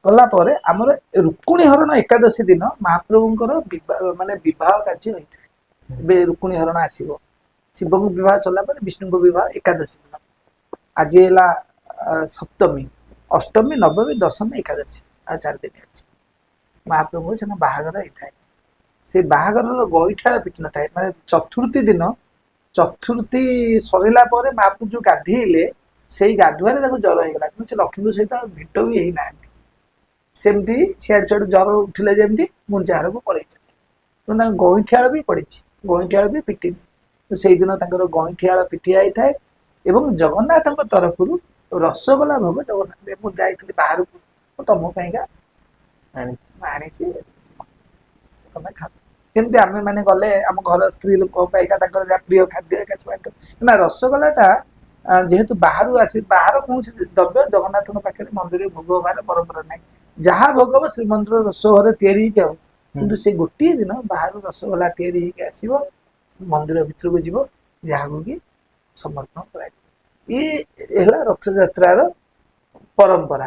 ଗଲା ପରେ ଆମର ରୁକ୍ମିଣୀ ହରଣ ଏକାଦଶୀ ଦିନ ମହାପ୍ରଭୁଙ୍କର ମାନେ ବିବାହ କାର୍ଯ୍ୟ ହେଇଥାଏ। ଏବେ ରୁକ୍ମିଣୀ ହରଣ ଆସିବ, ଶିବଙ୍କ ବିବାହ ସରିଲା ପରେ ବିଷ୍ଣୁଙ୍କ ବିବାହ ଏକାଦଶୀ ଦିନ। ଆଜି ହେଲା ସପ୍ତମୀ, ଅଷ୍ଟମୀ, ନବମୀ, ଦଶମୀ, ଏକାଦଶୀ, ଆଉ 4 ଦିନ ଅଛି। ମହାପ୍ରଭୁଙ୍କ ସେଦିନ ବାହାଘର ହେଇଥାଏ। ସେଇ ବାହାଘରର ଗଇଠାଳ ପିଟି ନଥାଏ, ମାନେ ଚତୁର୍ଥୀ ଦିନ, ଚତୁର୍ଥୀ ସରିଲା ପରେ ମହାପ୍ରଭୁ ଯୋଉ ଗାଧେଇଲେ ସେଇ ଗାଧୁଆରେ ତାକୁ ଜ୍ୱର ହେଇଗଲା, କିନ୍ତୁ ସେ ଲକ୍ଷ୍ମୀଙ୍କ ସହିତ ଆଉ ଭେଟ ବି ହେଇନାହାନ୍ତି। ସେମିତି ସିଆଡ଼ୁ ସିଆଡ଼ୁ ଜ୍ୱର ଉଠିଲେ ଯେମିତି ଗୁଣ୍ଡିଚାଘରକୁ ପଳେଇଛନ୍ତି। ତେଣୁ ତାଙ୍କ ଗଇଁଠିଆଳ ବି ପଡ଼ିଛି, ଗଇଁଠିଆଳ ବି ପିଟିନି। ତ ସେଇଦିନ ତାଙ୍କର ଗଇଁଠିଆଳ ପିଠିଆ ହେଇଥାଏ ଏବଂ ଜଗନ୍ନାଥଙ୍କ ତରଫରୁ ରସଗୋଲା ଭୋଗ ଜଗନ୍ନାଥ, ମୁଁ ଯାଇଥିଲି ବାହାରକୁ, ମୁଁ ତମ ପାଇଁକା ଆଣିଛି, ତମେ ଖାଅ। ଯେମିତି ଆମେ ମାନେ ଗଲେ ଆମ ଘର ସ୍ତ୍ରୀ ଲୋକ ପାଇଁକା ତାଙ୍କର ଯାହା ପ୍ରିୟ ଖାଦ୍ୟ ଏକା ସବୁ ଆଣିଥାଉ। ନା ରସଗୋଲାଟା ଯେହେତୁ ବାହାରୁ ଆସି, ବାହାର କୌଣସି ଦ୍ରବ୍ୟ ଜଗନ୍ନାଥଙ୍କ ପାଖରେ ମନ୍ଦିରରେ ଭୋଗ ହବାର ପରମ୍ପରା ନାହିଁ। ଯାହା ଭୋଗ ହବ ଶ୍ରୀମନ୍ଦିର ରୋଷ ଘରେ ତିଆରି ହେଇକି ହବ, କିନ୍ତୁ ସେ ଗୋଟିଏ ଦିନ ବାହାରୁ ରସଗୋଲା ତିଆରି ହେଇକି ଆସିବ, ମନ୍ଦିର ଭିତରକୁ ଯିବ, ଯାହାକୁ କି ସମର୍ପଣ କରାଯିବ। ଇଏ ହେଲା ରଥଯାତ୍ରାର ପରମ୍ପରା।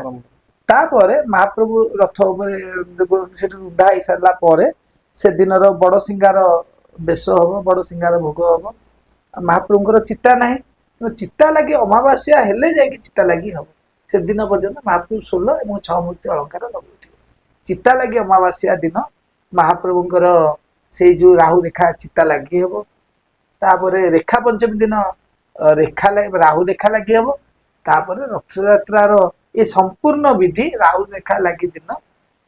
ତାପରେ ମହାପ୍ରଭୁ ରଥ ଉପରେ ସେଠି ରୁନ୍ଧା ହେଇସାରିଲା ପରେ ସେଦିନର ବଡ଼ ସିଙ୍ଗାର ବେଶ ହବ, ବଡ଼ ସିଙ୍ଗାର ଭୋଗ ହବ। ମହାପ୍ରଭୁଙ୍କର ଚିତା ନାହିଁ, ତେଣୁ ଚିତା ଲାଗି ଅମାବାସ୍ୟା ହେଲେ ଯାଇକି ଚିତା ଲାଗି ହବ। ସେଦିନ ପର୍ଯ୍ୟନ୍ତ ମହାପ୍ରଭୁ 16 ଏବଂ 6 ମୂର୍ତ୍ତି ଅଳଙ୍କାର ଲଗାଉଥିବେ। ଚିତା ଲାଗି ଅମାବାସ୍ୟା ଦିନ ମହାପ୍ରଭୁଙ୍କର ସେଇ ଯୋଉ ରାହୁ ରେଖା ଚିତା ଲାଗି ହବ। ତାପରେ ରେଖା ପଞ୍ଚମୀ ଦିନ ରେଖା ରାହୁ ରେଖା ଲାଗି ହବ। ତାପରେ ରଥଯାତ୍ରାର ଏ ସମ୍ପୂର୍ଣ୍ଣ ବିଧି ରାହୁ ରେଖା ଲାଗି ଦିନ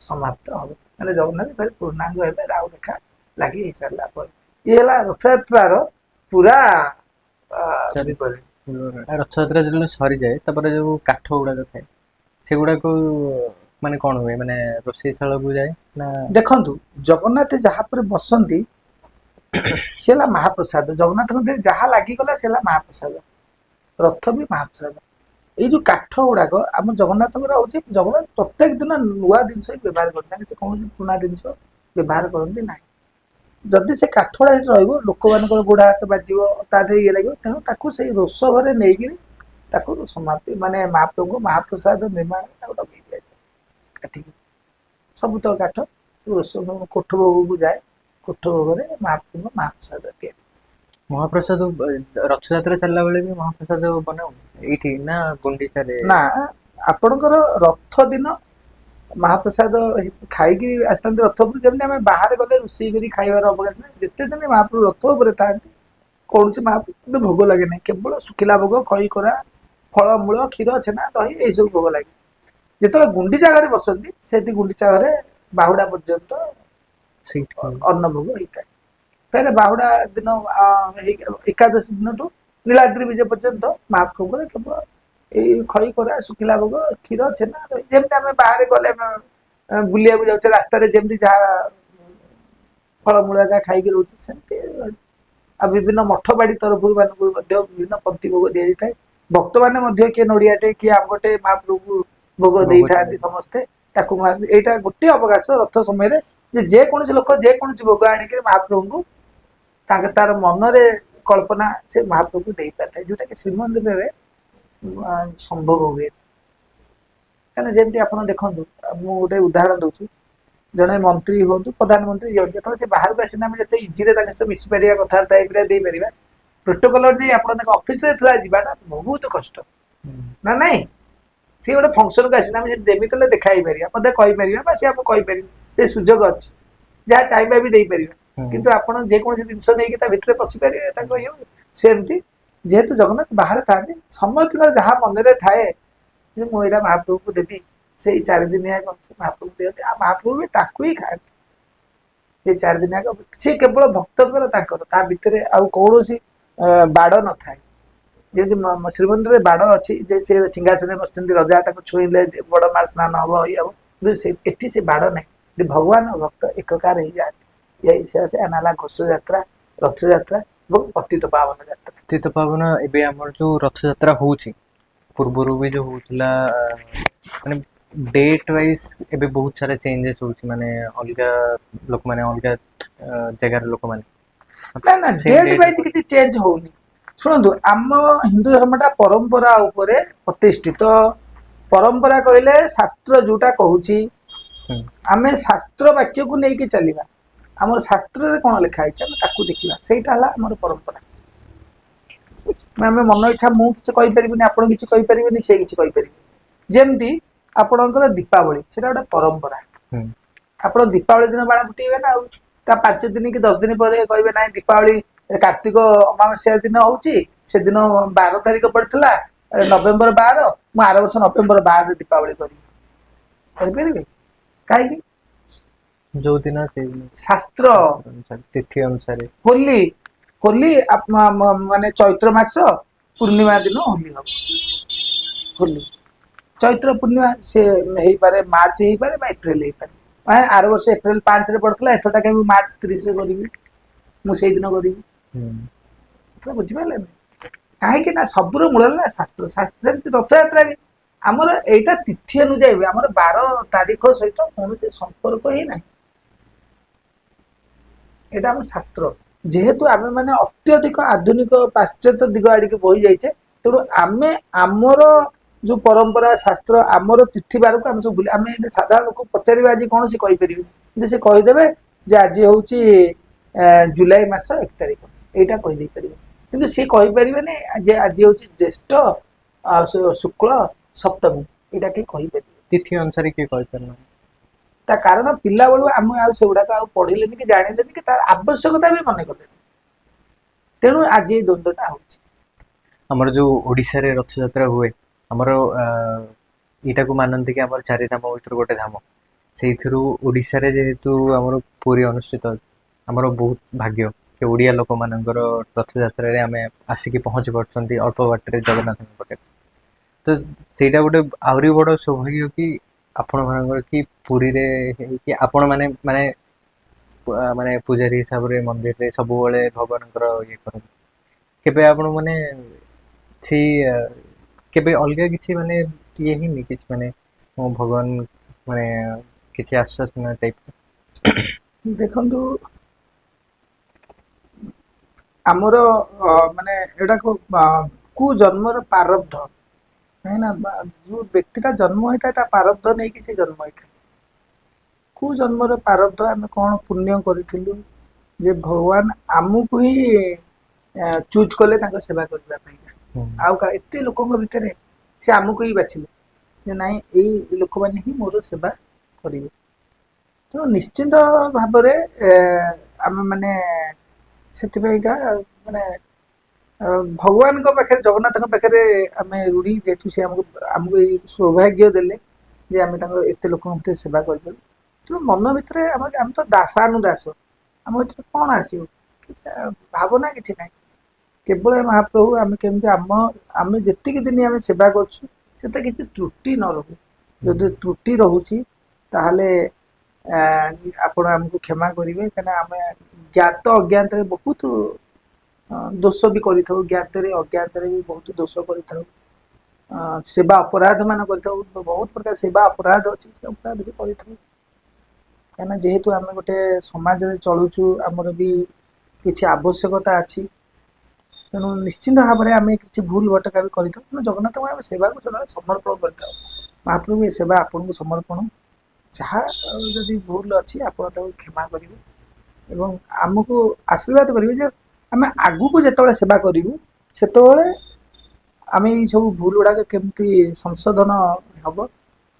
ସମାପ୍ତ ହବ। ମାନେ ଜଗନ୍ନାଥ ଫେରେ ପୂର୍ଣ୍ଣାଙ୍ଗ ହେବେ ରାହୁ ରେଖା ଲାଗି ହେଇସାରିଲା ପରେ। ଇଏ ହେଲା ରଥଯାତ୍ରାର ପୁରା ବିବରଣୀ। ରଥଯାତ୍ରା ଯେତେବେଳେ ସରିଯାଏ ତାପରେ ଯୋଉ କାଠ ଗୁଡାକ ଥାଏ ସେଗୁଡାକୁ ମାନେ କଣ ହୁଏ, ମାନେ ରୋଷେଇ ଶାଳକୁ ଯାଏ ନା? ଦେଖନ୍ତୁ, ଜଗନ୍ନାଥ ଯାହା ଉପରେ ବସନ୍ତି ସେ ହେଲା ମହାପ୍ରସାଦ। ଜଗନ୍ନାଥଙ୍କ ଦେହରେ ଯାହା ଲାଗିଗଲା ସେ ହେଲା ମହାପ୍ରସାଦ, ରଥ ବି ମହାପ୍ରସାଦ। ଏଇ ଯୋଉ କାଠ ଗୁଡାକ ଆମ ଜଗନ୍ନାଥଙ୍କର ହଉଛି, ଜଗନ୍ନାଥ ପ୍ରତ୍ୟେକ ଦିନ ନୂଆ ଜିନିଷ ହିଁ ବ୍ୟବହାର କରନ୍ତି, ସେ କୌଣସି ପୁରୁଣା ଜିନିଷ ବ୍ୟବହାର କରନ୍ତି ନାହିଁ। ଯଦି ସେ କାଠ ଗୁଡା ସେଠି ରହିବ ଲୋକମାନଙ୍କର ଗୋଡ ହାତ ବାଜିବ, ତା ଦେହରେ ଇଏ ଲାଗିବ, ତେଣୁ ତାକୁ ସେଇ ରୋଷ ଘରେ ନେଇକିରି ତାକୁ ସମାପ୍ତି ମାନେ ମହାପ୍ରଭୁଙ୍କ ମହାପ୍ରସାଦ ନିର୍ମାଣ ତାକୁ ଲଗେଇ ଦିଆଯାଏ। କାଠିକି ସବୁତକ କାଠ ରୋଷ କୋଠ ଭୋଗକୁ ଯାଏ, କୋଠ ଭୋଗରେ ମହାପ୍ରଭୁଙ୍କ ମହାପ୍ରସାଦ ତିଆରି। ମହାପ୍ରସାଦ ରଥଯାତ୍ରା ଚାଲିଲା ବେଳେ ବି ମହାପ୍ରସାଦ ବନାଉ ଏଇଠି ନା ଗୁଣ୍ଡିଚାରେ? ନା, ଆପଣଙ୍କର ରଥ ଦିନ ମହାପ୍ରସାଦ ଖାଇକି ଆସିଥାନ୍ତି ରଥ ଉପରୁ। ଯେମିତି ଆମେ ବାହାରେ ଗଲେ ରୋଷେଇ କରି ଖାଇବାର ଅବକାଶ ନାହିଁ, ଯେତେ ଦିନ ମହାପ୍ରଭୁ ରଥ ଉପରେ ଥାଆନ୍ତି କୌଣସି ମହାପ୍ରଭୁ ଭୋଗ ଲାଗେ ନାହିଁ, କେବଳ ଶୁଖିଲା ଭୋଗ, ଖଇ, କୋରା, ଫଳମୂଳ, କ୍ଷୀର, ଛେନା, ଦହି ଏଇସବୁ ଭୋଗ ଲାଗେ। ଯେତେବେଳେ ଗୁଣ୍ଡିଚା ଘରେ ବସନ୍ତି, ସେଠି ଗୁଣ୍ଡିଚା ଘରେ ବାହୁଡ଼ା ପର୍ଯ୍ୟନ୍ତ ସେଇଠି ଅନ୍ନ ଭୋଗ ହେଇଥାଏ। ଫେରେ ବାହୁଡ଼ା ଦିନ ଏକାଦଶୀ ଦିନଠୁ ନୀଳାଦ୍ରି ବିଜେ ପର୍ଯ୍ୟନ୍ତ ମହାପ୍ରଭୁଙ୍କର କେବଳ ଏଇ ଖଇ କୋରା, ଶୁଖିଲା ଭୋଗ, କ୍ଷୀର, ଛେନା, ଦହି। ଯେମିତି ଆମେ ବାହାରେ ଗଲେ, ଆମେ ବୁଲିବାକୁ ଯାଉଛେ, ରାସ୍ତାରେ ଯେମିତି ଯାହା ଫଳମୂଳ ଏକା ଖାଇକି ରହୁଛି, ସେମିତି। ଆଉ ବିଭିନ୍ନ ମଠ ବାଡ଼ି ତରଫରୁ ମାନଙ୍କୁ ମଧ୍ୟ ବିଭିନ୍ନ ପନ୍ତି ଭୋଗ ଦିଆଯାଇଥାଏ। ଭକ୍ତମାନେ ମଧ୍ୟ କିଏ ନଡ଼ିଆଟେ, କିଏ ଆମ୍ବଟେ ମହାପ୍ରଭୁକୁ ଭୋଗ ଭୋଗ ଦେଇଥାନ୍ତି ଦିଅନ୍ତି। ସମସ୍ତେ। ତାକୁ ଏଇଟା ଗୋଟିଏ ଅବକାଶ ରଥ ସମୟରେ ଯେ ଯେକୌଣସି ଲୋକ ଯେକୌଣସି ଭୋଗ ଆଣିକି ମହାପ୍ରଭୁଙ୍କୁ ତାଙ୍କ ତାର ମନରେ କଳ୍ପନା ସେ ମହାପ୍ରଭୁକୁ ଦେଇପାରିଥାଏ, ଯୋଉଟା କି ଶ୍ରୀମନ୍ଦିରରେ ସମ୍ଭବ ହୁଏ। କାହିଁକିନା ଯେମିତି ଆପଣ ଦେଖନ୍ତୁ, ମୁଁ ଗୋଟେ ଉଦାହରଣ ଦଉଛି। ଜଣେ ମନ୍ତ୍ରୀ ହୁଅନ୍ତୁ, ପ୍ରଧାନମନ୍ତ୍ରୀ ହୁଅନ୍ତୁ, ଯେତେବେଳେ ସେ ବାହାରକୁ ଆସିଲେ ଆମେ ଯେତେ ଇଜିରେ ତାଙ୍କ ସହିତ ମିଶି ପାରିବା, କଥାବାର୍ତ୍ତା ହେଇପାରିବା, ଦେଇପାରିବା। ପ୍ରୋଟୋକଲ ଦେଇ ଆପଣ ତାଙ୍କ ଅଫିସରେ ଥିଲା ଯିବାଟା ବହୁତ କଷ୍ଟ ନା ନାଇଁ? ସିଏ ଗୋଟେ ଫଙ୍କସନକୁ ଆସିଲେ ଆମେ ସେଠି ଯେମିତି ହେଲେ ଦେଖା ହେଇପାରିବା, ମଧ୍ୟ କହିପାରିବା ବା ସିଏ ଆମକୁ କହିପାରିବେ, ସେ ସୁଯୋଗ ଅଛି, ଯାହା ଚାହିଁବା ବି ଦେଇପାରିବା। କିନ୍ତୁ ଆପଣ ଯେକୌଣସି ଜିନିଷ ନେଇକି ତା ଭିତରେ ପଶିପାରିବେ ତାଙ୍କ ଇଏ? ସେମିତି ଯେହେତୁ ଜଗନ୍ନାଥ ବାହାରେ ଥାଆନ୍ତି, ସମସ୍ତଙ୍କର ଯାହା ମନରେ ଥାଏ ଯେ ମୁଁ ଏଇଟା ମହାପ୍ରଭୁକୁ ଦେବି, ସେଇ 4 ଦିନିଆ ସେ ମହାପ୍ରଭୁ ଦିଅନ୍ତି। ଆଉ ମହାପ୍ରଭୁ ବି ତାକୁ ହିଁ ଖାଆନ୍ତି। ସେଇ 4 ଦିନିଆକ ସେ କେବଳ ଭକ୍ତଙ୍କର, ତାଙ୍କର ତା ଭିତରେ ଆଉ କୌଣସି ବାଡ଼ ନଥାଏ। ଯେମିତି ଶ୍ରୀମନ୍ଦିରରେ ବାଡ଼ ଅଛି ଯେ ସେ ସିଂହାସନରେ ବସିଛନ୍ତି ରଜା, ତାକୁ ଛୁଇଁଲେ ବଡ଼ ମା ସ୍ନାନ ହବ, ଇଏ ହବ। କିନ୍ତୁ ସେ ଏଠି ସେ ବାଡ଼ ନାହିଁ। ଏଠି ଭଗବାନ ଆଉ ଭକ୍ତ ଏକକାର ହେଇଯାଆନ୍ତି। ସେ ହେଲା ଘୋଷଯାତ୍ରା, ରଥଯାତ୍ରା ଏବଂ ପତିତ ପାବନ ଯାତ୍ରା। ପତିତ ପାବନ, ଏବେ ଆମର ଯୋଉ ରଥଯାତ୍ରା ହଉଛି, ପୂର୍ବରୁ ବି ଯୋଉ ହଉଥିଲା, ମାନେ ଡେଟ୍ ୱାଇଜ ଏବେ ବହୁତ ସାରା ଚେଞ୍ଜେସ୍ ହଉଛି, ମାନେ ଅଲଗା ଲୋକମାନେ, ଅଲଗା ଜାଗାର ଲୋକମାନେ ନା ନା, ସେମ୍ ଡେଟ୍ ଡେଟ୍ ୱାଇଜ କିଛି ଚେଞ୍ଜ ହଉନି। ଶୁଣନ୍ତୁ, ଆମ ହିନ୍ଦୁ ଧର୍ମଟା ପରମ୍ପରା ଉପରେ ପ୍ରତିଷ୍ଠିତ। ପରମ୍ପରା କହିଲେ ଶାସ୍ତ୍ର ଯୋଉଟା କହୁଛି, ଆମେ ଶାସ୍ତ୍ର ବାକ୍ୟକୁ ନେଇକି ଚାଲିବା। ଆମର ଶାସ୍ତ୍ରରେ କଣ ଲେଖା ହେଇଛି ଆମେ ତାକୁ ଦେଖିବା, ସେଇଟା ହେଲା ଆମର ପରମ୍ପରା। ଆମେ ମନ ଇଚ୍ଛା ମୁଁ କିଛି କହିପାରିବିନି, ଆପଣ କିଛି କହିପାରିବେନି, ସେ କିଛି କହିପାରିବେନି। ଯେମିତି ଆପଣଙ୍କର ଦୀପାବଳି, ସେଟା ଗୋଟେ ପରମ୍ପରା। ଆପଣ ଦୀପାବଳି ଦିନ ବାଣ ଫୁଟେଇବେ ନା ଆଉ ତା 5 ଦିନ କି 10 ଦିନ ପରେ କହିବେ ନାଇଁ, ଦୀପାବଳି କାର୍ତ୍ତିକ ଅମାବାସ୍ୟା ଦିନ ହଉଛି, ସେଦିନ 12 ତାରିଖ ପଡିଥିଲା, ନଭେମ୍ବର 12, ମୁଁ ଆର ବର୍ଷ ନଭେମ୍ବର 12ରେ ଦୀପାବଳି କରିବି? କରିପାରିବେ? କାହିଁକି? ଯୋଉ ଦିନ ସେଇ ଶାସ୍ତ୍ର ଅନୁସାରେ, ତିଥି ଅନୁସାରେ। ହୋଲି, ହୋଲି ମାନେ ଚୈତ୍ର ମାସ ପୂର୍ଣ୍ଣିମା ଦିନ ହୋଲି ହବ। ହୋଲି ଚୈତ୍ର ପୂର୍ଣ୍ଣିମା, ସେ ହେଇପାରେ ମାର୍ଚ୍ଚ ହେଇପାରେ ବା ଏପ୍ରିଲ ହେଇପାରେ। ମାନେ ଆର ବର୍ଷ ଏପ୍ରିଲ 5ରେ ପଡିଥିଲା, ଏଥରଟା କେବେ ମାର୍ଚ୍ଚ 30ରେ କରିବି, ମୁଁ ସେଇଦିନ କରିବି? ଏଥର ବୁଝିପାରିଲେନି କାହିଁକି ନା ସବୁର ମୂଳ ହେଲା ଶାସ୍ତ୍ର। ଶାସ୍ତ୍ର ଯେମିତି ରଥଯାତ୍ରା ବି ଆମର ଏଇଟା ତିଥି ଅନୁଯାୟୀ ହୁଏ। ଆମର ବାର ତାରିଖ ସହିତ କୌଣସି ସମ୍ପର୍କ ହିଁ ନାହିଁ। ଏଇଟା ଆମ ଶାସ୍ତ୍ର। ଯେହେତୁ ଆମେ ମାନେ ଅତ୍ୟଧିକ ଆଧୁନିକ ପାଶ୍ଚାତ୍ୟ ଦିଗ ଆଡ଼ିକି ବହି ଯାଇଛେ, ତେଣୁ ଆମେ ଆମର ଯୋଉ ପରମ୍ପରା, ଶାସ୍ତ୍ର, ଆମର ତିଥି ବାରକୁ ଆମେ ସବୁ ଭୁଲି, ଆମେ ଏଇଟା ସାଧାରଣ ଲୋକ ପଚାରିବା ଆଜି କଣ, ସେ କହିପାରିବେ? କିନ୍ତୁ ସେ କହିଦେବେ ଯେ ଆଜି ହଉଛି ଜୁଲାଇ ମାସ 1 ତାରିଖ, ଏଇଟା କହିଦେଇପାରିବେ। କିନ୍ତୁ ସିଏ କହିପାରିବେନି ଯେ ଆଜି ହଉଛି ଜ୍ୟେଷ୍ଠ ଆଉ ଶୁକ୍ଳ ସପ୍ତମୀ, ଏଇଟା କେହି କହିପାରିବେ? ତିଥି ଅନୁସାରେ କିଏ କହିପାରୁନାହାନ୍ତି। ତା କାରଣ ପିଲାବେଳୁ ଆମେ ଆଉ ସେଗୁଡାକ ଆଉ ପଢିଲେନି କି ଜାଣିଲେନି କି ତାର ଆବଶ୍ୟକତା ବି ମନେ କଲେନି। ତେଣୁ ଆଜି ଏଇ ଦ୍ୱନ୍ଦ୍ୱଟା ହଉଛି। ଆମର ଯୋଉ ଓଡ଼ିଶାରେ ରଥଯାତ୍ରା ହୁଏ, ଆମର ଏଇଟାକୁ ମାନନ୍ତି କି ଆମର ଚାରି ଧାମ ଭିତରୁ ଗୋଟେ ଧାମ। ସେଇଥିରୁ ଓଡ଼ିଶାରେ ଯେହେତୁ ଆମର ପୁରୀ ଅନୁଷ୍ଠିତ, ଆମର ବହୁତ ଭାଗ୍ୟ କି ଓଡ଼ିଆ ଲୋକମାନଙ୍କର ରଥଯାତ୍ରାରେ ଆମେ ଆସିକି ପହଞ୍ଚି ପାରୁଛନ୍ତି ଅଳ୍ପ ବାଟରେ ଜଗନ୍ନାଥଙ୍କ ପାଖରେ। ତ ସେଇଟା ଗୋଟେ ଆହୁରି ବଡ଼ ସୌଭାଗ୍ୟ କି ଆପଣମାନଙ୍କର କି ପୁରୀରେ ହେଇକି ଆପଣମାନେ ମାନେ ମାନେ ପୂଜାରୀ ହିସାବରେ ମନ୍ଦିରରେ ସବୁବେଳେ ଭଗବାନଙ୍କର ଇଏ କରନ୍ତି। କେବେ ଆପଣ ମାନେ ସେଇ କେବେ ଅଲଗା କିଛି ମାନେ ଇଏ ହେଇନି କିଛି, ମାନେ ମୋ ଭଗବାନ ମାନେ କିଛି ଆଶ୍ୱାସନା ଟାଇପ? ଦେଖନ୍ତୁ, ଆମର ମାନେ ଏଟାକୁ କୁ ଜନ୍ମର ପ୍ରାରବ୍ଧ, କାହିଁକି ନା ଯୋଉ ବ୍ୟକ୍ତିଟା ଜନ୍ମ ହେଇଥାଏ ତା ପ୍ରାରବ୍ଧ ନେଇକି ସେ ଜନ୍ମ ହେଇଥାଏ। କୁ ଜନ୍ମର ପ୍ରାରବ୍ଧ, ଆମେ କଣ ପୁଣ୍ୟ କରିଥିଲୁ ଯେ ଭଗବାନ ଆମକୁ ହିଁ ଚୁଜ୍ କଲେ ତାଙ୍କ ସେବା କରିବା ପାଇଁ। ଆଉ ଏତେ ଲୋକଙ୍କ ଭିତରେ ସେ ଆମକୁ ହିଁ ବାଛିଲେ ଯେ ନାଇଁ, ଏଇ ଲୋକମାନେ ହିଁ ମୋର ସେବା କରିବେ। ତେଣୁ ନିଶ୍ଚିନ୍ତ ଭାବରେ ଆମେ ମାନେ ସେଥିପାଇଁକା ମାନେ ଭଗବାନଙ୍କ ପାଖରେ, ଜଗନ୍ନାଥଙ୍କ ପାଖରେ ଆମେ ଋଣୀ, ଯେହେତୁ ସେ ଆମକୁ ଆମକୁ ଏଇ ସୌଭାଗ୍ୟ ଦେଲେ ଯେ ଆମେ ତାଙ୍କ ଏତେ ଲୋକଙ୍କ ଭିତରେ ସେବା କରିପାରୁ। ତେଣୁ ମନ ଭିତରେ ଆମେ ତ ଦାସାନୁଦାସ, ଆମ ଭିତରେ କ'ଣ ଆସିବ? କିଛି ଭାବନା କିଛି ନାହିଁ। କେବଳ ଏ ମହାପ୍ରଭୁ, ଆମେ କେମିତି ଆମେ ଯେତିକି ଦିନ ଆମେ ସେବା କରୁଛୁ ସେତେ କିଛି ତ୍ରୁଟି ନ ରହୁ। ଯଦି ତ୍ରୁଟି ରହୁଛି ତାହେଲେ ଆପଣ ଆମକୁ କ୍ଷମା କରିବେ, କାହିଁକିନା ଆମେ ଜ୍ଞାତ ଅଜ୍ଞାତରେ ବହୁତ ଦୋଷ ବି କରିଥାଉ, ଜ୍ଞାତରେ ଅଜ୍ଞାତରେ ବି ବହୁତ ଦୋଷ କରିଥାଉ, ସେବା ଅପରାଧ ମାନ କରିଥାଉ। ବହୁତ ପ୍ରକାର ସେବା ଅପରାଧ ଅଛି, ସେ ଅପରାଧ ବି କରିଥାଉ। କାହିଁକିନା ଯେହେତୁ ଆମେ ଗୋଟେ ସମାଜରେ ଚଳୁଛୁ, ଆମର ବି କିଛି ଆବଶ୍ୟକତା ଅଛି। ତେଣୁ ନିଶ୍ଚିନ୍ତ ଭାବରେ ଆମେ କିଛି ଭୁଲ ଭଟକା ବି କରିଥାଉ। ତେଣୁ ଜଗନ୍ନାଥଙ୍କୁ ଆମେ ସେବାକୁ ସଦାବେଳେ ସମର୍ପଣ କରିଥାଉ। ମହାପ୍ରଭୁ, ଏ ସେବା ଆପଣଙ୍କୁ ସମର୍ପଣ, ଯାହା ଯଦି ଭୁଲ ଅଛି ଆପଣ ତାକୁ କ୍ଷମା କରିବେ ଏବଂ ଆମକୁ ଆଶୀର୍ବାଦ କରିବେ ଯେ ଆମେ ଆଗକୁ ଯେତେବେଳେ ସେବା କରିବୁ ସେତେବେଳେ ଆମେ ଏଇ ସବୁ ଭୁଲ ଗୁଡ଼ାକ କେମିତି ସଂଶୋଧନ ହେବ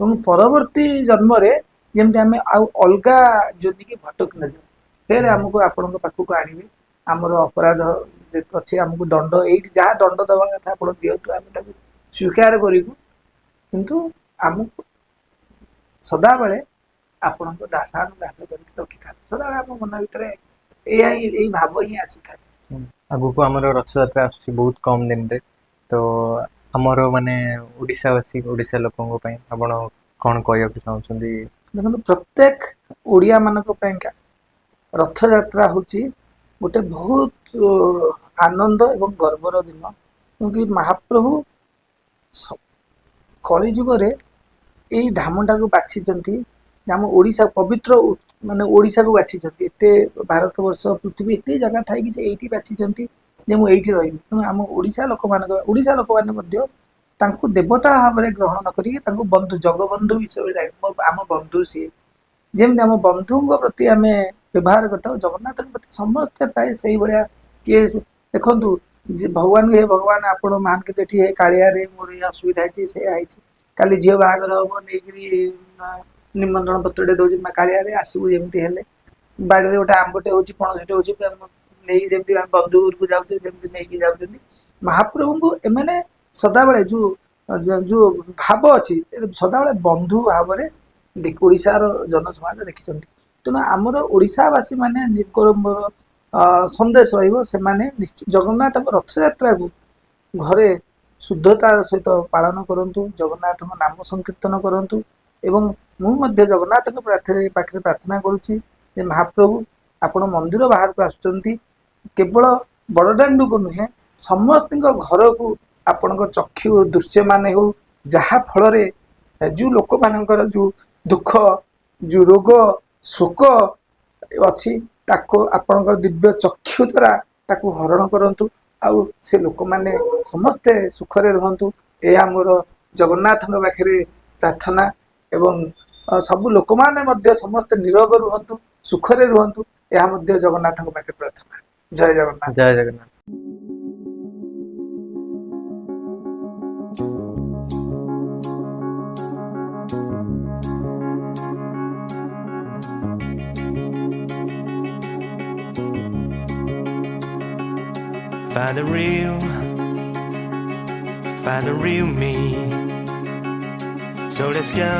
ଏବଂ ପରବର୍ତ୍ତୀ ଜନ୍ମରେ ଯେମିତି ଆମେ ଆଉ ଅଲଗା ଯୋନିକି ଭଟକି ନ ଯିବୁ, ଫେର ଆମକୁ ଆପଣଙ୍କ ପାଖକୁ ଆଣିବେ। ଆମର ଅପରାଧ ଯେ ଅଛି, ଆମକୁ ଦଣ୍ଡ ଏଇଠି ଯାହା ଦଣ୍ଡ ଦେବା କଥା ଆପଣ ଦିଅନ୍ତୁ, ଆମେ ତାକୁ ସ୍ୱୀକାର କରିବୁ, କିନ୍ତୁ ଆମକୁ ସଦାବେଳେ ଆପଣଙ୍କ ଦାସାନୁଦାସ କରିକି ରଖିଥାନ୍ତି। ସଦାବେଳେ ଆମ ମନ ଭିତରେ ଏଇଆ ହିଁ, ଏଇ ଭାବ ହିଁ ଆସିଥାଏ। ଆଗକୁ ଆମର ରଥଯାତ୍ରା ଆସୁଛି ବହୁତ କମ ଦିନରେ, ତ ଆମର ମାନେ ଓଡ଼ିଶାବାସୀ, ଓଡ଼ିଶା ଲୋକଙ୍କ ପାଇଁ ଆପଣ କ'ଣ କହିବାକୁ ଚାହୁଁଛନ୍ତି? ଦେଖନ୍ତୁ, ପ୍ରତ୍ୟେକ ଓଡ଼ିଆମାନଙ୍କ ପାଇଁକା ରଥଯାତ୍ରା ହେଉଛି ଗୋଟେ ବହୁତ ଆନନ୍ଦ ଏବଂ ଗର୍ବର ଦିନ, କ୍योंकि ମହାପ୍ରଭୁ କଳିଯୁଗରେ ଏଇ ଧାମଟାକୁ ବାଛିଛନ୍ତି ଯେ ଆମ ଓଡ଼ିଶା ପବିତ୍ର ମାନେ ଓଡ଼ିଶାକୁ ବାଛିଛନ୍ତି। ଏତେ ଭାରତବର୍ଷ, ପୃଥିବୀ ଏତେ ଜାଗା ଥାଇକି ସେ ଏଇଠି ବାଛିଛନ୍ତି ଯେ ମୁଁ ଏଇଠି ରହିବି। ତେଣୁ ଆମ ଓଡ଼ିଶା ଲୋକମାନଙ୍କ, ଓଡ଼ିଶା ଲୋକମାନେ ମଧ୍ୟ ତାଙ୍କୁ ଦେବତା ଭାବରେ ଗ୍ରହଣ ନ କରିକି ତାଙ୍କୁ ବନ୍ଧୁ, ଜଗବନ୍ଧୁ ହିସାବରେ, ଆମ ବନ୍ଧୁ ସିଏ। ଯେମିତି ଆମ ବନ୍ଧୁଙ୍କ ପ୍ରତି ଆମେ ବ୍ୟବହାର କରିଥାଉ, ଜଗନ୍ନାଥଙ୍କ ପ୍ରତି ସମସ୍ତେ ପ୍ରାୟ ସେଇଭଳିଆ। କିଏ ଦେଖନ୍ତୁ ଯେ ଭଗବାନ, ହେ ଭଗବାନ ଆପଣ ମହାନ, କିନ୍ତୁ ଏଠି ହେ କାଳିଆରେ ମୋର ଏଇ ଅସୁବିଧା ହେଇଛି, ସେଇଆ ହେଇଛି, କାଲି ଝିଅ ବାହାଘର ହବ, ନେଇକିରି ନିମନ୍ତ୍ରଣ ପତ୍ରଟେ ଦଉଛି, ମା କାଳିଆରେ ଆସିବୁ ଯେମିତି ହେଲେ। ବାଡ଼ିରେ ଗୋଟେ ଆମ୍ବଟେ ହଉଛି, ପଣସଟେ ହଉଛି, ନେଇକି ଯେମିତି ଆମେ ବନ୍ଧୁ ଘରକୁ ଯାଉଛେ ସେମିତି ନେଇକି ଯାଉଛନ୍ତି। ମହାପ୍ରଭୁଙ୍କୁ ଏମାନେ ସଦାବେଳେ ଯୋଉ ଭାବ ଅଛି, ସଦାବେଳେ ବନ୍ଧୁ ଭାବରେ ଓଡ଼ିଶାର ଜନସମାଜ ଦେଖିଛନ୍ତି। ତେଣୁ ଆମର ଓଡ଼ିଶାବାସୀ ମାନେ ମୋର ସନ୍ଦେଶ ରହିବ, ସେମାନେ ନିଶ୍ଚୟ ଜଗନ୍ନାଥଙ୍କ ରଥଯାତ୍ରାକୁ ଘରେ ଶୁଦ୍ଧତାର ସହିତ ପାଳନ କରନ୍ତୁ, ଜଗନ୍ନାଥଙ୍କ ନାମ ସଂକୀର୍ତ୍ତନ କରନ୍ତୁ। ଏବଂ ମୁଁ ମଧ୍ୟ ଜଗନ୍ନାଥଙ୍କ ପାଖରେ ପ୍ରାର୍ଥନା କରୁଛି ଯେ ମହାପ୍ରଭୁ ଆପଣ ମନ୍ଦିର ବାହାରକୁ ଆସୁଛନ୍ତି, କେବଳ ବଡ଼ଦାଣ୍ଡକୁ ନୁହେଁ, ସମସ୍ତଙ୍କ ଘରକୁ ଆପଣଙ୍କ ଚକ୍ଷୁ ଦୃଶ୍ୟମାନ ହେଉ, ଯାହା ଫଳରେ ଯୋଉ ଲୋକମାନଙ୍କର ଯୋଉ ଦୁଃଖ, ଯୋଉ ରୋଗ, ଶୋକ ଅଛି, ତାକୁ ଆପଣଙ୍କର ଦିବ୍ୟ ଚକ୍ଷୁ ଦ୍ୱାରା ତାକୁ ହରଣ କରନ୍ତୁ, ଆଉ ସେ ଲୋକମାନେ ସମସ୍ତେ ସୁଖରେ ରୁହନ୍ତୁ। ଏହା ମୋର ଜଗନ୍ନାଥଙ୍କ ପାଖରେ ପ୍ରାର୍ଥନା। ଏବଂ ସବୁ ଲୋକମାନେ ମଧ୍ୟ ସମସ୍ତେ ନିରୋଗ ରୁହନ୍ତୁ, ସୁଖରେ ରୁହନ୍ତୁ, ଏହା ମଧ୍ୟ ଜଗନ୍ନାଥଙ୍କ ପାଖରେ ପ୍ରାର୍ଥନା। ଜୟ ଜଗନ୍ନାଥ। ଜୟ Jagannath. Find the real, find the real me. So let's go,